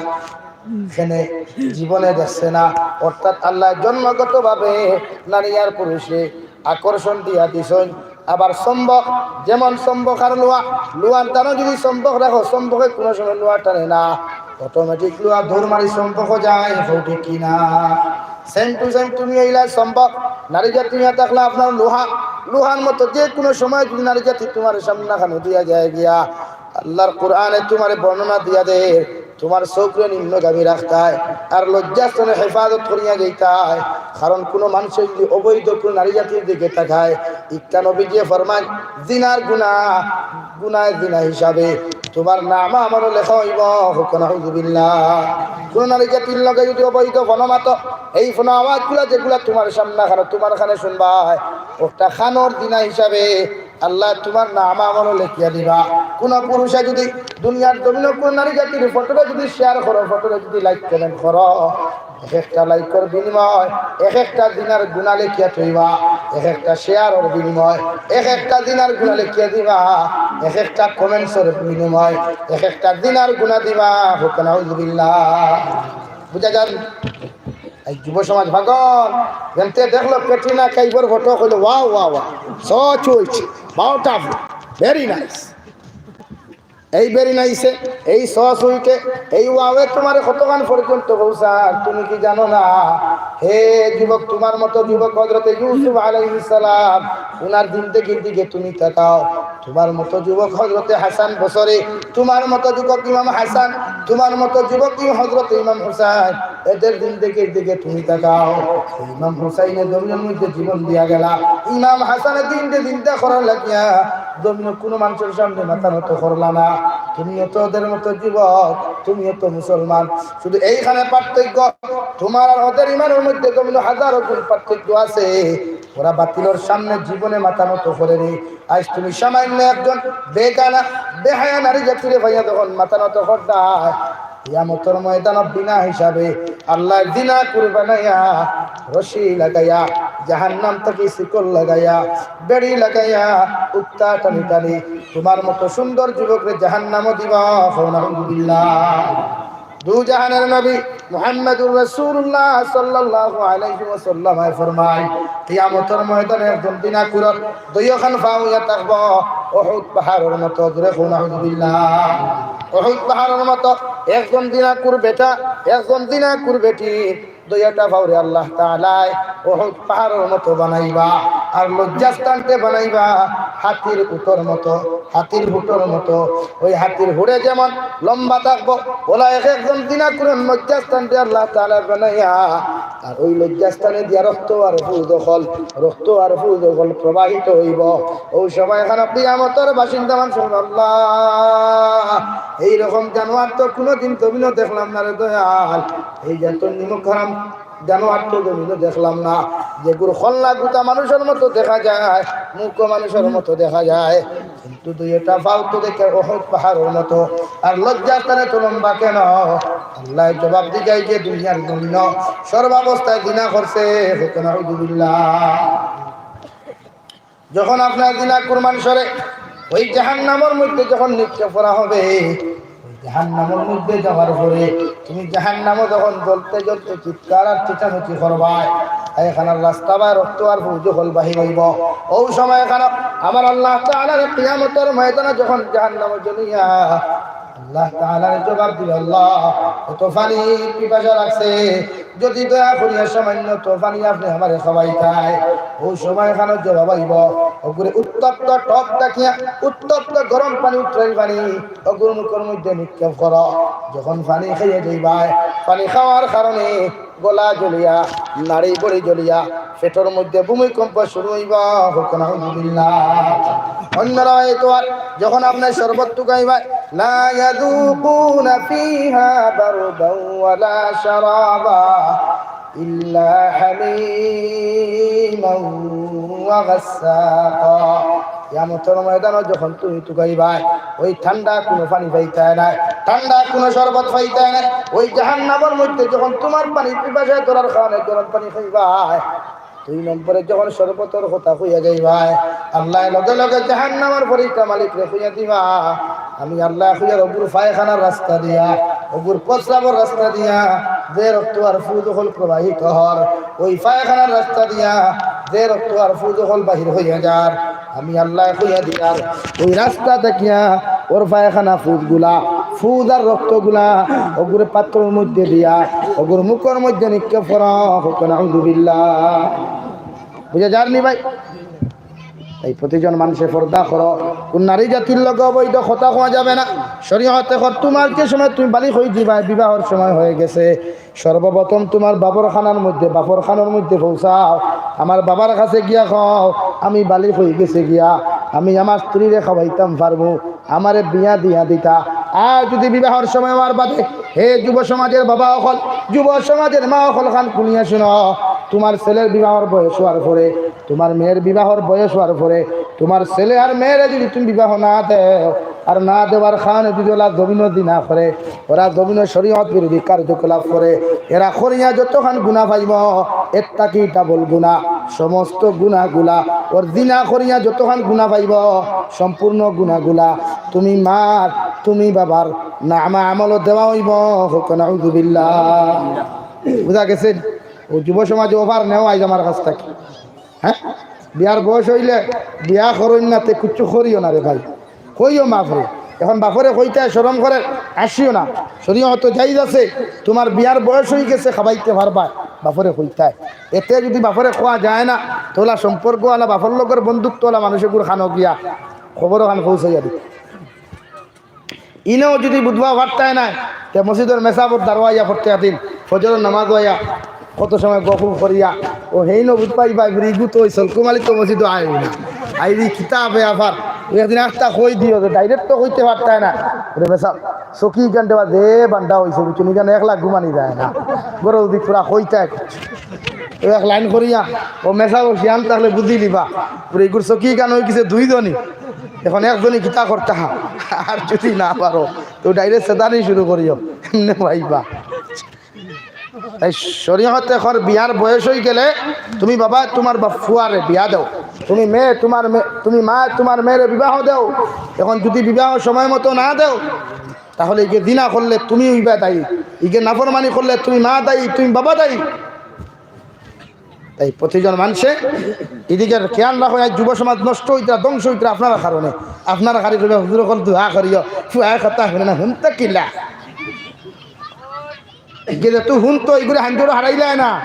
এখানে জীবনে দেখছে না, অর্থাৎ আল্লাহ জন্মগতভাবে নারী আর পুরুষে আকর্ষণ দিয়া দিছইন। আবার চুম্বক, যেমন চুম্বক আর লোহা, লোহার টানো যদি চুম্বক রাখো, চুম্বকে কুনু সময় লোহা টানে না, অটোমেটিক লোহা দৌড় মারি চুম্বকও যায়, কও ঠিক কি না? সেম টু সেম তুমি অইলা চুম্বক, নারী জাতি নিয়া থাকলা আপনার লোহা, লোহার মতো যে কুনু সময় যদি নারী জাতি তোমার সামনে খানো দিয়া যায় গিয়া, আল্লাহর কোরআনে তোমারে বর্ণনা দিয়া দের, তোমার চউখরে নিম্নগামী রাখতায়, আর লজ্জাস্থানে হেফাজত করিয়া যাইতায়। কারণ কুনু মানষে যদি অবৈধ কুনু নারী জাতির দিকে তাকায়, ইকটা নবীজিয়ে ফরমাইন, জিনার গুনা, গুনায় জিনা হিসাবে তোমার নামা আমলো লেখা অইবো। কও নাউজুবিল্লাহ। কুনু নারী জাতির লগে যদি অবৈধ ফোনো মাতো, এই ফোনো আওয়াজগুলা যেগুলা তোমার সামনে খানো, তোমার কানে শুনবায়, অটা খানোর জিনা হিসাবে আল্লায় তোমার নামা আমলো লেখিয়া দিবা। কুনু পুরুষে যদি দুনিয়ার জমিনো কুনু নারী জাতির ফটোরে যদি শেয়ার করো, ফটোরে যদি লাইক কমেন্ট করো, এক একটা লাইকর বিনিময় এক একটা জিনার গুনা লেখিয়া থইবা, এক একটা শেয়ারর বিনিময় এক একটা জিনার গুনা লেখিয়া দিবা, এক একটা কমেন্টসর বিনিময় এক একটা জিনার গুনা দিবা। কও নাউজুবিল্লাহ। বুঝা যার? এই যুব সমাজ পাগল, যেমতে দেখলো ক্যাটরিনা কাইফর ফটো, কইলো, "wow, wow, wow, so sweet, beautiful, very nice।" এই very nice এ, এই so sweet এ, এই wow এ তোমারে কতখান পর্যন্ত পৌঁছার, তুমি কি জানো না? হে যুবক, তোমার মতো যুবক হযরতে ইউসুফ আলাইহিস সালাম, উনার জিন্দেগির দিকে তুমি তাকাও। তোমার মতো যুবক হযরতে হাসান বসরি, তোমার মতো যুবক ইমাম হাসান, তোমার মতো যুবক ইমাম হযরতে ইমাম হুসাইন, এদের জিন্দেগির দিকে তুমি তাকাও। ইমাম হুসাইনে জমিনর মধ্যে জীবন দিয়া গেলা, ইমাম হাসানে দিনরে জিন্দা করার লাগিয়া জমিনো কুনু মানষর সামনে মাথা নত করলা না। তুমিও তো ওদের মতো যুবক, তুমিও তো মুসলমান। শুধু এইখানে পার্থক্য, তোমার আর ওদের ইমানর মধ্যে জমিনো হাজারো গুণ পার্থক্য আছে। ওরা বাতিলর সামনে জীবনে মাথা নত করেনি। আইজ তুমি সামান্য একজন বেগানা, বেহায়া নারী জাতিরে পাইয়া যখন মাথা নত করতায়, কিয়ামতর ময়দানো বিনা হিসাবে আল্লায় জিনাকুর বানাইয়া, রশি লাগাইয়া, জাহান্নাম থাকি শিকল লাগাইয়া, বেড়ি লাগাইয়া, উক্তা টানি টানি তোমার মতো সুন্দর যুবকরে জাহান্নামো দিবা। কও নাউজুবিল্লাহ। দু জাহানের নবী মুহাম্মাদুর রাসূলুল্লাহ সাল্লাল্লাহু আলাইহি ওয়াসাল্লাম ফরমায়, কিয়ামতর ময়দানে একজন জিনাকুরর দুইওখান পাও অইয়া থাকবো উহুদ পাহাড়র মতো। জোরে কও নাউজুবিল্লাহ। উহুদ পাহাড়র মতো। একজন জিনাকুর বেটা, একজন জিনাকুর বেটি, দুইটা পাওরে আল্লাহ তাআলায় উহুদ পাহাড়র মতো বানাইবা, আর লজ্জাস্থানরে বানাইবা হাতির হুটর মতো, হাতির হুটর মতো। ওই হাতির হুড়ে যেমন লম্বা থাকবো, অলা এক একজন জিনাকুরর লজ্জাস্থানরে আল্লাহ তাআলায় বানাইয়া, আর ওই লজ্জাস্থানে দিয়া রক্ত আর পুজ অকল, রক্ত আর পুজ অকল প্রবাহিত অইবো। ওই সময়খানো কিয়ামতর বাসিন্দা মানষে কইবা, আল্লাহ, এইরকম জানোয়ার তো কুনুদিন জমিনো দেখলাম না রে দয়াল। এই জাতর নিমক হারাম জানোয়ার তো জমিনো দেখলাম না, যেগুর কল্লা গুতা মানুষর মতো দেখা যায়, মুখও মানুষর মতো দেখা যায়, কিন্তু দুইটা পাও তো দেখি উহুদ পাহাড়র মতো, আর লজ্জাস্থানে তো লম্বা কেন? আল্লায় জবাব দিবা, যে দুনিয়ার জমিনো সর্বাবস্থায় জিনা করছে, কউক্কা নাউজুবিল্লাহ। যখন আপনার জিনাকুর মানষরে ওই জাহান্নামর মধ্যে যখন নিক্ষেপ করা হবে, ওই জাহান্নামর মধ্যে যাওয়ার পরে তুমি জাহান্নামো যখন জ্বলতে জ্বলতে চিৎকার আর চেঁচামেচি করবায়, এখানর রাস্তা বায় রক্ত আর পুজ অকল বাহির অইবো। ওই সময়খানো আমার আল্লাহ তাআলার কিয়ামতর ময়দানো যখন জাহান্নামো জ্বলিয়া আল্লাহ তাআলারে জবাব দিবা, আল্লাহ, কত পানির পিপাসা লাগছে, যদি দয়া করিয়া সামান্য তো পানি আপনে আমারে খাওয়াইতায়। ওই সময়খানো জবাব আইবো, অগুরে উত্তপ্ত টব থাকিয়া উত্তপ্ত গরম পানি, উতরাইল পানি, অগুর মুখর মধ্যে নিক্ষেপ করো। যখন পানি খাইয়া যাইবায়, পানি খাওয়ার কারণে গলা জ্বলিয়া, নাড়ি ভুড়ি জ্বলিয়া, পেটর মধ্যে ভূমিকম্প শুরু অইবো, কউক্কা নাউজুবিল্লাহ। অন্য রাওয়ায়েতো আর যখন আপনে শরবত তুকাইবায়, لا يذوقون فيها بردا ولا شرابا إلا حميما وغساقا। কিয়ামতর ময়দানো যখন তুমি তুকাইবায়, ওই ঠান্ডা কুনু পানি পাইতায় নায়, ঠান্ডা কুনু শরবত পাইতায় নায়। ওই জাহান্নামর মধ্যে যখন তুমার পানির পিপাসায় ধরার কারণে গরম পানি খাইবায়, দুই নম্বরে যখন শরবতর কথা কইয়া যাইবায়, আল্লায় লগে লগে জাহান্নামর ফিরিস্তা মালিকরে কইয়া দিবা, আমি আল্লায় কইয়ার অগুর পায়খানার রাস্তা দিয়া, অগুর প্রস্রাবর রাস্তা দিয়া যে রক্ত আর পুজ অকল প্রবাহিত হর, ওই পায়খানার রাস্তা দিয়া যে রক্ত আর পুজ অকল বাহির অইয়া যার, আমি আল্লায় কইয়া দিয়ার, ওই রাস্তা থাকিয়া অর পায়খানা পুজ গুলা, পুজ আর রক্ত গুলা, অগুরে পাত্রর মধ্যে দিয়া, অগুর মুখর মধ্যে নিক্ষেপ করো, কউক্কা নাউজুবিল্লাহ। বুঝা যার নি ভাই? এই প্রতিজন মানষে পর্দা করো, কুন নারী জাতির লগে অবৈধ কথা কওয়া যাবে না। শরীয়তে কর, তুমার যে সময় তুমি বালিগ অইযিবায়, বিবাহর সময় অইগেছে, সর্বপ্রথম তুমার বাফর খানার মধ্যে, বাফর খানার মধ্যে পৌঁছাও, আমার বাবার কাছে গিয়া কও, আমি বালিগ অইগেছি গিয়া, আমি আমার স্ত্রীরে খাওয়াইতাম পারমু, আমারে বিয়া দিয়া দিতা। আর যুদি বিবাহর সময় অওয়ার বাদে, হে যুব সমাজর বাবা অকল, যুব সমাজর মা অকল, কান খুলিয়া হুনো, তুমার ছেলের বিবাহর বয়স অওয়ার পরে, তুমার মেয়ের বিবাহর বয়স অওয়ার পরে, তুমার ছেলে আর মেয়েরে যুদি তুমি বিবাহ না দেও, আর না দেওয়ার কারণে যুদি অলা জমিনো জিনা করে, অরা জমিনো শরীয়ত বিরোধী কার্যকলাপ করে, এরা করিয়া যতখান গুনা পাইবো, এর থাকি ডাবল গুনা, সমস্ত গুনাগুলা, অর জিনা করিয়া যতখান গুনা পাইবো, সম্পূর্ণ গুনাগুলা তুমি মার, তুমি বাবার নামা আমলো দেওয়া অইবো, কউক্কা নাউজুবিল্লাহ। বুঝা গেছে? অউ যুব সমাজে offer নেও আইজ আমার কাছ থাকি। হ্যাঁ, বিয়ার বয়স অইলে বিয়া করইন না, তে কিচ্ছু করিও না রে ভাই, কইও মাফরে। এখন বাফরে কইতায় শরম করে, আসিও না। শরীয়তো জায়েজ আছে, তুমার বিয়ার বয়স অইগেছে, খাবাইতে পারবায়, বাফরে কইতায়। এতে যুদি বাফরে কওয়া যায় না, তে অলা সম্পর্ক অলা, বাফর লগর বন্ধুত্ব অলা মানষগুর কানো গিয়া খবর খান পৌঁছাইয়া দিত। ইনেও যুদি বুঝবা পারতায় নায়, তে মসজিদর মেসাবর দারো আইয়া প্রত্যেক দিন ফজরর নামাজ অইয়া কত সময় গফ করিয়া, অউ হেইনও বুঝ পাইবায়, ফিরি ইগু তো অউ সলকুমালি তো মসজিদো আয় না। আইরি কিতাবে আবার, অউ একদিন আস্তা কই দিও যে direct তো কইতে পারতায় না। ওরে মেসাব, চকি ইখান দেওয়া যে বান্দা অইছে, বুঝছো নি, ইখান একলা ঘুমানি যায় না। বড় যুদি পুরা কইতায়, অউ এক লাইন করিয়া, অউ মেসাব শিয়ান থাকলে বুঝিলিবা। পুরা ইগুর চকি ইখান অইগেছে দুইজনই। এখন একজনই কিতা করতা, আর যুদি না পারো, তে direct সেদানি শুরু করিও, এমনে পাইবা। তাই শরীয়তে কর বিয়ার বয়স অইগেলে তুমি বাবা তুমার বাপ ফুয়ারে বিয়া দেও, তুমি মেয়ে তুমার মে-, তুমি মা তুমার মেয়েরে বিবাহ দেও। এখন যুদি বিবাহ সময় মতো না দেও, তাহলে ইগে জিনা করলে তুমি অইবা দায়ী, ইগে নাফরমানি করলে তুমি মা দায়ী, তুমি বাবা দায়ী। তাই প্রতিজন মানষে ইদিকে খেয়াল রাখো, আইজ যুব সমাজ নষ্ট অইতরা, ধ্বংস অইতরা আপনারার কারণে। আপনারা খালি কইবা, "হুজুর অকল দোয়া করিও, ফুয়ায় কথা হুনে না, হুনতা কিলা?" গেলে তো হুন তো এগুলো হাঞ্জুরো হারাইলায় না।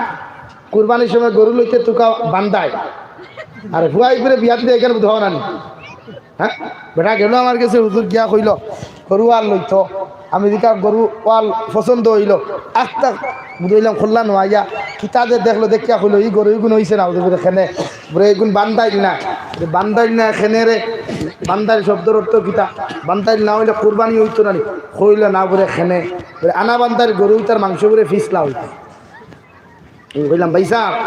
কুরবানির সময় গরু লইতে তুকা বান্ধায়। আর ফুয়া এগুলো বিয়া দিতে এখানে বুধ না নি। হ্যাঁ, বেটা গেল আমার গেছে, হুজুর গিয়া কইল, "গরু আর লইতো।" আমি দিকা গরু ওয়াল পছন্দ হইল। আখতা বুঝলাম, খুললা নোয়াইয়া কিতা যে দেখলো, দেখিয়া কইল, "ই গরু ইগুন হইছে না।" ওদের খেনে বুড়ে এগুন বান্ধাইল না। বুড়ে বান্ধাইল না খেনে রে। বান্ধাইল শব্দর অর্থ কিতা? বান্ধাইল না হইলে কুরবানি হইতো না নি। কইল না বুড়ে খেনে। বুড়ে আনা বান্ধাইল গরু তার মাংস বুড়ে ফিসলা হইতো। আমি কইলাম, "ভাই সাহেব,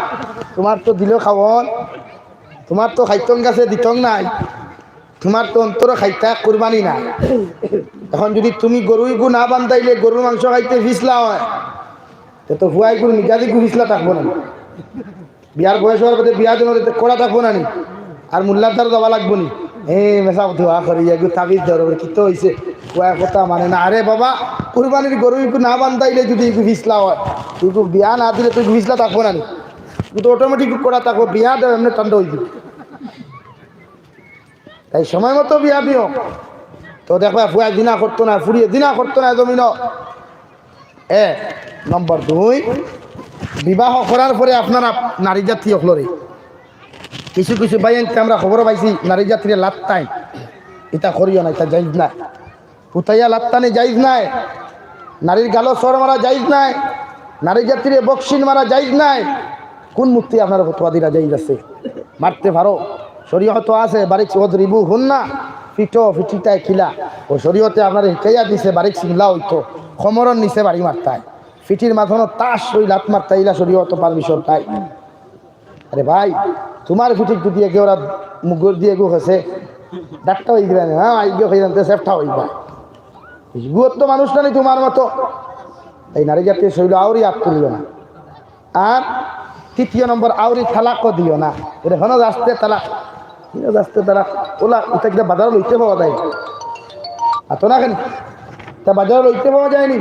তোমার তো দিল খাওয়ন, তোমার তো খাইতং গাছে দিতং নাই, তোমার তো অন্তর খাইতা কুরবানি না। এখন যদি তুমি গরু ইগু না বান্ধাইলে গরুর মাংস খাইতে ফিসলা হয়, তে তো ফুয়া ইগুর মিজাজ ইগু ফিসলা থাকবো না। বিয়ার বয়স হওয়ার বাদে বিয়া দিন হলে তো করা থাকবো না নি, আর মোল্লার দ্বারা যাওয়া লাগবো নি।" এ মেসা দোয়া করি, এগু তাবিজ ধরো, বলে, "কিতা হইছে?" ফুয়া কথা মানে না। "আরে বাবা, কুরবানির গরু ইগু না বান্ধাইলে যদি ইগু ফিসলা হয়, ইগু বিয়া না দিলে তো ইগু ফিসলা থাকবো না নি, ইগু তো অটোমেটিক করা থাকবো, বিয়া দেও এমনি ঠান্ডা হইবে।" তাই সময় মতো বিয়া দিও। তো দেখবা, ফুয়া জিনা করতো না, ফুড়িয়ে জিনা করতো না জমিন। এ, নম্বর দুই, বিবাহ করার পরে আপনারা নারী জাতি অকলরে, কিছু কিছু ভাইয়াইন্তে আমরা খবর পাইছি, নারী জাতিরে লাত্তাইন, ইতা করিও না, ইতা জায়েজ না। ফুতাইয়া লাত্তানি জায়েজ নাই, নারীর গালো চড় মারা জায়েজ নাই, নারী জাতিরে বক্সিন মারা জায়েজ নাই। কোন মুফতি আপনার ফতোয়া দিলা জায়েজ আছে? মারতে পারো, শরীয়ত আছে, বারিক ওয়াদরিবুহুন্না, পিটো, পিটিতায় কিলা। ও শরীয়তে আপনারে হিকাইয়া দিছে, বারিক সিংলা হইতো, খমরর নিচে বাড়ি মারতায়, পিটির মাঝখানো তাস ওই লাত মারতায়, ইলা শরীয়ত পারমিশন নাই। আরে ভাই, তোমার পিঠিত যদি একে ওরা মুগুর দিয়ে গু খেছে, ডাক্তার হয়ে দিবেন, হ্যাঁ, আইগে হয়ে যান, সেফটা হইবা। গুয়ত তো মানুষ না নি তোমার মতো। এই নারী জাতীয় শৈল আউরি আত তুলিও না। আর তৃতীয় নম্বর, আউরি তালাকও দিও না। এটা হনো রাস্তে তালাক, হনো রাস্তে তালাক। ওলা ইটা কিতা বাজারো লইতে পাওয়া যায়? আতো না কেন? তা বাজারো লইতে পাওয়া যায়নি।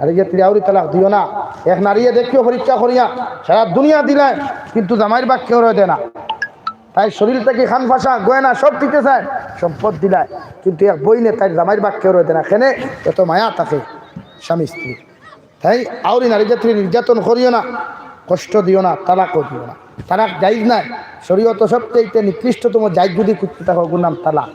নারী জাতিরে আউরি তালাক দিও না। এক নারীয়ে দেখিও পরীক্ষা করিয়া, সারা দুনিয়া দিলায়, কিন্তু জামাইর বাক্যে রয়ে দেয় না। তাই শরীর থাকি খান ফাঁসা, গয়না সব দিতে চায়, সম্পদ দিলায়, কিন্তু এক বইনে তাই জামাইর বাক্যে রয়ে দেয় না। কেনে? এত মায়া থাকে স্বামী স্ত্রী। তাই আউরি নারী জাতিরে নির্যাতন করিও না, কষ্ট দিও না, তালাকও দিও না। তালাক জায়েজ নাই। শরীয়ত সবচেয়ে নিকৃষ্টতম জায়েজ যদি করতে থাকো, ওগুর নাম তালাক।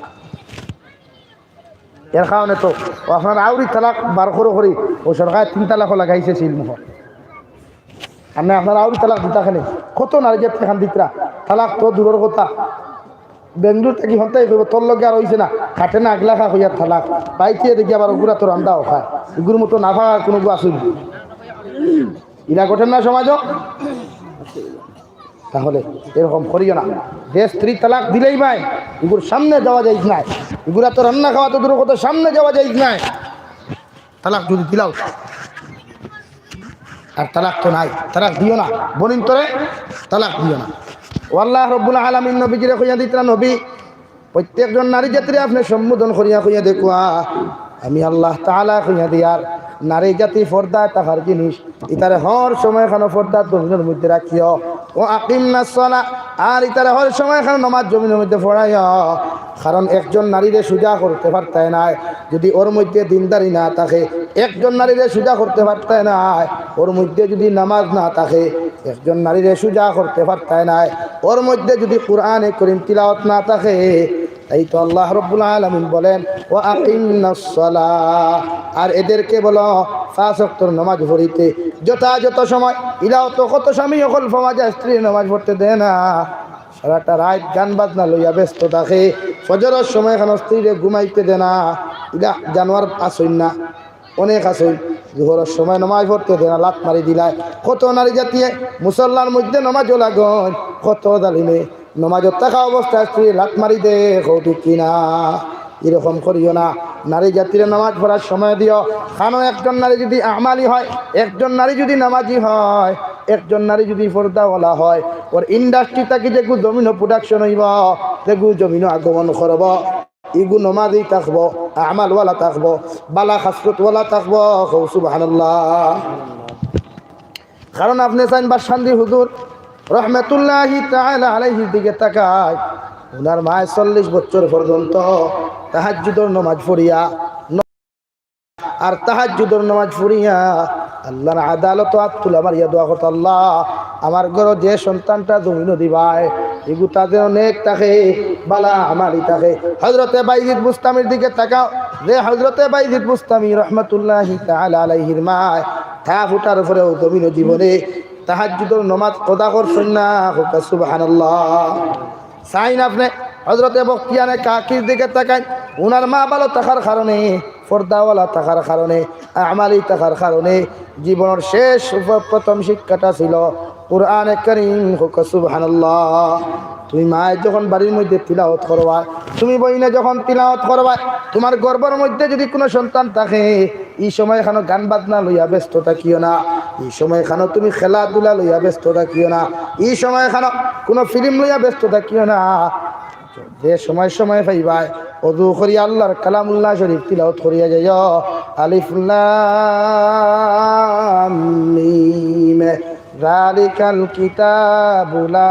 এর কারণে তো ও আপনার আউরি তালাক বার করো করি, ও সরকারে তিন তালাকও লাগাইছে সিলমোহর। আর না আপনার আউরি তালাক দিতা কেনে? কত নারী জাতি খান দিতরা, তালাক তো দূরর কথা। বেঙ্গলোর থাকি হন্তাই কইব, "তোর লগে আর হইছে না, খাটে না আগলা খা হইয়া তালাক।" বাইতে দেখি আবার ওগুরা তো রান্দাও খায়। এগুর মতো না ভাগা কোনো গু আসুন। ইলা ঘটের না সমাজও? তাহলে এরকম করিও না। যে স্ত্রী তালাক দিলেই ভাই, এগুর সামনে যাওয়া যাইজ নাই। এগুরা তো রান্না খাওয়া তো দূর কথা, সামনে যাওয়া যাইজ নাই। তালাক যদি দিলাও, আর তালাক তো নাই, তালাক দিও না, বনিন তোরে তালাক দিও না। ও আল্লাহ রব্বুল আলামিন নবীজিরে কইয়া দিতরা, "নবী, প্রত্যেকজন নারী জাতিরে আপনি সম্বোধন করিয়া কইয়া দেখুয়া, আমি আল্লাহ তাআলা কইয়া দিয়ার নারী জাতি পর্দায় থাকার জিনিস, ইতারে হর সময় খানো পর্দা জমিনর মধ্যে রাখিও, ও আকিমনা সলা, আর ইতারে হর সময় খানো নমাজ জমিনর মধ্যে পড়াইও।" কারণ একজন নারীরে সুজা করতে পারতায় নায়, যদি ওর মধ্যে দিনদারি না থাকে, একজন নারীরে সুজা করতে পারতায় নায়, ওর মধ্যে যদি নামাজ না থাকে, একজন নারীরে সুজা করতে পারতায় নায়, ওর মধ্যে যদি কোরআনে করিম তিলাওয়াত না থাকে। তাই তো আল্লাহ রব্বুল আলামিন বলেন, "ওয়া আকিমনাস সালাহ", আর এদেরকে বলো পাঁচ ওয়াক্তর নামাজ পড়িতে যথাযথ সময়। ইলাও তো কত স্বামী অকল ফমাজা স্ত্রীর নামাজ পড়তে দেয় না, সারাটা রাইত গান বাজনা লইয়া ব্যস্ত থাকে, ফজরর সময় খানো স্ত্রীরে ঘুমাইতে দেয় না। ইলা জানোয়ার আছইন না, অনেক আছইন, জোহরর সময় নমাজ পড়তে দেয় না, লাত মারি দিলায়। কত নারী জাতিয়ে মুসল্লার মধ্যে নমাজও লাগইন, কত জালিমে নমাজও থাকা অবস্থায় স্ত্রী লাত মারি দে, কও ঠিক কিনা? এরকম করিও না। নারী জাতিরে নমাজ পড়ার সময় দিও। খানো একজন নারী যদি আমালি হয়, একজন নারী যদি নামাজি হয়, একজন নারী যদি পর্দাওয়ালা হয়, ওর ইন্ডাস্ট্রি থাকি যেগু জমিনও প্রোডাকশন হইব, যেগু জমিনও আগমন করব, ইগু নমাজি থাকব, আমালওয়ালা থাকব, বালা খাসলতওয়ালা থাকব। কও সুবহানাল্লাহ। কারণ আপনি চাইন বাসান্দি হুজুর রহমতুল্লাহি তাআলা আলাইহির দিকে তাকায়, ওনার মায় চল্লিশ বছর পর্যন্ত তাহাজ্জুদর নমাজ পড়িয়া, ন-, আর তাহাজ্জুদর নমাজ পড়িয়া আল্লাহর আদালতো আত তুলা মারিয়া দোয়া করতা, "আল্লাহ, আমার ঘরো যে সন্তানটা জমিনো দিবায়, ইগুতা যেন নেক থাকে, বালা আমালি থাকে।" হযরতে বাইজিদ বুস্তামির দিকে তাকাও, যে হযরতে বাইজিদ বুস্তামি রহমতুল্লাহি তাআলা আলাইহির মায় তা ফুটার পরেও জমিনো জীবনে তাহাজ্জুদর নমাজ কদা করছইন না, কউক্কা সুবহানাল্লাহ। চাইন আপনে হযরতে বখতিয়ারে কাকির দিকে তাকাইন, উনার মা ভালো থাকার কারণে, পর্দাওয়ালা থাকার কারণে, আমালি থাকার কারণে জীবনর শেষ উপ-, প্রথম শিক্ষাটা ছিল কোরআনে কারীম, কউক্কা সুবহানাল্লাহ। তুমি মায়ে যখন বাড়ির মধ্যে তিলাওয়াত করবায়, তুমি বইনে যখন তিলাওয়াত করবায়, তুমার গর্ভর মধ্যে যুদি কুনু সন্তান থাকে, ই সময়খানো গান বাজনা লইয়া ব্যস্ত থাকিও না, ই সময়খানো তুমি খেলাধুলা লইয়া ব্যস্ত থাকিও না, ই সময়খানো কুনু ফিল্ম লইয়া ব্যস্ত থাকিও না। যে সময় সময় পাইবায়, অজু করিয়া আল্লাহর কালামুল্লাহ শরীফ তিলাওয়াত করিয়া যাইও। আলিফ লাম মিম, যালিকাল কিতাবু লা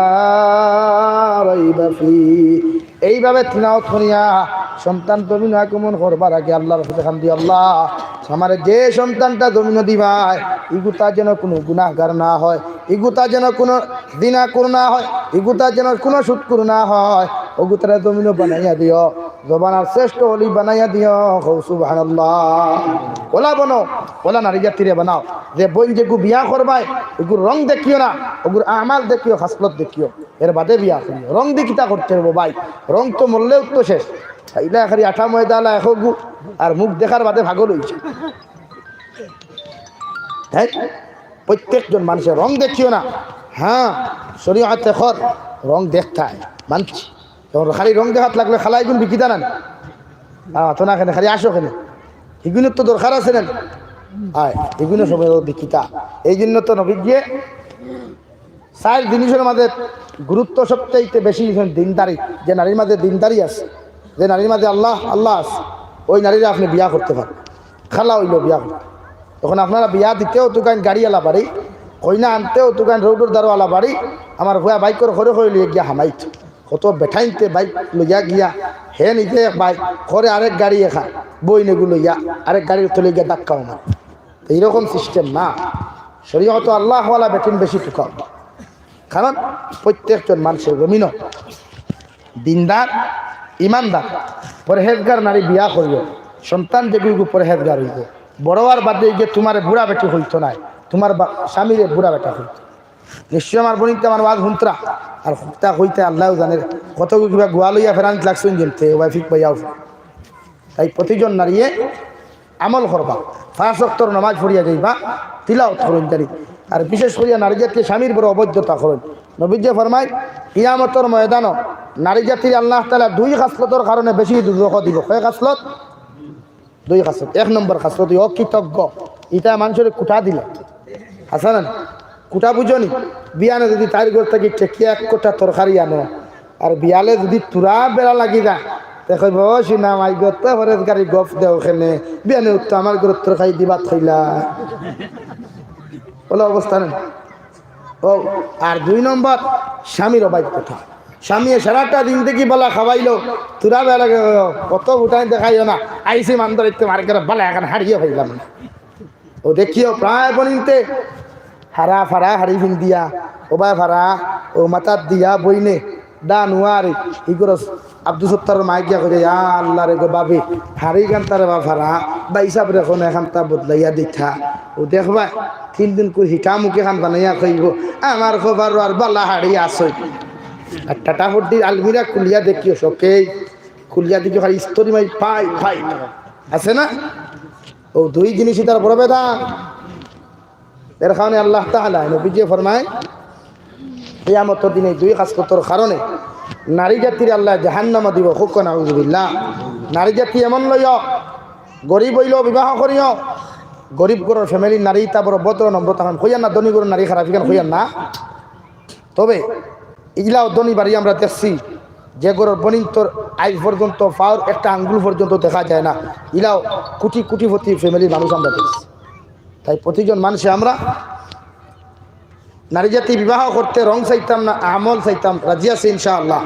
রাইবা ফি। এইভাবে তিলাওয়াত করিয়া সন্তান জমিনো আগমন করবার আগে আল্লাহর কাছে কান্দি, "আল্লাহ, আমারে যে সন্তানটা জমিনো দিবায়, ইগুতা যেন কুনু গুনাহগার না হয়, ইগুতা যেন কুনু জিনাখুর না হয়, ইগুতা যেন কুনু সুদখুর না হয়, অগুতারে জমিনো বানাইয়া দিও, জমানার শ্রেষ্ঠ অলি বানাইয়া দিও।" কও সুবহানাল্লাহ। অলা বনো, অলা নারী জাতিরে বানাও। যে বইন যেগু বিয়া করবায়, অগুর রং দেখিও না, অগুর আমাল দেখিও, খাসলত দেখিও। এর বাদে বিয়া করিও। রং দি কিতা করতে অইবো ভাই? রং তো মরলেউ তো শেষ। ইলা খালি আটা ময়দা আলা একগু, আর মুখ দেখার বাদে পাগল অইছে। হ্যাঁ? প্রত্যেকজন মানষে রং দেখিও না। হ্যাঁ, শরীয়তে কর, রং দেখতায়, মানছি। তখন খালি রং দেখাত লাগলে খালাইগুন বিকিতা না নি? আহ, তো না কেনে, খালি আসো কেনে? ইগুনর তো দরকার আছে না নি? আয়, ইগুনর সময় বিকিতা। এই জন্য তো নবীজিয়ে চাইর জিনিসর মাঝে গুরুত্ব সবচাইতে বেশি দিছইন দিনদারি, যে নারীর মাঝে দিনদারি আছে, যে নারীর মাঝে আল্লাহ, আল্লাহ আছে, ওই নারীরে আপনে বিয়া করতে পারবা। খালা অইলো বিয়া করতে। তখন আপনারা বিয়া দিতেও তুকাইন গাড়িআলা বাড়ি, কইনা আনতেও তুকাইন রোডর ধারোআলা বাড়ি, আমার ফুয়া বাইকর খরে খরে লইয়া গিয়া হামাইত। কত বেটাইন্তে বাইক লইয়া গিয়া, হে নিজে এক বাইক, খরে আরেক গাড়ি এখান, বইন এগু লইয়া আরেক গাড়ির তলে গিয়া ধাক্কাও মারে। তো এইরকম সিস্টেম না। শরীয়তো আল্লাহওয়ালা বেটিন বেশি তুকাও। কারণ প্রত্যেকজন মানষে জমিনো দিনদার, ইমানদার, পরহেজগার নারী বিয়া করিও। সন্তান যেগু ইগু পরহেজগার অইবো। বড় অওয়ার বাদে গিয়া তুমারে বুড়া বেটি কইতো নায়, তুমার বা-, স্বামীরে বুড়া বেটা কইতো। নিশ্চয় আমার বইনতে আমার ওয়াজ হুনতরা, আর তা কইতে আল্লাহ জানে কতগু কিবা গুয়া লইয়া ফেরানিত লাগছইন যেনতে, ওবায় ফিক পাইয়াও। তাই প্রতিজন নারীয়ে আমল করবা, পাঁচ ওয়াক্তর নামাজ পড়িয়া যাইবা, তিলাওয়াত করইন জানি। আর বিশেষ করিয়া নারী জাতিয়ে স্বামীর বড় অবৈধতা করইন। নবীজিয়ে ফরমাইন, কিয়ামতর ময়দানো নারী জাতিরে আল্লাহ তাআলা দুই খাসলতর কারণে বেশি দুজখো দিবো। কয় খাসলত? দুই খাসলত। এক নম্বর খাসলত অকৃতজ্ঞ, ইতা মানষরে কুটা দিলে। আছে না নি? কুটা বুঝো নি? বিয়ানে যুদি তাইর ঘর থাকি ঠেকিয়া এক কোটা তরকারি আনো, আর বিয়ালে যুদি তুরা বেড়া লাগি যায়, তে কইবো, "ও সিনা মাই গো, তে পরহেজগারি গফ দেও কেনে, বিয়ানে উত্তর আমার ঘরর তরকারি দি ভাত খাইলা।" অলা অবস্থা না নি? ও, আর দুই নম্বর, স্বামীর অবাইত কথা। স্বামীয়ে সারাটা দিন থাকি বালা খাওয়াইলো, তুরা বেড়া লাগে, "কত ফুটাইন দেখাইও না, আইছি মান্দারিত্তে মার্কেটে বালা এখন হাড়িয়ে পাইলাম না।" ও দেখিও, প্রায় বইনতে হারা ফারা হাড়ি ফিন্দিয়া, ওবায় ফারা, ও মাথাত দিয়া বইনে, দা নুয়ারি, ই করস। আব্দুল সত্তারর মায়ে গিয়া কইছে, "ইয়া আল্লাহ রে গো ভাবি, হাড়ি গান্তারে বা ফারা, ভাইসাবরে কও না এখানতা বদলাইয়া দিতা।" ও দেখবায়, তিন দিন করি হিটা মুখে খান বানাইয়া কইবো, "আমার খবর আর বালা হাড়ি আছে।" আর টাটা ফড্ডির আলমিরা খুলিয়া দেখিও, শোকেস খুলিয়া দেখিও, খালি ইস্তরি মাই পাই, পাই। আছে না? ও দুই জিনিস ইতার বড় বেদান। এর কারণে আল্লাহ তাআলা নবীজিয়ে ফরমাইন, কিয়ামতর দিনে দুই খাসলতর কারণে নারী জাতিরে আল্লায় জাহান্নামো দিবো। কউক্কা নাউজুবিল্লাহ। নারী জাতি এমন লইও, গরিব অইলেও বিবাহ করিও, গরিব ঘরর ফ্যামিলির নারী ইতা বড় ভদ্র নম্র থাকইন। কইয়ার না ধনী ঘরর নারী খারাপ, ইখান কইয়ার না। তবে ইগলাও ধনী বাড়ি আমরা দেখছি, যে ঘরর বইনতর আইজ পর্যন্ত পাওর একটা আঙ্গুল পর্যন্ত দেখা যায় না, ইলাও কোটি কোটিপতি ফ্যামিলির মানুষ আমরা দেখছি। তাই প্রতিজন মানষে আমরা নারী জাতি বিবাহ করতে রং চাইতাম না, আমল চাইতাম, রাজি আছি ইনশাআল্লাহ।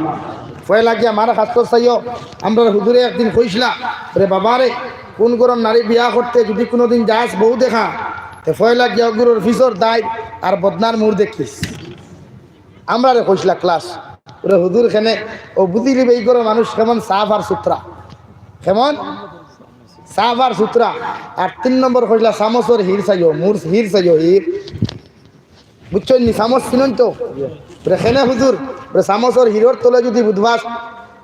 পয়লা গিয়া মার খাসলত চাইও। আমরার হুজুরে একদিন কইছলা, "রে বাবা রে, কুন ঘরর নারী বিয়া করতে যুদি কুনুদিন যাস বউ দেখা, তে পয়লা গিয়া অগুরর পিছর দায় আর বদনার মুর দেখিস। আমরারে কইছলা ক্লাস, ওরে হুজুর খেনে, ও বুঝিলিবে ই ঘরর মানুষ কেমন সাফ আর সুতরা, কেমন সাফ আর সুতরা। আর তিন নম্বর কইছলা চামচর হির চাইও, মুর হির চাইও, হির। বুঝছইন নি? চামচ চিনইন তো? বলে, "খেনে হুজুর?" বলে, "চামচর হিরর তলে যুদি বুধবাস,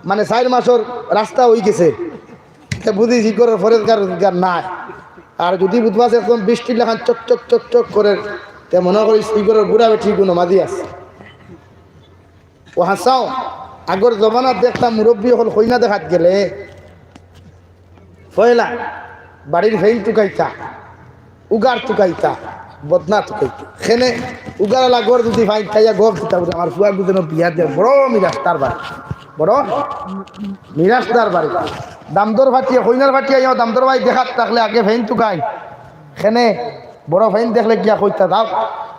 মানে, চাইর মাসর রাস্তা অইগেছে, তে বুঝিস ই ঘরর পরেজগার রোজগার নাই। আর যুদি বুধবাস একদম বৃষ্টির লাখান চক চক চক চক করের, তে মনো করিস ই ঘরর বুড়া বেটি কুনু মাঝি আছে।" ও হাছাউ, আগর জমানাত দেখতাম মুরব্বি অকল কইনা দেখাত গেলে পয়লা বাড়ির ফেইন তুকাইতা, উগার তুকাইতা, বদনা তুকাইতা। খেনে উগার লাগর যুদি ফাইন খাইয়া গফ দিতা, বুলে, "আমার ফুয়াগু যেন বিয়া দেয়, বড় মিরাস্তার বাড়ি, বড় মিরাস্তার বাড়ি।" দামদর ফাটিয়ে, কইনার ফাটিয়ে আইয়া দামদর ভাই দেখাত থাকলে আগে ফেইন তুকাই। খেনে বড় ফেইন দেখলে গিয়া কইতা, "দাও,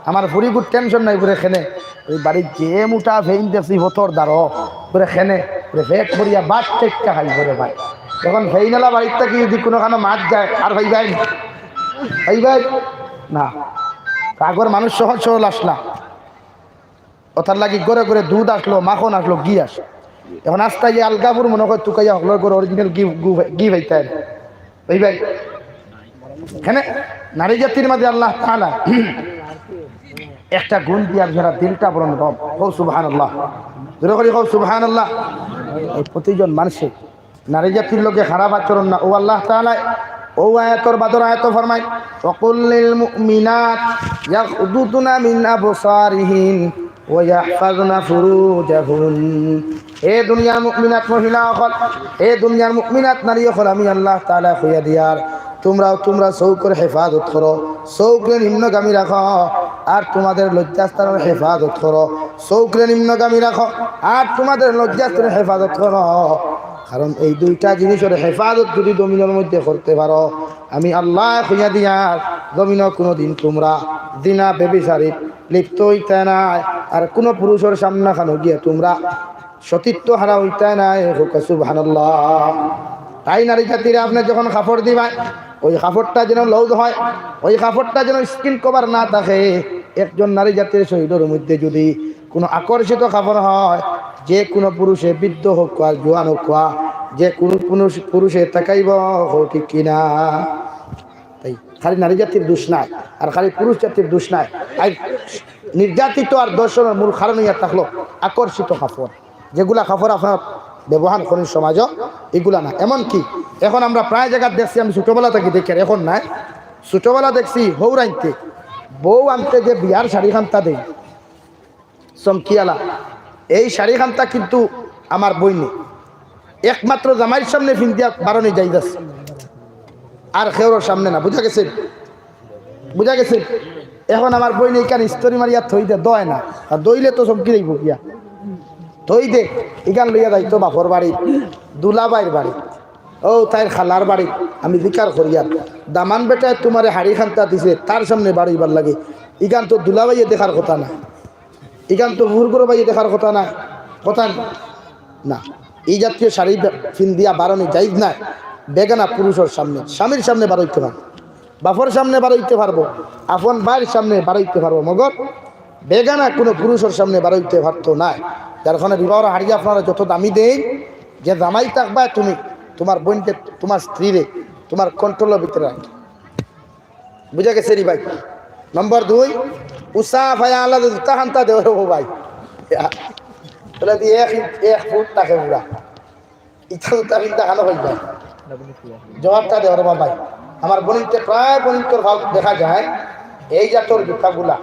আমার ফুরিগুর টেনশন নাই।" বুলে, "খেনে ওই বাড়িত যে মুটা ফেইন দেখছি, হতর দারো।" বুলে, "খেনে।" বুলে, "পেট ভরিয়া ভাত টেক্কা খাই।" বুলে, "ভাই, এখন ফেইনওয়ালা বাড়িত থাকি যুদি কুনুখানো মাত যায়, আর ভাই ভাই, ভাই ভাই না।" আগর মানুষ সহজ সরল আছলা। ওটার লাগি ঘরে ঘরে দুধ আছলো, মাখন আছলো, ঘি আছলো। এখন আস্তা গিয়া আলগাপুর মনো কয় তুকাইয়া হকলর ঘরে অরিজিনাল ঘি, ঘি, ঘি পাইতায় না। ওই ভাই, এখানে নারী জাতির মাঝে আল্লাহ তাআলা একটা গুণ দিয়ার, যারা দিলটা বড় নরম। কও সুবহানাল্লাহ। জোরে করি কও সুবহানাল্লাহ। এই প্রতিজন মানুষে নারী জাতির লগে খারাপ আচরণ না। ও আল্লাহ তাআলা ও আয়াতর বাদর আয়াত ফরমায়, "ওয়াকুল লিল মুমিনাত ইয়াগদুদনা মিন আবসারিহিন ওয়া ইয়াহফাজনা ফুরুজাহুন।" হে দুনিয়ার মুমিনাত মহিলা অকল, হে দুনিয়ার মুমিনাত নারী অকল, আমি আল্লাহ তাআলা কইয়া দিয়ার, তুমরাও তুমরা চউখর হেফাজত করো, চউখরে নিম্নগামী রাখো, আর তোমাদের লজ্জাস্থানর হেফাজত করো। চউখরে নিম্নগামী রাখো, আর তোমাদের লজ্জাস্থানর হেফাজত করো। কারণ এই দুইটা জিনিসর হেফাজত যুদি জমিনর মধ্যে করতে পারো, আমি আল্লায় কইয়া দিয়ার, জমিনো কুনুদিন তুমরা জিনা, ব্যভিচারে লিপ্ত অইতায় নায়, আর কুনু পুরুষর সামনাখানো গিয়া তুমরা সতীত্ব হারা অইতায় নায়। কউক্কা সুবহানাল্লাহ। তাই নারী জাতিরে আপনে যখন কাপড় দিবায়, ওই কাপড়টা যেন লউজ হয়, ওই কাপড়টা যেন skin cover না থাকে। একজন নারী জাতির শরীরর মধ্যে যুদি কুনু আকর্ষিত কাপড় হয়, যে কুনু পুরুষে, বৃদ্ধ হউক্কা আর জোয়ান হউক্কা, যে কুনু পুরুষ, পুরুষে তাকাইবো, কও ঠিক কি না? তাই খালি নারী জাতির দোষ নায়, আর খালি পুরুষ জাতির দোষ নায়। আর নির্যাতিত আর ধর্ষণর মূল কারণ অইয়া থাকলো আকর্ষিত কাপড়। যেগুলা কাপড় আপনারা ব্যবহার করইন সমাজো, ইগুলা না। এমনকি এখন আমরা প্রায় জাগাত দেখছি, আমি ছোটবেলা থাকি দেখিয়ার, এখন নায়, ছোটবেলা দেখছি হউরাইন্তে বউ আনতে যে বিয়ার শাড়ি খান্তা দেইন, চমকিআলা, এই শাড়ি খান্তা কিন্তু আমার বইনে একমাত্র জামাইর সামনে ফিন্দিয়া বারনি জায়েজ আছে, আর কেউরর সামনে না। বুঝা গেছে? বুঝা গেছে? এখন আমার বইনে ইখান ইস্তরি মারিয়া থই দে, দয় না, আর দইলে তো চমকি যাইবো গিয়া। থই দে, ইখান লইয়া যাইতো বাপর বাড়ি, দুলাভাইর বাড়ি, ও তাইর খালার বাড়ি। আমি জিকার করিয়ার, দামান বেটায় তুমারে শাড়ি খান্তা দিছে, তার সামনে বারইবার লাগি। ইখান তো দুলাভাইয়ে দেখার কথা না, ইখান তো ফুরগুরো ভাইয়ে দেখার কথা না, কথা না। ই জাতীয় শাড়ি ফিন্দিয়া বারনি জায়েজ নায়। বেগানা পুরুষর সামনে, স্বামীর সামনে বারইতে পারবো, বাপর সামনে বারইতে পারবো, আপন ভাইর সামনে বারইতে পারবো, মগর বেগানা কুনু পুরুষর সামনে বারইতে পারতো নায়। যার কারণে বিবাহর শাড়ি আপনারা যত দামি দেইন, যে জামাই থাকবায় তুমি, তুমার বইনরে, তুমার স্ত্রীরে, তুমার control-র ভিতরে রাখো। বুঝা গেছে নি ভাই? নম্বর দুই, উষা ফায়া আলা জুতা খান্তা দেওয়ার হবো ভাই। বলে দি এক ইঞ্চ, এক ফুট থাকে পুরা। ইটা জুতা কিনতে খানো হইল ভাই। জবাবটা দেওয়ার বাবা ভাই। আমার বইনতে প্রায় বইনতর ভাব দেখা যায়, এই জাতর জুতাগুলা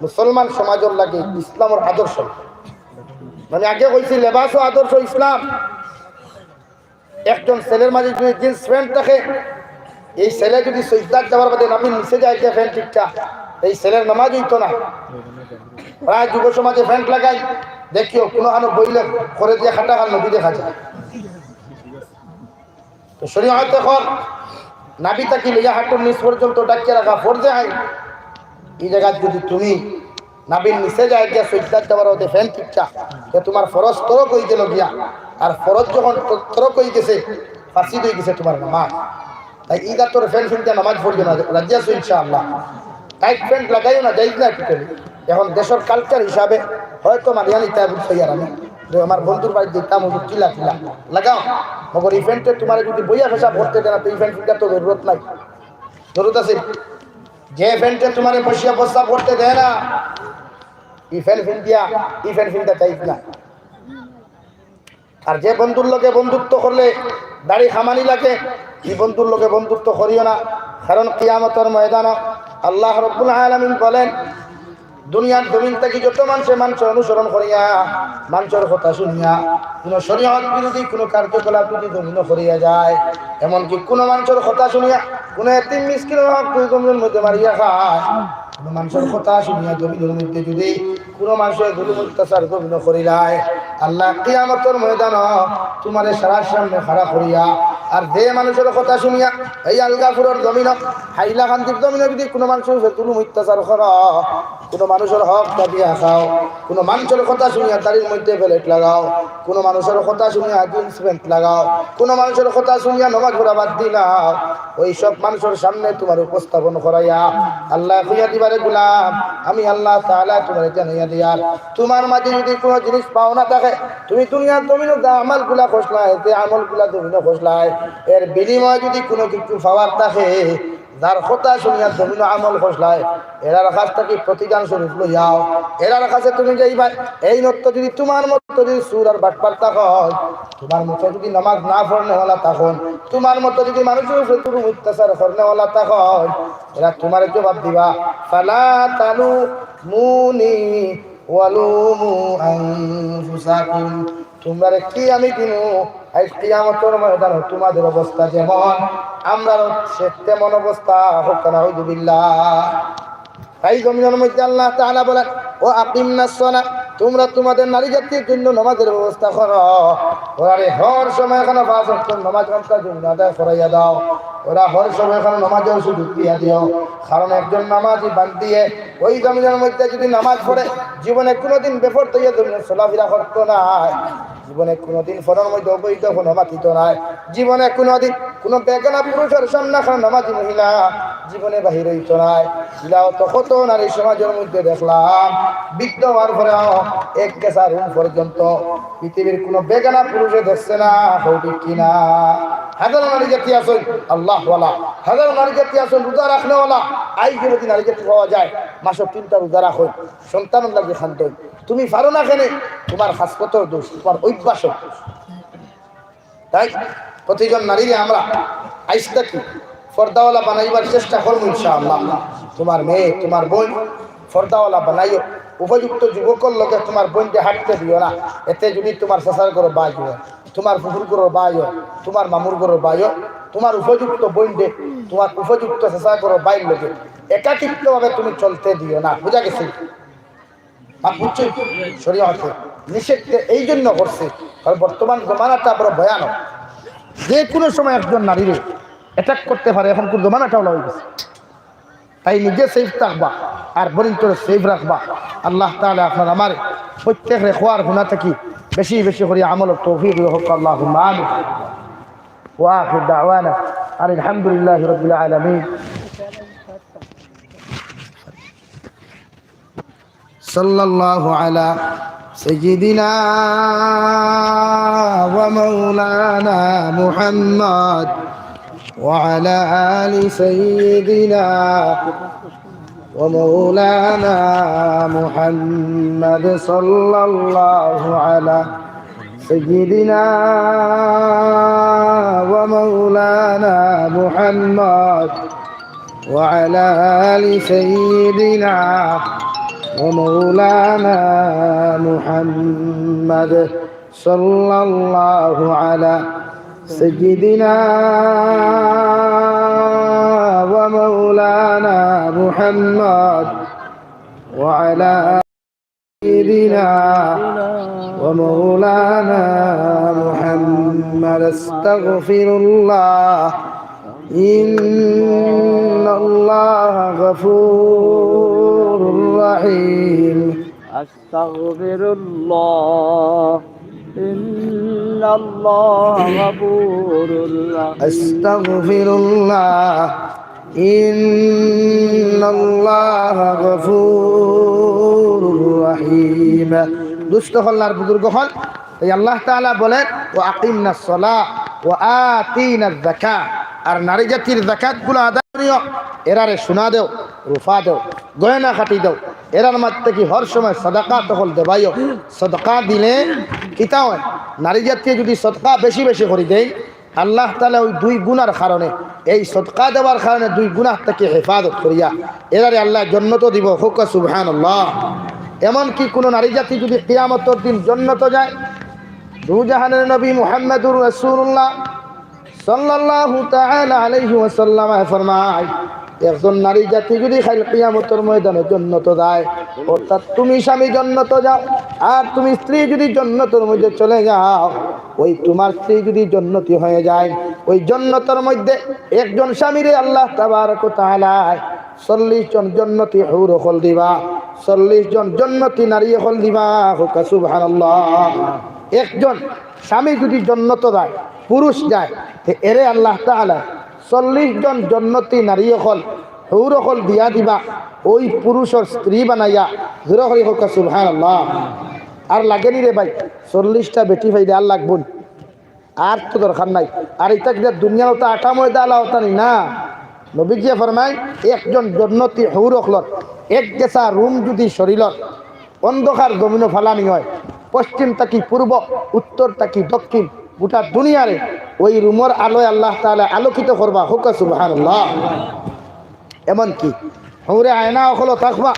মুসলমান সমাজর লাগি ইসলামর আদর্শ। মানে আগে কইছি লেবাস ও আদর্শ ইসলাম। একজন ছেলের মাঝে যদি জিন্স প্যান্ট থাকে, এই ছেলে যদি সইজদাত যাওয়ার বাদে নাভির নিচে যায় গিয়া প্যান্ট ঠিকটা, এই ছেলের নামাজ হইতো না। প্রায় যুব সমাজে প্যান্ট লাগাই, দেখিও কোনো আনো বইলে করে দিয়ে খাটা খাল নদী দেখা যায়। তো শরীয়তে এখন নাভি থাকি লইয়া হাঁটুর নিচ পর্যন্ত ডাকিয়ে রাখা ফরজে আইন। এই জায়গায় যদি তুমি নাভির নিচে যায় গিয়া সইজদাত যাওয়ার বাদে প্যান্ট ঠিকটা, তো তোমার ফরজ তরক হয়ে গেল গিয়া। আর ফরজ যখন ত-, তরক হয়ে গেছে, ফাসিদ হয়ে গেছে তোমার নামাজ। তাই ই জাতর প্যান্ট শুনতে নামাজ পড়বে না, রাজি আছো ইনশাআল্লাহ? টাইট প্যান্ট লাগাইও না, জায়েজ না totally। এখন দেশর কালচার হিসাবে হয়তো মানিয়া নিতা বুঝছি আর আমি, যে আমার বন্ধুর বাড়িত যাইতাম, হুজুর, ঢিলা ঢিলা লাগাও, মগর ই প্যান্টে তুমারে যুদি বইয়া পেশাব করতে দেয় না, তো ই প্যান্ট ফিন্দার তো জরুরত নাই। জরুরত আছে? যে প্যান্টে তুমারে বসিয়া প্রস্রাব করতে দেয় না, ই প্যান্ট ফিন্দিয়া, ই প্যান্ট ফিন্দা জায়েজ না। আর যে বন্ধুর লগে বন্ধুত্ব করলে দাড়ি কামানি লাগে, ই বন্ধুর লগে বন্ধুত্ব করিও না, কারণ কিয়ামতর ময়দানো আল্লাহ রব্বুল আলামিন বলেন, দুনিয়ার জমিন থাকি যত মানষে মানষর অনুসরণ করিয়া, মানষর কথা শুনিয়া, কুনু শরীয়ত বিরোধী কুনু কার্যকলাপ যুদি জমিনো করিয়া যায়, এমনকি কুনু মানষর কথা শুনিয়া কুনু এতিম মিসকিনর হক যুদি জমিনর মধ্যে মারিয়া খায়, কুনু মানষর কথা শুনিয়া জমিনর মধ্যে যুদি কুনু মানষে জুলুম অত্যাচার জমিনো করিলায়, আল্লাহ কিয়ামতর ময়দানো তুমারে সারার সামনে খাড়া করিয়া, আর যে মানষর কথা শুনিয়া এই আলগাপুরর জমিনো, হাইলাকান্দির জমিনো যুদি কুনু মানষর উপরে জুলুম অত্যাচার করো, কুনু মানষর হক দাবিয়া খাও, কুনু মানষর কথা শুনিয়া দাড়ির মধ্যে বেল্ট লাগাও, কুনু মানষর কথা শুনিয়া জিন্স প্যান্ট লাগাও, কুনু মানষর কথা শুনিয়া নমাজ পড়া বাদ দিলাও, ওই সব মানষর সামনে তুমারে উপস্থাপন করাইয়া আল্লায় কইয়া দিবা, রে গোলাম, আমি আল্লাহ তাআলায় তুমারে জানাইয়া দিয়ার, তুমার মাঝে যুদি কুনু জিনিস পাওনা থাকে, তুমি দুনিয়ার জমিনো যে আমলগুলা করছলায়, যে আমলগুলা জমিনো করছলায়, এর বিনিময়ে যুদি কুনু কিছু পাওয়ার থাকে, যার কথা শুনিয়া জমিনো আমল করছলায়, এরার কাছ থাকি প্রতিদান স্বরূপ লইয়াও। এরার কাছে তুমি যাইবায়, এইন তো যুদি তুমার মতো যুদি চুর আর বাটপার থাকইন, তুমার মতো যুদি নমাজ না পড়নেওয়ালা থাকইন, তুমার মতো যুদি মানষর উপরে জুলুম অত্যাচার করনেওয়ালা থাকইন, এরা তুমারে জবাব দিবা, "ফালা তালুমুনি ওয়ালুমু আনফুসাকুম।" তুমরারে কি আমি দিমু? আইজ কিয়ামতর ময়দানো তুমাদের অবস্থা যেমন, আমরারও সে তেমন অবস্থা। কউক্কা নাউজুবিল্লাহ। তাই জমিনর মধ্যে আল্লাহ তাআলা বলেন, "ওয়া আকিমনাস সালাহ", তুমরা তুমাদের নারী জাতির জন্য নামাজের ব্যবস্থা করো। ওরারে হর সময় এখানো পাঁচ ওয়াক্ত নামাজ ঘন্টা জমিন আদায় করাইয়া দাও। ওরা হর সময় এখানো নামাজের সুযোগ দিয়া দিও। কারণ একজন নামাজি বান্দিয়ে ওই জমিনর মধ্যে যুদি নামাজ পড়ে, জীবনে কুনুদিন বেপর্দা অইয়া জমিনো চলাফিরা করতো নায়, জীবনে কুনুদিন ফোনর মধ্যে অবৈধ ফোনো মাতিতো নায়, জীবনে কুনুদিন কুনু বেগানা পুরুষর সামনে খান নামাজি মহিলা জীবনে বাহির অইতো নায়। ইলাও তো কত নারী সমাজর মধ্যে দেখলাম, বৃদ্ধ অওয়ার পরেও এক গেছা রুম পর্যন্ত পৃথিবীর কুনু বেগানা পুরুষে দেখছে না, কও ঠিক কিনা? হাজারো নারী জাতি আছইন আল্লাহওয়ালা, হাজারো নারী জাতি আছইন রোজা রাখনেওয়ালা। আইজ যদি নারী জাতি পাওয়া যায়, মাসো তিনটা রোজা রাখইন, সন্তানর লাগি কান্দইন, তুমি পারো না কেনে? তুমার খাসলতর দোষ, তুমার অভ্যাসর দোষ। তাই প্রতিজন নারীরে আমরা আইজ থাকি পর্দাওয়ালা বানাইবার চেষ্টা করমু ইনশাআল্লাহ। তুমার মেয়ে, তুমার বইন পর্দাওয়ালা বানাইও। উপযুক্ত যুবকর লগে তুমার বইনরে হাঁটতে দিও না। এতে যদি তুমার চাচার ঘরর ভাই অয়, তুমার ফুফুর ঘরর ভাই অয়, তুমার মামুর ঘরর ভাই অয়, তুমার উপযুক্ত বইনরে তুমার উপযুক্ত চাচার ঘরর ভাইর লগে একাকিত্বভাবে তুমি চলতে দিও না। বুঝা গেছে? আর বুঝছো? শরীয়তে নিষেধ এই জন্য করছে, কারণ বর্তমান জমানাটা বড় ভয়ানক। যে কুনু সময় একজন নারীরে অ্যাটাক করতে পারে, এখনকুর জমানাটা অলা অইগেছে। তাই নিজে সেফ থাকবা, আর বইনতরে সেফ রাখবা। আল্লাহ তাআলা আপনার আমার প্রত্যেকরে কওয়ার হুনা থাকি বেশি বেশি করি আমলর তৌফিক দেউক্কা। আল্লাহুম্মা আমিন। ওয়া আখির দাওয়ানা আনিল হামদুলিল্লাহি রাব্বিল আলামিন। صلى الله على سيدنا ومولانا محمد وعلى آل سيدنا ومولانا محمد، صلى الله على سيدنا ومولانا محمد وعلى آل سيدنا ومولانا محمد، صلى الله على سيدنا ومولانا محمد وعلى سيدنا ومولانا محمد. أستغفر الله، إن الله غفور رحيم. أستغفر الله، إن الله غفور رحيم. أستغفر الله، إن الله غفور رحيم। দুস্ত অকল আর বুজুর্গ অকল, এই আল্লাহ তাআলা বলেন, "وأقمنا الصلاة وآتينا الزكاة।" আর নারী জাতির যাকাতগুলা আদায় করিও, এরারে সোনা দেও, রূপা দেও, গয়না কাটি দেও, এরার মাঝে কি হর সময় সদকা অকল দেবাইও। সদকা দিলে কিতা অয়? নারী জাতিয়ে যুদি সদকা বেশি বেশি করি দেয়, আল্লাহ তাআলা ওই দুই গুনার কারণে, এই সদকা দেওয়ার কারণে দুই গুনা থাকি হেফাজত করিয়া এরারে আল্লায় জন্নতো দিবো। কউক্কা সুবহানাল্লাহ। এমনকি কুনু নারী জাতি যুদি কিয়ামতর দিন জন্নতো যায়, দুজাহানের নবী মুহাম্মাদুর রাসূলুল্লাহ সাল্লাল্লাহু তাআলা আলাইহি ওয়াসাল্লাম ফরমায়, একজন নারী জাতি যুদি কাইল কিয়ামতর ময়দানো জন্নতো যায়, অর্থাৎ তুমি স্বামী জন্নতো যাও, আর তুমি স্ত্রী যুদি জন্নতর মধ্যে চলে যাও, ওই তুমার স্ত্রী যুদি জন্নতি হয়ে যায়, ওই জন্নতর মধ্যে একজন স্বামীরে আল্লাহ তাবারাক ওয়া তাআলায় চল্লিশ জন জন্নতি হুর অকল দিবা, চল্লিশ জন জন্নতি নারী অকল দিবা। কউক্কা সুবহানাল্লাহ। একজন স্বামী যুদি জন্নতো যায়, পুরুষ যায়, তে এরে আল্লাহ তাআলায় চল্লিশ জন জন্নতি নারী অকল, হুর অকল দিয়া দিবা, ওই পুরুষর স্ত্রী বানাইয়া। জোরে করি কউক্কা সুবহানাল্লাহ। আর লাগেনি রে ভাই, চল্লিশটা বেটি পাইলে আর লাগবো নি? আর তো দরকার নাই। আর ইতা কিতা দুনিয়ার অতা আটা ময়দা আলা অতা নি না। নবীজিয়ে ফরমাইন, একজন জন্নতি হুর অকলর এক গেছা রুম যুদি শরীলর অন্ধকার জমিনো ফালানি অয়, পশ্চিম থাকি পূর্ব, উত্তর থাকি দক্ষিণ, গোটা দুনিয়ারে ওই রুমর আলোয় আল্লাহ তাআলায় আলোকিত করবা। কউক্কা সুবহানাল্লাহ। এমনকি হুরে আয়না অকলও থাকবা,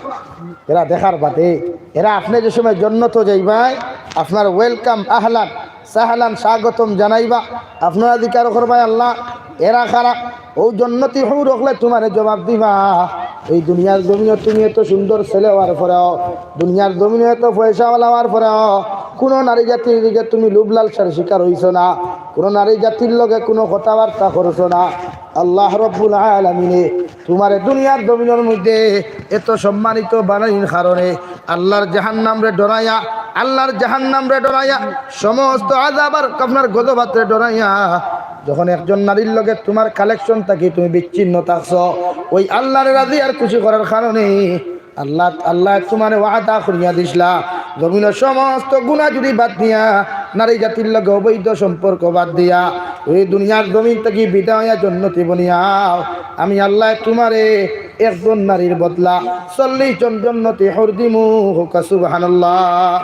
এরা দেখার বাদে, এরা আপনে যে সময় জন্নতো যাইবায়, আপনার welcome, আহলান সাহলান, স্বাগতম জানাইবা। আপনারা জিকার করবায়, "আল্লাহ, এরা কারা?" ও জন্নতি হুর অকলে তুমারে জবাব দিবা, "এই দুনিয়ার জমিনো তুমি এত সুন্দর ছেলে অওয়ার পরেও, দুনিয়ার জমিনো এত পয়সাআলা অওয়ার পরেও, কুনু নারী জাতির দিকে তুমি লোভ লালসার শিকার অইছো না, কুনু নারী জাতির লগে কুনু কথাবার্তা করছো না।" আল্লাহ রব্বুল আলামিনে তুমারে দুনিয়ার জমিনর মধ্যে এত সম্মানিত বানানির কারণে, আল্লাহর জাহান্নামরে ডরাইয়া, আল্লাহর জাহান্নামরে ডরাইয়া, সমস্ত আযাব আর আপনার গজবাতরে ডরাইয়া, যখন একজন নারীর লগে তুমার connection থাকি তুমি বিচ্ছিন্ন থাকছো, ওই আল্লাহরে রাজি আর খুশি করার কারণে আল্লাহ, আল্লায় তুমারে ওয়াদা করিয়া দিছলা, জমিনর সমস্ত গুনা যুদি বাদ দিয়া, নারী জাতির লগে অবৈধ সম্পর্ক বাদ দিয়া, ওই দুনিয়ার জমিন থাকি বিদায় অইয়া জন্নতি বনিয়াও, আমি আল্লায় তুমারে একজন নারীর বদলা চল্লিশ জন জন্নতি হুর দিমু। কউক্কা সুবহানাল্লাহ।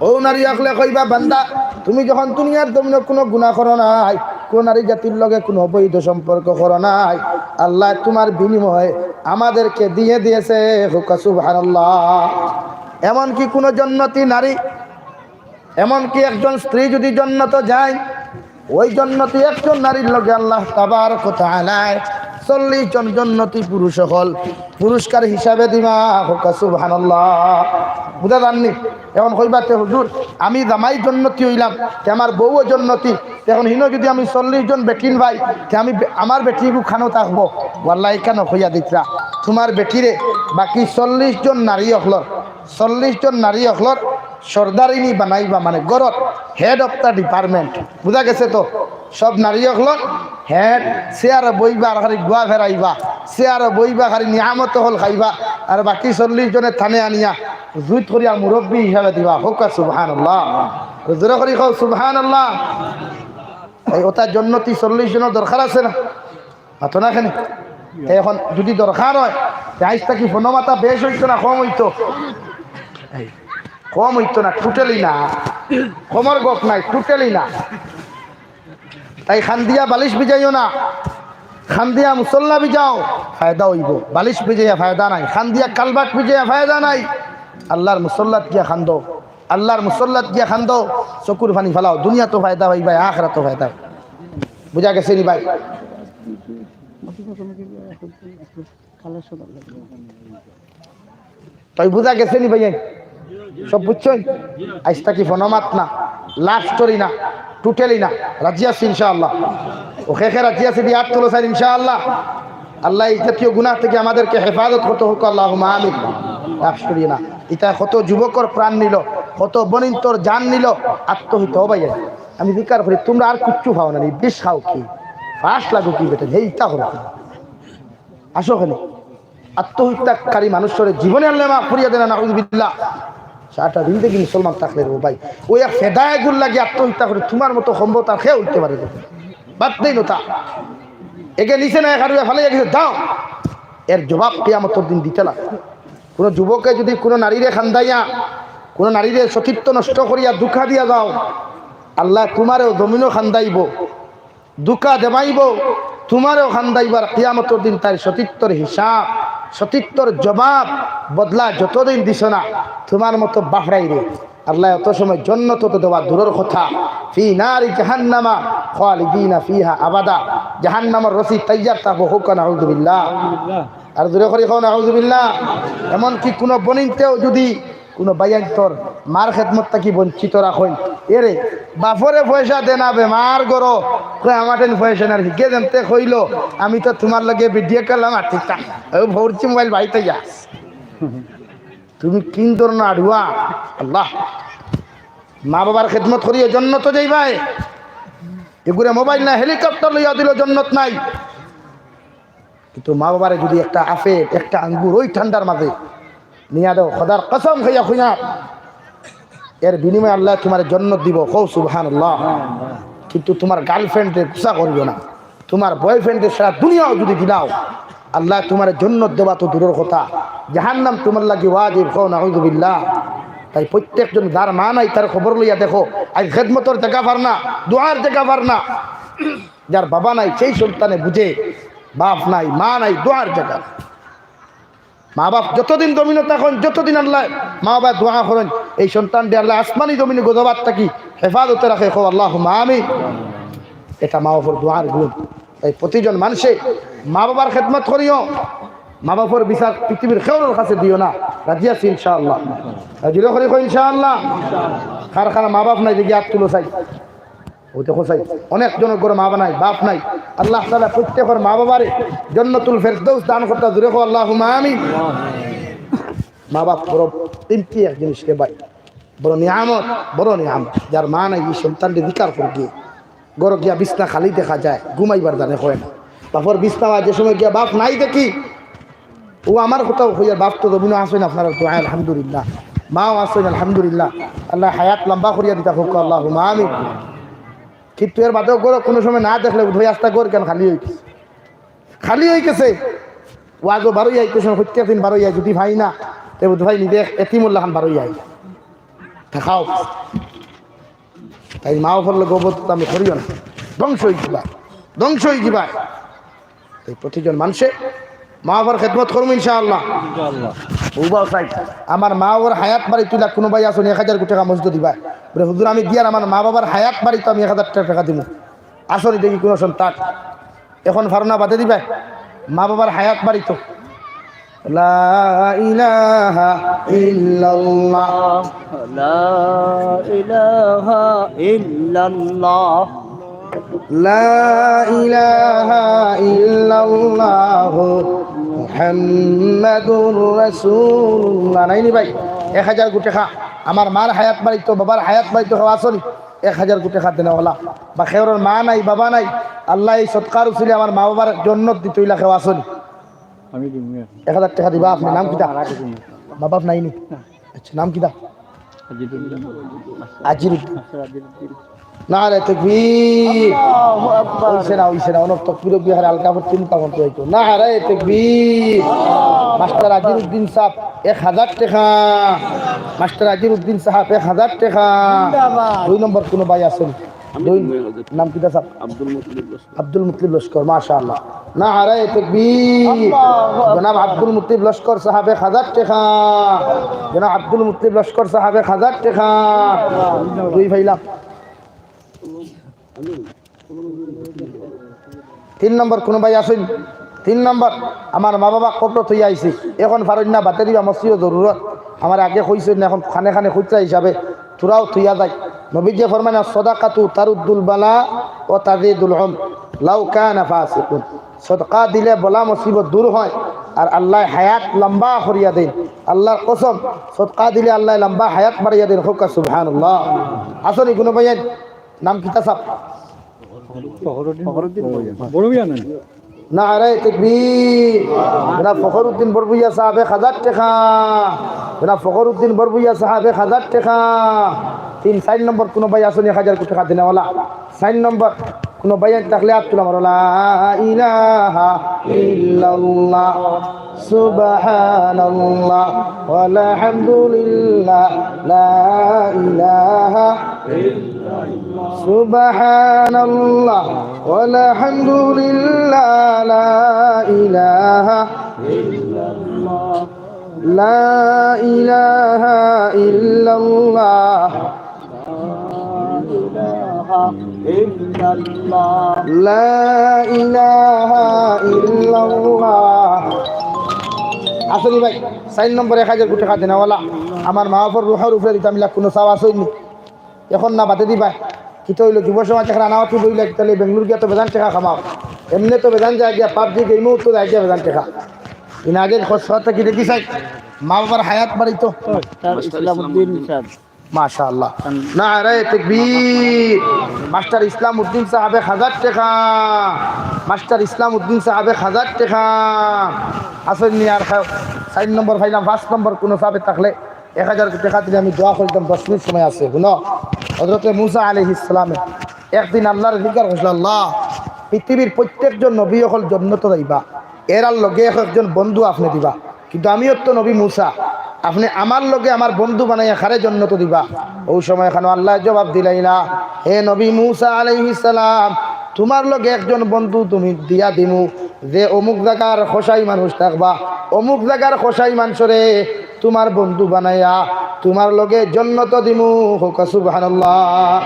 ও নারী অকলে কইবা, "বান্দা, তুমি যখন দুনিয়ার জমিনো কুনু গুনা করো নাই, কুনু নারী জাতির লগে কুনু অবৈধ সম্পর্ক করো নাই, আল্লায় তুমার বিনিময়ে আমাদেরকে দিয়ে দিয়েছে।" কউক্কা সুবহানাল্লাহ। এমনকি কুনু জন্নতি নারী, এমনকি একজন স্ত্রী যুদি জন্নতো যায়, ওই জন্নতি একজন নারীর লগে আল্লাহ তাবারাক ওয়া তাআলায় চল্লিশ জন জন্নতি পুরুষ অকল পুরস্কার হিসাবে দিবা। কউক্কা সুবহানাল্লাহ। বুঝা যারনি? এখন কইবা, "তে হুজুর, আমি জামাই জন্নতি অইলাম, তে আমার বউও জন্নতি, তে এখন হিনো যুদি আমি চল্লিশ জন বেটিন পাই, তে আমি বে-, আমার বেটিগু কানো থাকবো?" ওয়াল্লাহি ইখান কইয়া দিতরা, তুমার বেটিরে বাকি চল্লিশ জন নারী অকলর, চল্লিশ জন নারী অকলর সর্দারিনী বানাইবা, মানে ঘরর head of the department। বুঝা গেছে তো? সব নারী অকলর head, চেয়ারো বইবা আর খালি গুয়া ফেরাইবা, চেয়ারো বইবা, খালি নিয়ামত অকল খাইবা, আর বাকি চল্লিশ জনে টানে আনিয়া জুইত করিয়া মুরব্বি হিসাবে দিবা। কউক্কা সুবহানাল্লাহ। জোরে করি কও সুবহানাল্লাহ। এই অতা জন্নতি চল্লিশ জনর দরকার আছে না? মাতো না কেনে? তে এখন যুদি দরকার অয়, তে আইজ থাকি ফোনো মাতা বেশ অইতো না কম অইতো? কম অইতো না, totally না। কমর গপ নাই, totally না। তাই কান্দিয়া বালিশ ভিজাইও না, কান্দিয়া মুসল্লা ভিজাও, ফায়দা অইবো। বালিশ ভিজাইয়া ফায়দা নাই, কান্দিয়া কালবাট ভিজাইয়া ফায়দা নাই। আল্লাহর মুসল্লাত গিয়া কান্দো, আল্লাহর মুসল্লাত গিয়া কান্দো, চকুর পানি ফালাও, দুনিয়াতো ফায়দা অইবো, আখিরাতো ফায়দা অইবো। বুঝা গেছে নি ভাই? তাই বুঝা গেছে নি ভাই? সব বুঝছইন? আইজ থাকি ফোনো মাত না, love story না, totally না। রাজি আছি ইনশাআল্লাহ। ও কে কে রাজি আছে দি আত তুলো চাইন ইনশাআল্লাহ। আল্লাহ এই জাতীয় গুনাহ থাকি আমাদেরকে হেফাজত করতো কউক্কা, আল্লাহুম্মা আমিন। Love story না। ইতা কত যুবকর প্রাণ নিলো, কত বনিন্তর জান নিলো, আত্মহিত। ও ভাই, আমি জিকার করি, তুমরা আর কিচ্ছু পাও না নি, বিষ খাও কি, ফাঁস লাগো কি বেটা, হেই ইতা করো কি? আসো কেনে? আত্মহত্যাকারী মানুষরে জীবনে আল্লায় মাফ করিয়া দেনা, নাউজুবিল্লাহ। সারাটা জিন্দেগি মুসলমান থাকলে রে ভাই, ওই এক ফেদায়েগুর লাগি আত্মহত্যা করে, তুমার মতো সম্ভবত আর কেউ অইতে পারে না। বাদ দেই নতা। এগে নিছে না, এক আড়ুয়া ফালাইয়া গেছে, দাও। এর জবাব কিয়ামতর দিন দিতে লাগে। কোনো যুবকে যদি কোনো নারীরে খান্দাইয়া, কোনো নারীরে সতীত্ব নষ্ট করিয়া ধুকা দিয়া যাও, আল্লায় তুমারেও জমিনো খান্দাইবো, ধুকা দেবাইবো, তুমারেও খান্দাইবার। কিয়ামতর দিন তাইর সতীত্বর হিসাব, সতীত্বর জবাব, বদলা যতদিন দিছো না, তুমার মতো বাফড়াইরে আল্লায় অত সময় জন্নত তো দেওয়া দূরর কথা, ফি নারি জাহান্নামা খালিদিনা ফিহা আবাদা। জাহান্নামর রশি তৈয়ার থাকবো, কউক্কা নাউজুবিল্লাহ। আর জোরে করি কও নাউজুবিল্লাহ। এমনকি কোনো বনিনতেও যদি কোনো ভাইয়াইন্তর মার খেদমত থাকি বঞ্চিত রাখইন, এরে বাফরে পয়সা দেনা বেমার করো, কয় আমার টেন পয়সা না, হিগে যেনতে কইলো, আমি তো তুমার লগে ভিডিও কল মাতিতাম, ও ভৌরচি মোবাইল ভাই তো যা। তুমি কিন ধরনর আড়ুয়া? আল্লাহ। মা বাবার খেদমত করিও, জন্নত যাইবায়। এগুরে মোবাইল না, হেলিকপ্টার লইয়া দিলো, জন্নত নাই। কিন্তু মা বাবারে যদি একটা আপেল, একটা আঙ্গুর ওই ঠান্ডার মাঝে নিয়া দেও, খোদার কসম খাইয়া কইয়ার, এর বিনিময়ে আল্লায় তুমারে জন্নত দিবো। কও সুবহানাল্লাহ। কিন্তু তুমার গার্লফ্রেন্ডরে গুসা করিও না। তুমার বয়ফ্রেন্ডরে সারা দুনিয়াও যদি দিলাও, আল্লায় তুমারে জন্নত দেওয়া তো দূরর কথা, জাহান্নাম তুমার লাগি ওয়াজিব। কও নাউজুবিল্লাহ। তাই প্রত্যেকজন যার মা নাই, তার খবর লইয়া দেখো, আইজ খেদমতর জাগা পার না, দোয়ার জাগা পার না। যার বাবা নাই, সেই সন্তানে বুঝে, বাপ নাই, মা নাই, দোয়ার জাগা। মা বাপ যতদিন জমিনো থাকইন, যতদিন আল্লায় মা বাবায় দোয়া করইন, এই সন্তানরে আল্লায় আসমানি জমিনি গজবর থাকি হেফাজতে রাখে। কও আল্লাহুম্মা আমিন। এটা মা বাপর দোয়ার গুণ। তাই প্রতিজন মানষে মা বাবার খেদমত করিও, মা বাপর বিচার পৃথিবীর কেউরর কাছে দিও না। রাজি আছি ইনশাআল্লাহ? রাজি করি কও ইনশাআল্লাহ। কার কার মা বাপ নাই, দেখি আত তুলো চাই। ও দেখো চাই, অনেক জনর ঘরো মা বাপ নাই, বাপ নাই। আল্লাহ তাআলা প্রত্যেকর মা বাবারে জন্নতুল ফেরদৌস দান করতা, জোরে কও আল্লাহুম্মা আমিন। মা বাপ বড় কিমতি এক জিনিস রে ভাই, বড় নিয়ামত, বড় নিয়ামত। যার মা নাই, এই সন্তানরে ধিক্কার করি গিয়া, ঘরো গিয়া বিছনা খালি দেখা যায়, ঘুমাইবার জানে কয় না। বাপর বিছনা যে সময় গিয়া বাপ নাই দেখি, ও আমার কথাও কইয়ার, বাপ তো জমিনো আছইন, আপনারা তো আলহামদুলিল্লাহ, মাও আছইন আলহামদুলিল্লাহ, আল্লায় হায়াত লম্বা করিয়া দিতা কউক্কা আল্লাহুম্মা আমিন। কিন্তু এর বাদেও ঘরো কোনো সময় না দেখলে বুঝ অয় আস্তা ঘর কেন খালি অই গেছে, খালি অই গেছে। ওয়াজও বারইয়া আইতেছে, প্রত্যেক দিন বারইয়া আই, যদি পাই না, তে বুঝ অয় নিজে এতিমর লাখান বারইয়া আই। দেখাও। তাই মা বাপর লগে অভদ্রতা আমি করিও না, ধ্বংস অই যিবায়, ধ্বংস অই যিবায়। তাই প্রতিজন মানষে মা বাবার খেদমত করমু ইনশাআল্লাহ। ইনশাআল্লাহ। ও বাবা সাহেব, আমার মা বাবার হায়াত বাড়িত তুইলা কোনো ভাই আছইন, এক হাজার টেকা মসজিদো দিবায়। বলে, "হুজুর, আমি দিয়ার আমার মা বাবার হায়াত বাড়িত আমি এক হাজার টেকা দিমু।" আছইন দেখি কোনো সন্তান, এখন পারো না, বাদে দিবায়। মা বাবার হায়াত বাড়িত। লা ইলাহা ইল্লাল্লাহ। لا إله إلا الله. লা ইলাহা ইল্লাল্লাহ মুহাম্মাদুর রাসূলুল্লাহ। নাইনি ভাই? এক হাজার টেকা। আমার মার হায়াত বাড়িত, বাবার হায়াত বাড়িত কেউ আছইন? এক হাজার টেকা দেনা অলা। বা কেউরর মা নাই, বাবা নাই, আল্লায় এই সদকার উসিলে আমার মা বাবার জন্নত দিতা, ইলা কেউ আছইন? আমি দিমু। এক হাজার টেকা দিবা আপনে, নাম কিতা? মা বাপ নাইনি? আচ্ছা, নাম কিতা? আজিরুদ্দিন। আজিরুদ্দিন। নারায়ে তাকবীর। আল্লাহু আকবার। অইছে না, অইছে না, অনর তকবীর বিহারে আলকা পড়তে মুখা মন্ত্র অইতো। নারায়ে তাকবীর। মাস্টার আজিরুদ্দিন সাহেব, এক হাজার টেকা। মাস্টার আজিরুদ্দিন সাহেব, এক হাজার টেকা। জিন্দাবাদ। দুই নম্বর কোনো ভাই আছইন? দুই, নাম কিতা সাহেব? আব্দুল মুতলিব লস্কর। আব্দুল মুতলিব লস্কর, মাশাআল্লাহ। নারায়ে তাকবীর। আল্লাহু আকবার। জনাব আব্দুল মুতলিব লস্কর সাহেব এক হাজার টেকা। জনাব আব্দুল মুতলিব লস্কর সাহেব এক হাজার টেকা। দুই পাইলাম। তিন নম্বর কোনো ভাই আছইন? তিন নম্বর, আমার মা বাবা কবরো থইয়া আইছি, এখন পারইন না, বাদে দিবা, মসজিদো জরুরত। আমারে আগে কইছইন না, এখন খানে খানে খুচরা হিসাবে থুড়াও থইয়া যাই। নবীজি ফরমাইন, "আস-সাদাকাতু তারুদ্দুল বালা ওয়া তাজিদুল উমর লাউ কানা ফাসিকুন।" সদকা দিলে বালা মুসিবত দূর হয়, আর আল্লায় হায়াত লম্বা করিয়া দেইন। আল্লার কসম, সদকা দিলে আল্লায় লম্বা হায়াত বাড়াইয়া দেইন। কউক্কা সুবহানাল্লাহ। আছইন নি কোনো ভাইয়াইন? নাম কিতা সাব? ফখরুদ্দিন। ফখরুদ্দিন বড় মিয়া না? নারায়ে তাকবীর। জনাব ফখরুদ্দিন বড়ভুইয়া সাহেব এক হাজার টেকা। জনাব ফখরুদ্দিন বড়ভুইয়া সাহেব এক হাজার টেকা। তিন, চাইর নম্বর কুনু ভাই আছইন নি এক হাজার টেকা দিনেওয়ালা? চাইর নম্বর কুনু ভাই থাকলে আত তুলা মারো। লা ইলাহা ইল্লাল্লাহ, সুবহানাল্লাহ, ওয়াল হামদুলিল্লাহ, লা ইলাহা ইল্লাল্লাহ, সুবহানাল্লাহ, ওয়াল হামদুলিল্লাহ, লা ইলাহা ইল্লাল্লাহ, লা ইলাহা ইল্লাল্লাহ। লা ইলাহা ইল্লাল্লাহ। আছইন নি ভাই, চাইর নম্বরে এক হাজার টেকা দিনেওয়ালা, আমার মা বাফর রুহর উপরে দিতাম, ইলা কুনু চাওয়া আছইন নি? অখন না, বাদে দিবা। কিতা অইলো, যুব সমাজ অখন রানাওয়াতি বইলা, কিতা অইলো, বেঙ্গালুরু গিয়া তো বেজান টেকা কামাও। এমনে তো বেজান যায় গিয়া, পাবজি গেমও তো যায় গিয়া বেজান টেকা। ইন আগে খসরাতে কি দেখি চাই, মা বাবার হায়াত বাড়িতো। মাস্টার ইসলামউদ্দিন সাহেব। মাশাআল্লাহ। নারায়ে তাকবীর। মাস্টার ইসলামউদ্দিন সাহেব এক হাজার টেকা। মাস্টার ইসলামউদ্দিন সাহেব এক হাজার টেকা। আছইন নি আর কেউ? চাইর নম্বর পাইলাম, পাঁচ নম্বর কুনু সাহেব থাকলে এক হাজার টেকা দিলে আমি দোয়া করিতাম, দশ মিনিট সময় আছে। হুনো, হযরতে মুসা আলাইহিস সালামে একদিন আল্লারে জিজ্ঞাসা করছিল, "আল্লাহ, পৃথিবীর প্রত্যেকজন নবী অকল জন্নতো যাইবা, এরার লগে এক একজন বন্ধু আপনে দিবা, কিন্তু আমিও তো নবী মুসা, আপনে আমার লগে আমার বন্ধু বানাইয়া কারে জন্নতো দিবা?" অউ সময় অখানো আল্লায় জবাব দিলাইলা, "হে নবী মুসা আলাইহিস সালাম, তুমার লগে একজন বন্ধু তুমি দিয়া দিমু, যে অমুক জাগার কসাই মানুষ থাকবা, অমুক জাগার কসাই মানষরে তুমার বন্ধু বানাইয়া তুমার লগে জন্নতো দিমু।" কউক্কা সুবহানাল্লাহ।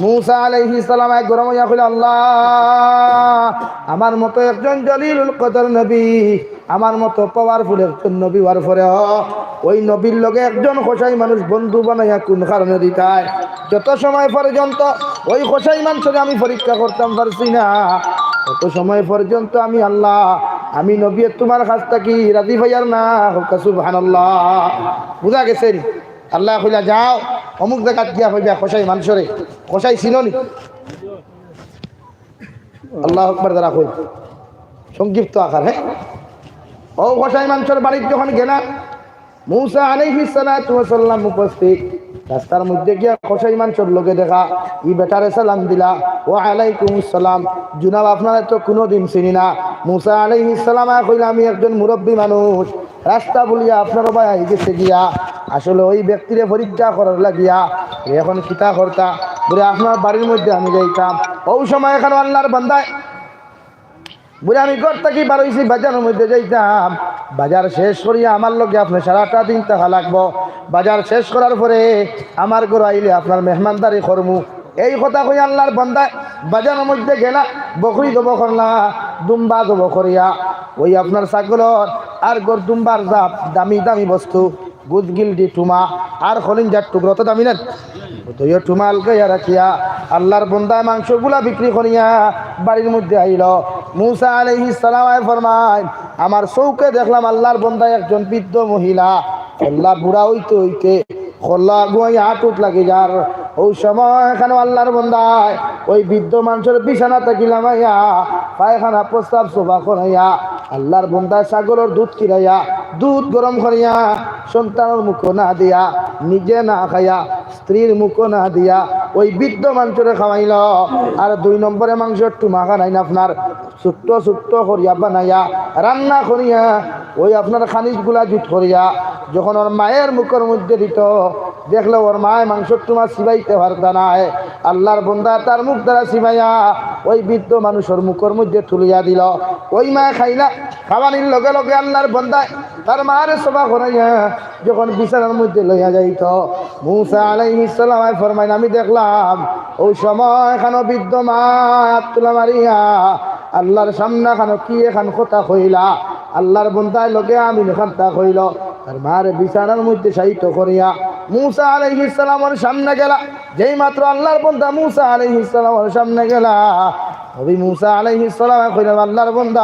মুসা আলাইহিস সালাম আইয়া গরম অইয়া কইলা, "আল্লাহ, আমার মতো একজন জলিলুল কদর নবী, আমার মতো powerful একজন নবী অওয়ার পরেও অউ নবীর লগে একজন কসাই মানুষ বন্ধু বানাইয়া কুন কারণে দিতায়?" যত সময় পর্যন্ত অউ কসাই মানষরে আমি পরীক্ষা করতাম পারছি না, তত সময় পর্যন্ত আমি আল্লাহ, আমি নবীয়ে তুমার কাছ থাকি রাজি পাইয়ার না। কউক্কা সুবহানাল্লাহ। বুঝা গেছে নি? আল্লায় কইলা, "যাও, অমুক জাগাত গিয়া কইবা কসাই মানষরে।" কসাই চিনো নি? আল্লাহু আকবার, যারা কই, সংক্ষিপ্ত আকার, হ্যাঁ? অউ কসাই মানষর বাড়িত যখন গেলা, মুসা আলাইহিস সালাতু ওয়াস সালাম উপস্থিত। রাস্তার মধ্যে গিয়া কসাই মানষর লগে দেখা, ই বেটারে সালাম দিলা, "ওয়া আলাইকুমুস সালাম, জুনাব, আপনারে তো কুনুদিন চিনি না।" মুসা আলাইহিস সালাম আইয়া কইলা, "আমি একজন মুরব্বী মানুষ, রাস্তা ভুলিয়া আপনার বায় আইগেছি গিয়া, আসলে অউ ব্যক্তিরে পরীক্ষা করার লাগিয়া, অখন কিতা করতা, বুলে আপনার বাড়ির মধ্যে আমি যাইতাম।" অউ সময় অখানো আল্লাহর বান্দায় বুলে, "আমি ঘর থাকি বারইছি, বাজারর মধ্যে যাইতাম, বাজার শেষ করিয়া আমার লগে আপনে সারাটা দিন থাকা লাগবো, বাজার শেষ করার পরে আমার ঘরো আইলে আপনার মেহমানদারি করমু।" এই কথা কইয়া আল্লাহর বান্দায় বাজারর মধ্যে গেলা, বকরি জবো করলা, দুম্বা জবো করিয়া, অউ আপনার ছাগলর আর গরু দুম্বার জাত, দামি দামি বস্তু, গুদগিল্ডি টুমা আর কলিঞ্জার টুকরা তো দামি না, অউ টুমা আলগাইয়া রাখিয়া আল্লাহর বান্দায় মাংসগুলা বিক্রি করিয়া বাড়ির মধ্যে আইলো। মুসা আলাইহিস সালাম আইয়া ফরমাইন, "আমার চউখে দেখলাম আল্লাহর বান্দায় একজন বৃদ্ধ মহিলা, কল্লা বুড়া অইতে অইতে কল্লা আগুয়াইয়া আটুত লাগি যার।" অউ সময় অখানো আল্লাহর বান্দায় অউ বৃদ্ধ মানষর বিছানা থাকি লামাইয়া পায়খানা প্রস্রাব সাফ করাইয়া আল্লাহর বান্দায় ছাগলর দুধ খিলাইয়া, দুধ গরম করিয়া, সন্তানর মুখো না দিয়া, নিজে না খাইয়া, স্ত্রীর মুখো না দিয়া, অউ বৃদ্ধ মানষরে খাওয়াইলো। আর দুই নম্বরে মাংসর টুমা খানাইন আপনার ছোট্ট ছোট্ট করিয়া বানাইয়া, রান্না করিয়া, অউ আপনার খানিজগুলা জুত করিয়া, যখন অর মায়ের মুখর মধ্যে দিতো, দেখলে অর মায় মাংসর টুমা চিবাইতে পারতা নায়। আল্লাহর বান্দায় তার মুখ দ্বারা চিবাইয়া অউ বৃদ্ধ মানষর মুখর মধ্যে তুলিয়া দিলো। অউ মায় খাইলা, খাওয়ানির লগে লগে আল্লাহর বান্দায় তার মারে সাফ করাইয়া যখন বিছানার মধ্যে লইয়া যাইতো, মুসা আলাইহিস সালাম আইয়া ফরমাইন, "আমি দেখলাম অউ সময় অখানো বৃদ্ধ মায় আত তুলা মারিয়া আল্লাহর সামনে অখানো কি একখান কথা কইলা, আল্লাহর বান্দায় লগে আমিন খান্তা কইলো, তার মারে বিছানার মধ্যে শায়িত করিয়া মুসা আলাইহিস সালামর সামনে গেলা।" যেই মাত্র আল্লাহর বান্দা মুসা আলাইহিস সালামর সামনে গেলা, নবী মুসা আলাইহিস সালামে কইলা, "আল্লাহর বান্দা,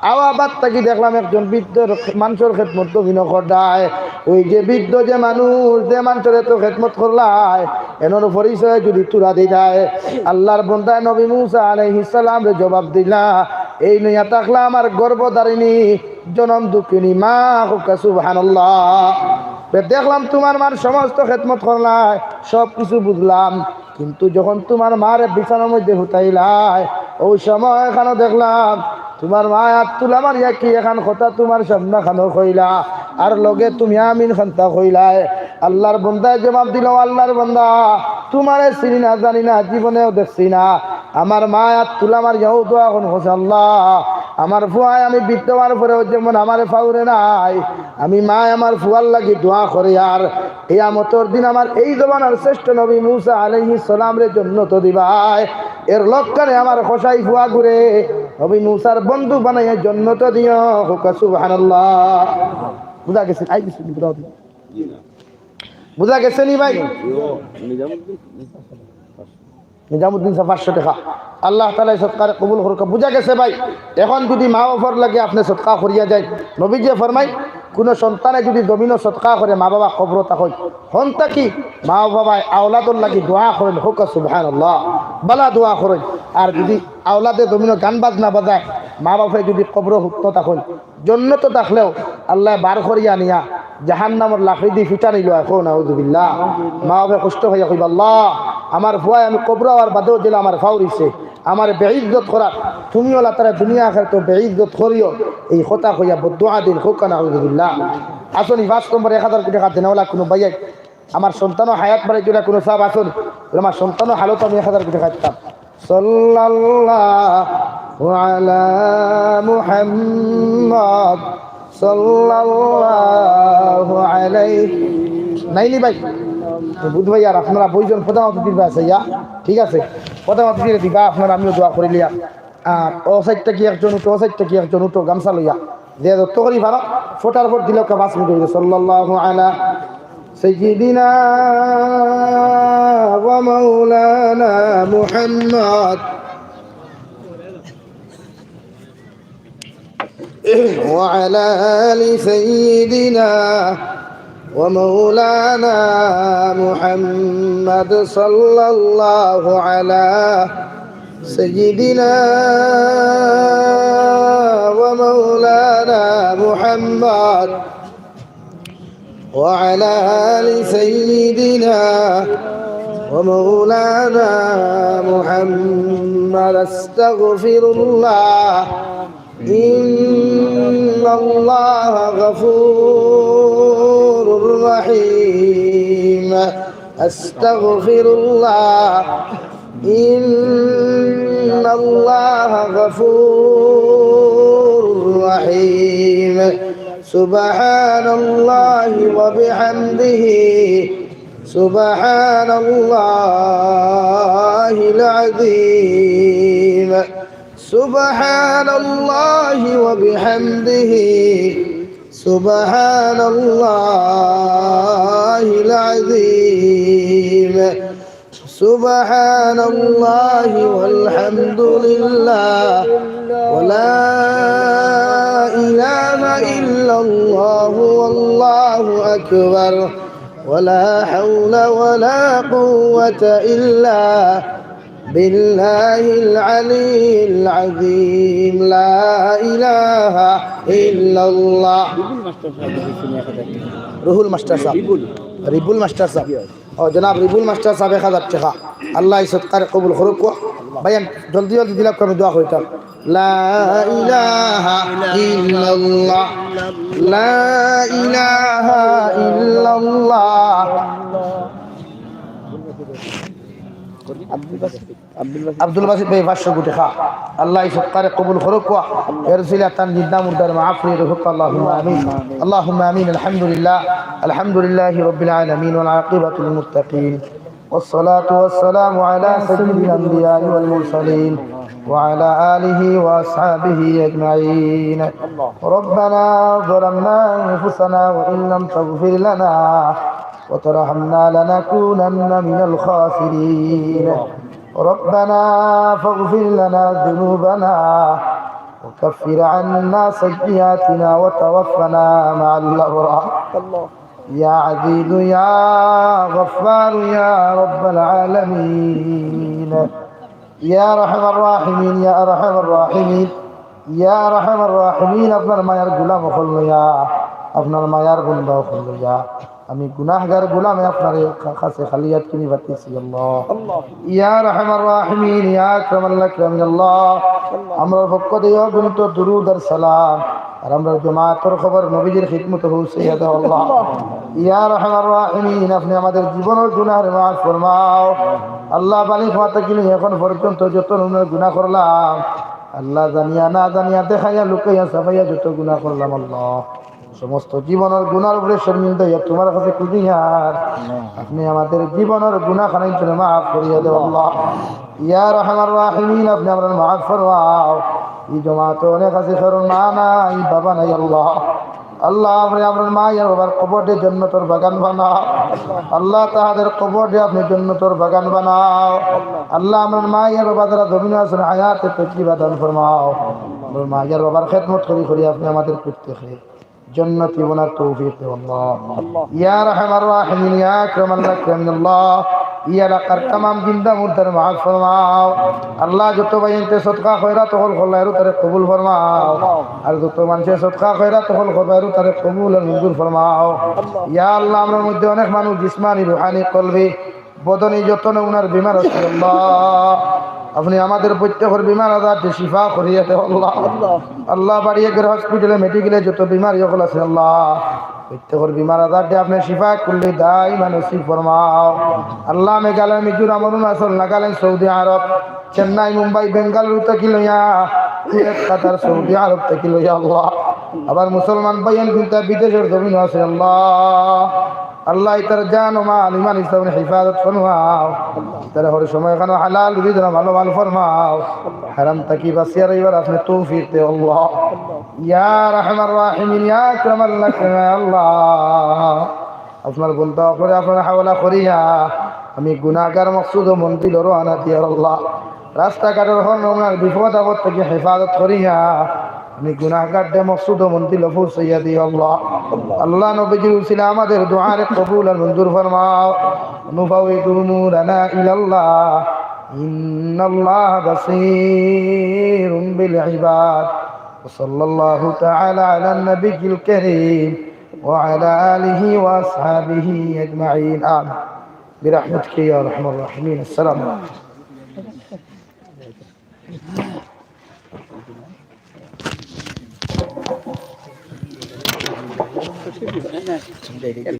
আওয়া বাদ থাকি দেখলাম একজন বৃদ্ধ মানষর খেদমত তুমি কররায়। অউ যে বৃদ্ধ যে মানুষ, যে মানষর এত খেদমত করলায়, এনর পরিচয় যুদি তুরা দিতায়।" আল্লাহর বান্দায় নবী মুসা আলাইহিস সালামরে জবাব দিলা, এই নইয়া থাকলা আমার গর্ভধারিণী, জনম দুঃখিনী মা, কউক্কা সুবহানাল্লাহ। বে দেখলাম তুমার মার সমস্ত খেদমত করলায়, সব কিছু বুঝলাম, কিন্তু যখন তুমার মারে বিছানার মধ্যে হুতাইলায়, অউ সময় খানো দেখলাম তুমার মায় আত তুলা মারিয়া কি এখান কথা তুমার সামনে খানো কইলা, আর লগে তুমি আমিন খানতা কইলায়। আল্লার বন্দায় জবাব দিল, "আল্লার বন্দা, তুমারে চিনি না, জানি না, জীবনেও দেখছি না।" আমার মায় আত তুলা মারিয়া অউ দোয়া করইন, কইছে, "আল্লাহ, আমার ফুয়ায় আমি বৃদ্ধ অওয়ার পরেও যেমন আমারে ফাউরে নাই, আমি মায় আমার ফুয়ার লাগি দোয়া করি, আর কিয়ামতর দিন আমার এই জমানার শ্রেষ্ঠ নবী মুসা আলাইহিস সালামরে জন্নত দিবায়, এর লক্ষণে আমার কসাই ফুয়াগুরে নবী মুসার বন্ধু বানাইয়া জন্নত দিও।" কউক্কা সুবহানাল্লাহ। বুঝা গেছে? আই গেছে নি, বুঝা গেছে? বুঝা গেছে নি ভাই? নিজামুদ্দিন সাব, পাঁচশো টেকা। আল্লাহ তাআলা এই সদকারে কবুল করউক্কা। বুঝা গেছে ভাই? এখন যুদি মা বাবার লাগি আপনে সদকা করিয়া যাইন, নবীজিয়ে ফরমাইন, কুনু সন্তানে যুদি জমিনো সদকা করে, মা বাবা কবরো থাকইন, হন থাকি মা বাবায় আওলাদর লাগি দোয়া করইন, কউক্কা সুবহানাল্লাহ, ভালা দোয়া করইন। আর যুদি আওলাদে জমিনো গান বাজনা বাজায়, মা বাবায় যুদি কবরো হুতনো থাকইন, জন্নতো থাকলেও আল্লায় বার করিয়া নিয়া জাহান্নামর লাকড়ি দি ফিটানি লয়, কও নাউজুবিল্লাহ। মা বাবায় কষ্ট পাইয়া কইবা, "আল্লাহ, আমার ফুয়ায় আমি কবরো আওয়ার বাদেও যেলা আমারে ফাউরিছে, আমারে বেইজ্জত করার, তুমি অলা তারে দুনিয়া আখেরাতো বেইজ্জত করিও।" এই কথা কইয়া বদদোয়া দিন, কউক্কা নাউজুবিল্লাহ। আছইন নি পাঁচ নম্বর এক হাজার কোটি টেকা দেনেওলা কুনু ভাইয়ে, আমার সন্তানর হায়াত বাড়াইতো না কুনু সাব আছইন নি? বলে, "আমার সন্তানর হালত আমি এক হাজার কোটি টেকা দিতাম।" সাল্লাল্লাহু আলা মুহাম্মদ, সাল্লাল্লাহু আলাইহি। নাই নি ভাই? তো বুধ ভাই, আর আপনারা বইজন প্রধান অতিথির কাছে ইয়া, ঠিক আছে, প্রধান অতিথিরে দিবা, আপনারা আমিও দোয়া করিলিয়ার। আর অউ সাইডটা কি একজন উঠো, অউ সাইডটা কি একজন উঠো, গামছা লইয়া। যে যত করি পারো, ফটার ফট দিলে ওকে পাঁচ মিনিট অইবো। সাল্লাল্লাহু আলা সাইয়্যিদিনা ওয়া মাওলানা মুহাম্মদ। وعلى آل سيدنا ومولانا محمد، صلى الله على سيدنا ومولانا محمد وعلى آل سيدنا ومولانا محمد. أستغفر الله، إن الله غفور رحيم. أستغفر الله، إن الله غفور رحيم. سبحان الله وبحمده، سبحان الله العظيم. سبحان الله وبحمده، سبحان الله العظيم. سبحان الله والحمد لله ولا إله إلا الله والله أكبر ولا حول ولا قوة إلا بالله العلي العظيم. لا إله إلا الله. রুহুল মাস্টার সাব, রিবুল মাস্টার সাব। ও জনাব রিবুল মাস্টার সাব এক হাজার টেকা। আল্লায় এই সদকারে কবুল করউক্কা। ভাইয়ান, জলদি জলদি দিলাউক্কা, আমি দোয়া করিতাম। لا إله إلا الله، لا إله إلا الله. আব্দুল বাসিত ভাই পাঁচশো কোটি টেকা। আল্লায় এই সদকারে কবুল করউক্কা। এর উসিলায় তান জিন্দা মুর্দার মাগফিরাত অউক। আল্লাহুম্মা আমিন। আল্লাহুম্মা আমিন। الحمد لله، الحمد لله رب العالمين، والعاقبة للمتقين، والصلاة والسلام على سيد الأنبياء والمرسلين، وعلى آله وأصحابه أجمعين. ربنا ظلمنا أنفسنا وإن لم تغفر لنا وترحمنا لنكونن من الخاسرين. ربنا فاغفر لنا ذنوبنا وكفر عنا سيئاتنا وتوفنا مع الأبرار. يا عزيز يا غفار يا رب العالمين. يا أرحم الراحمين، يا أرحم الراحمين. ইয়া আরহামার রাহিমিন, আপনার মায়ার গোলাম অকল লইয়া, আপনার মায়ার বান্দা অকল লইয়া, আমি গুনাহগার গোলামে আপনার কা-, কাছে খালি আত তুলি পারতেছি, আল্লাহ। আল্লাহ। ইয়া আরহামার রাহিমিন, ইয়া আকরামাল আকরামিন, আল্লাহ। আল্লাহ। আমরার পক্ষ দিয়া অগণিত দুরুদ আর সালাম, আর আমরার জমাতর খবর নবীজির খিদমতো পৌঁছাইয়া দেও, আল্লাহ। আল্লাহ। ইয়া আরহামার রাহিমিন, আপনে আমাদের জীবনর গুনাহরে মাফ ফরমাও। আল্লাহ, বালিগ অওয়া থাকি লইয়া এখন পর্যন্ত যত নমুনার গুনাহ করলাম, আল্লাহ, জানিয়া না জানিয়া, দেখাইয়া লুকাইয়া ছাপাইয়া যত গুনাহ করলাম, আল্লাহ, সমস্ত জীবনর গুনাহর উপরে শর্মিন্দা অইয়া তুমার কাছে কুদিয়ার, আপনে আমাদের জীবনর গুনাহ খানাইন মাফ করিয়া দেও, আল্লাহ। ইয়া আরহামার রাহিমিন, আপনে আমরারে মাফ ফরমাও। ই জমাতো অনেক আছে, কারো মা নাই, বাবা নাই, আল্লাহ। আল্লাহ, আপনে আমরার মা আর বাবার কবররে জন্নতর বাগান বানাও। আল্লাহ, তাহাদের কবররে আপনে জন্নতর বাগান বানাও। আল্লাহ, আমরার মা আর বাবা যারা জমিনো আছইন, হায়াতে তৈয়্যিবা দান ফরমাও। আমরার মা আর বাবার খেদমত করি করি আপনে আমাদের প্রত্যেকরে জন্নতি বনার তৌফিক দেও, আল্লাহ। ইয়া আরহামার রাহিমিন, ইয়া আকরামাল আকরামিন, আল্লাহ। ই এলাকার তামাম জিন্দা মুর্দারে মাফ ফরমাও। আল্লাহ, যত ভাইয়াইন্তে সদকা খয়রাত অকল করলা, এরও তারে কবুল ফরমাও। আর যত মানষে সদকা খয়রাত অকল করবা, এরও তারে কবুল আর মঞ্জুর ফরমাও। ইয়া আল্লাহ, আমরার মধ্যে অনেক মানুষ জিসমানি, রুহানি, কলবি, বদনি যত নমুনার বিমার আছে, আল্লাহ, আপনে আমাদের প্রত্যেকর বিমার আজাররে শিফা করিয়া দেও, আল্লাহ। আল্লাহ, বাড়ি ঘরে, হসপিটালে, মেডিকেলে যত বিমারি অকল আছে, আল্লাহ, প্রত্যেকর বিমার আজাররে আপনে শিফা কুল্লি দাইমা নসিব ফরমাও। আল্লাহ, মেঘালয়, মিজোরাম, অরুণাচল, নাগাল্যান্ড, সৌদি আরব, চেন্নাই, মুম্বাই, বেঙ্গালুরু থাকি লইয়া, কুয়েত, কাতার, সৌদি আরব থাকি লইয়া, আল্লাহ, আবার মুসলমান ভাইয়াইন কিন্তা বিদেশর জমিনো আছে, আল্লাহ। আল্লাহ, ইতার জান ও মাল ইমান ইসলামর হেফাজত ফরমাও। ইতারে হর সময় খানো হালাল রুজি দ্বারা মালামাল ফরমাও। হারাম থাকি বাঁচিয়া রইবার আপনে তৌফিক দেও, আল্লাহ। ইয়া আরহামার রাহিমিন, ইয়া আকরামাল আকরামিন, আল্লাহ। আপনার বন্দা অকলরে আপনার হাওলা করিয়া আমি গুনাহগার মকসুদ ও মঞ্জিলো রওয়ানা দিয়ার, আল্লাহ। রাস্তাঘাটর হর নমুনার বিপদ আপদ থাকি হেফাজত করিয়া আমি গুনাহগাররে মকসুদ ও মঞ্জিলো পৌঁছাইয়া দিও, আল্লাহ। আল্লাহ, নবীজির উসিলা আমাদের দোয়ারে কবুল আর মঞ্জুর ফরমাও। ونفوض أمورنا إلى الله إن الله بصير بالعباد. وصلى الله تعالى على النبي الكريم وعلى آله وأصحابه أجمعين. آمين. برحمتك يا أرحم الراحمين. السلام عليكم.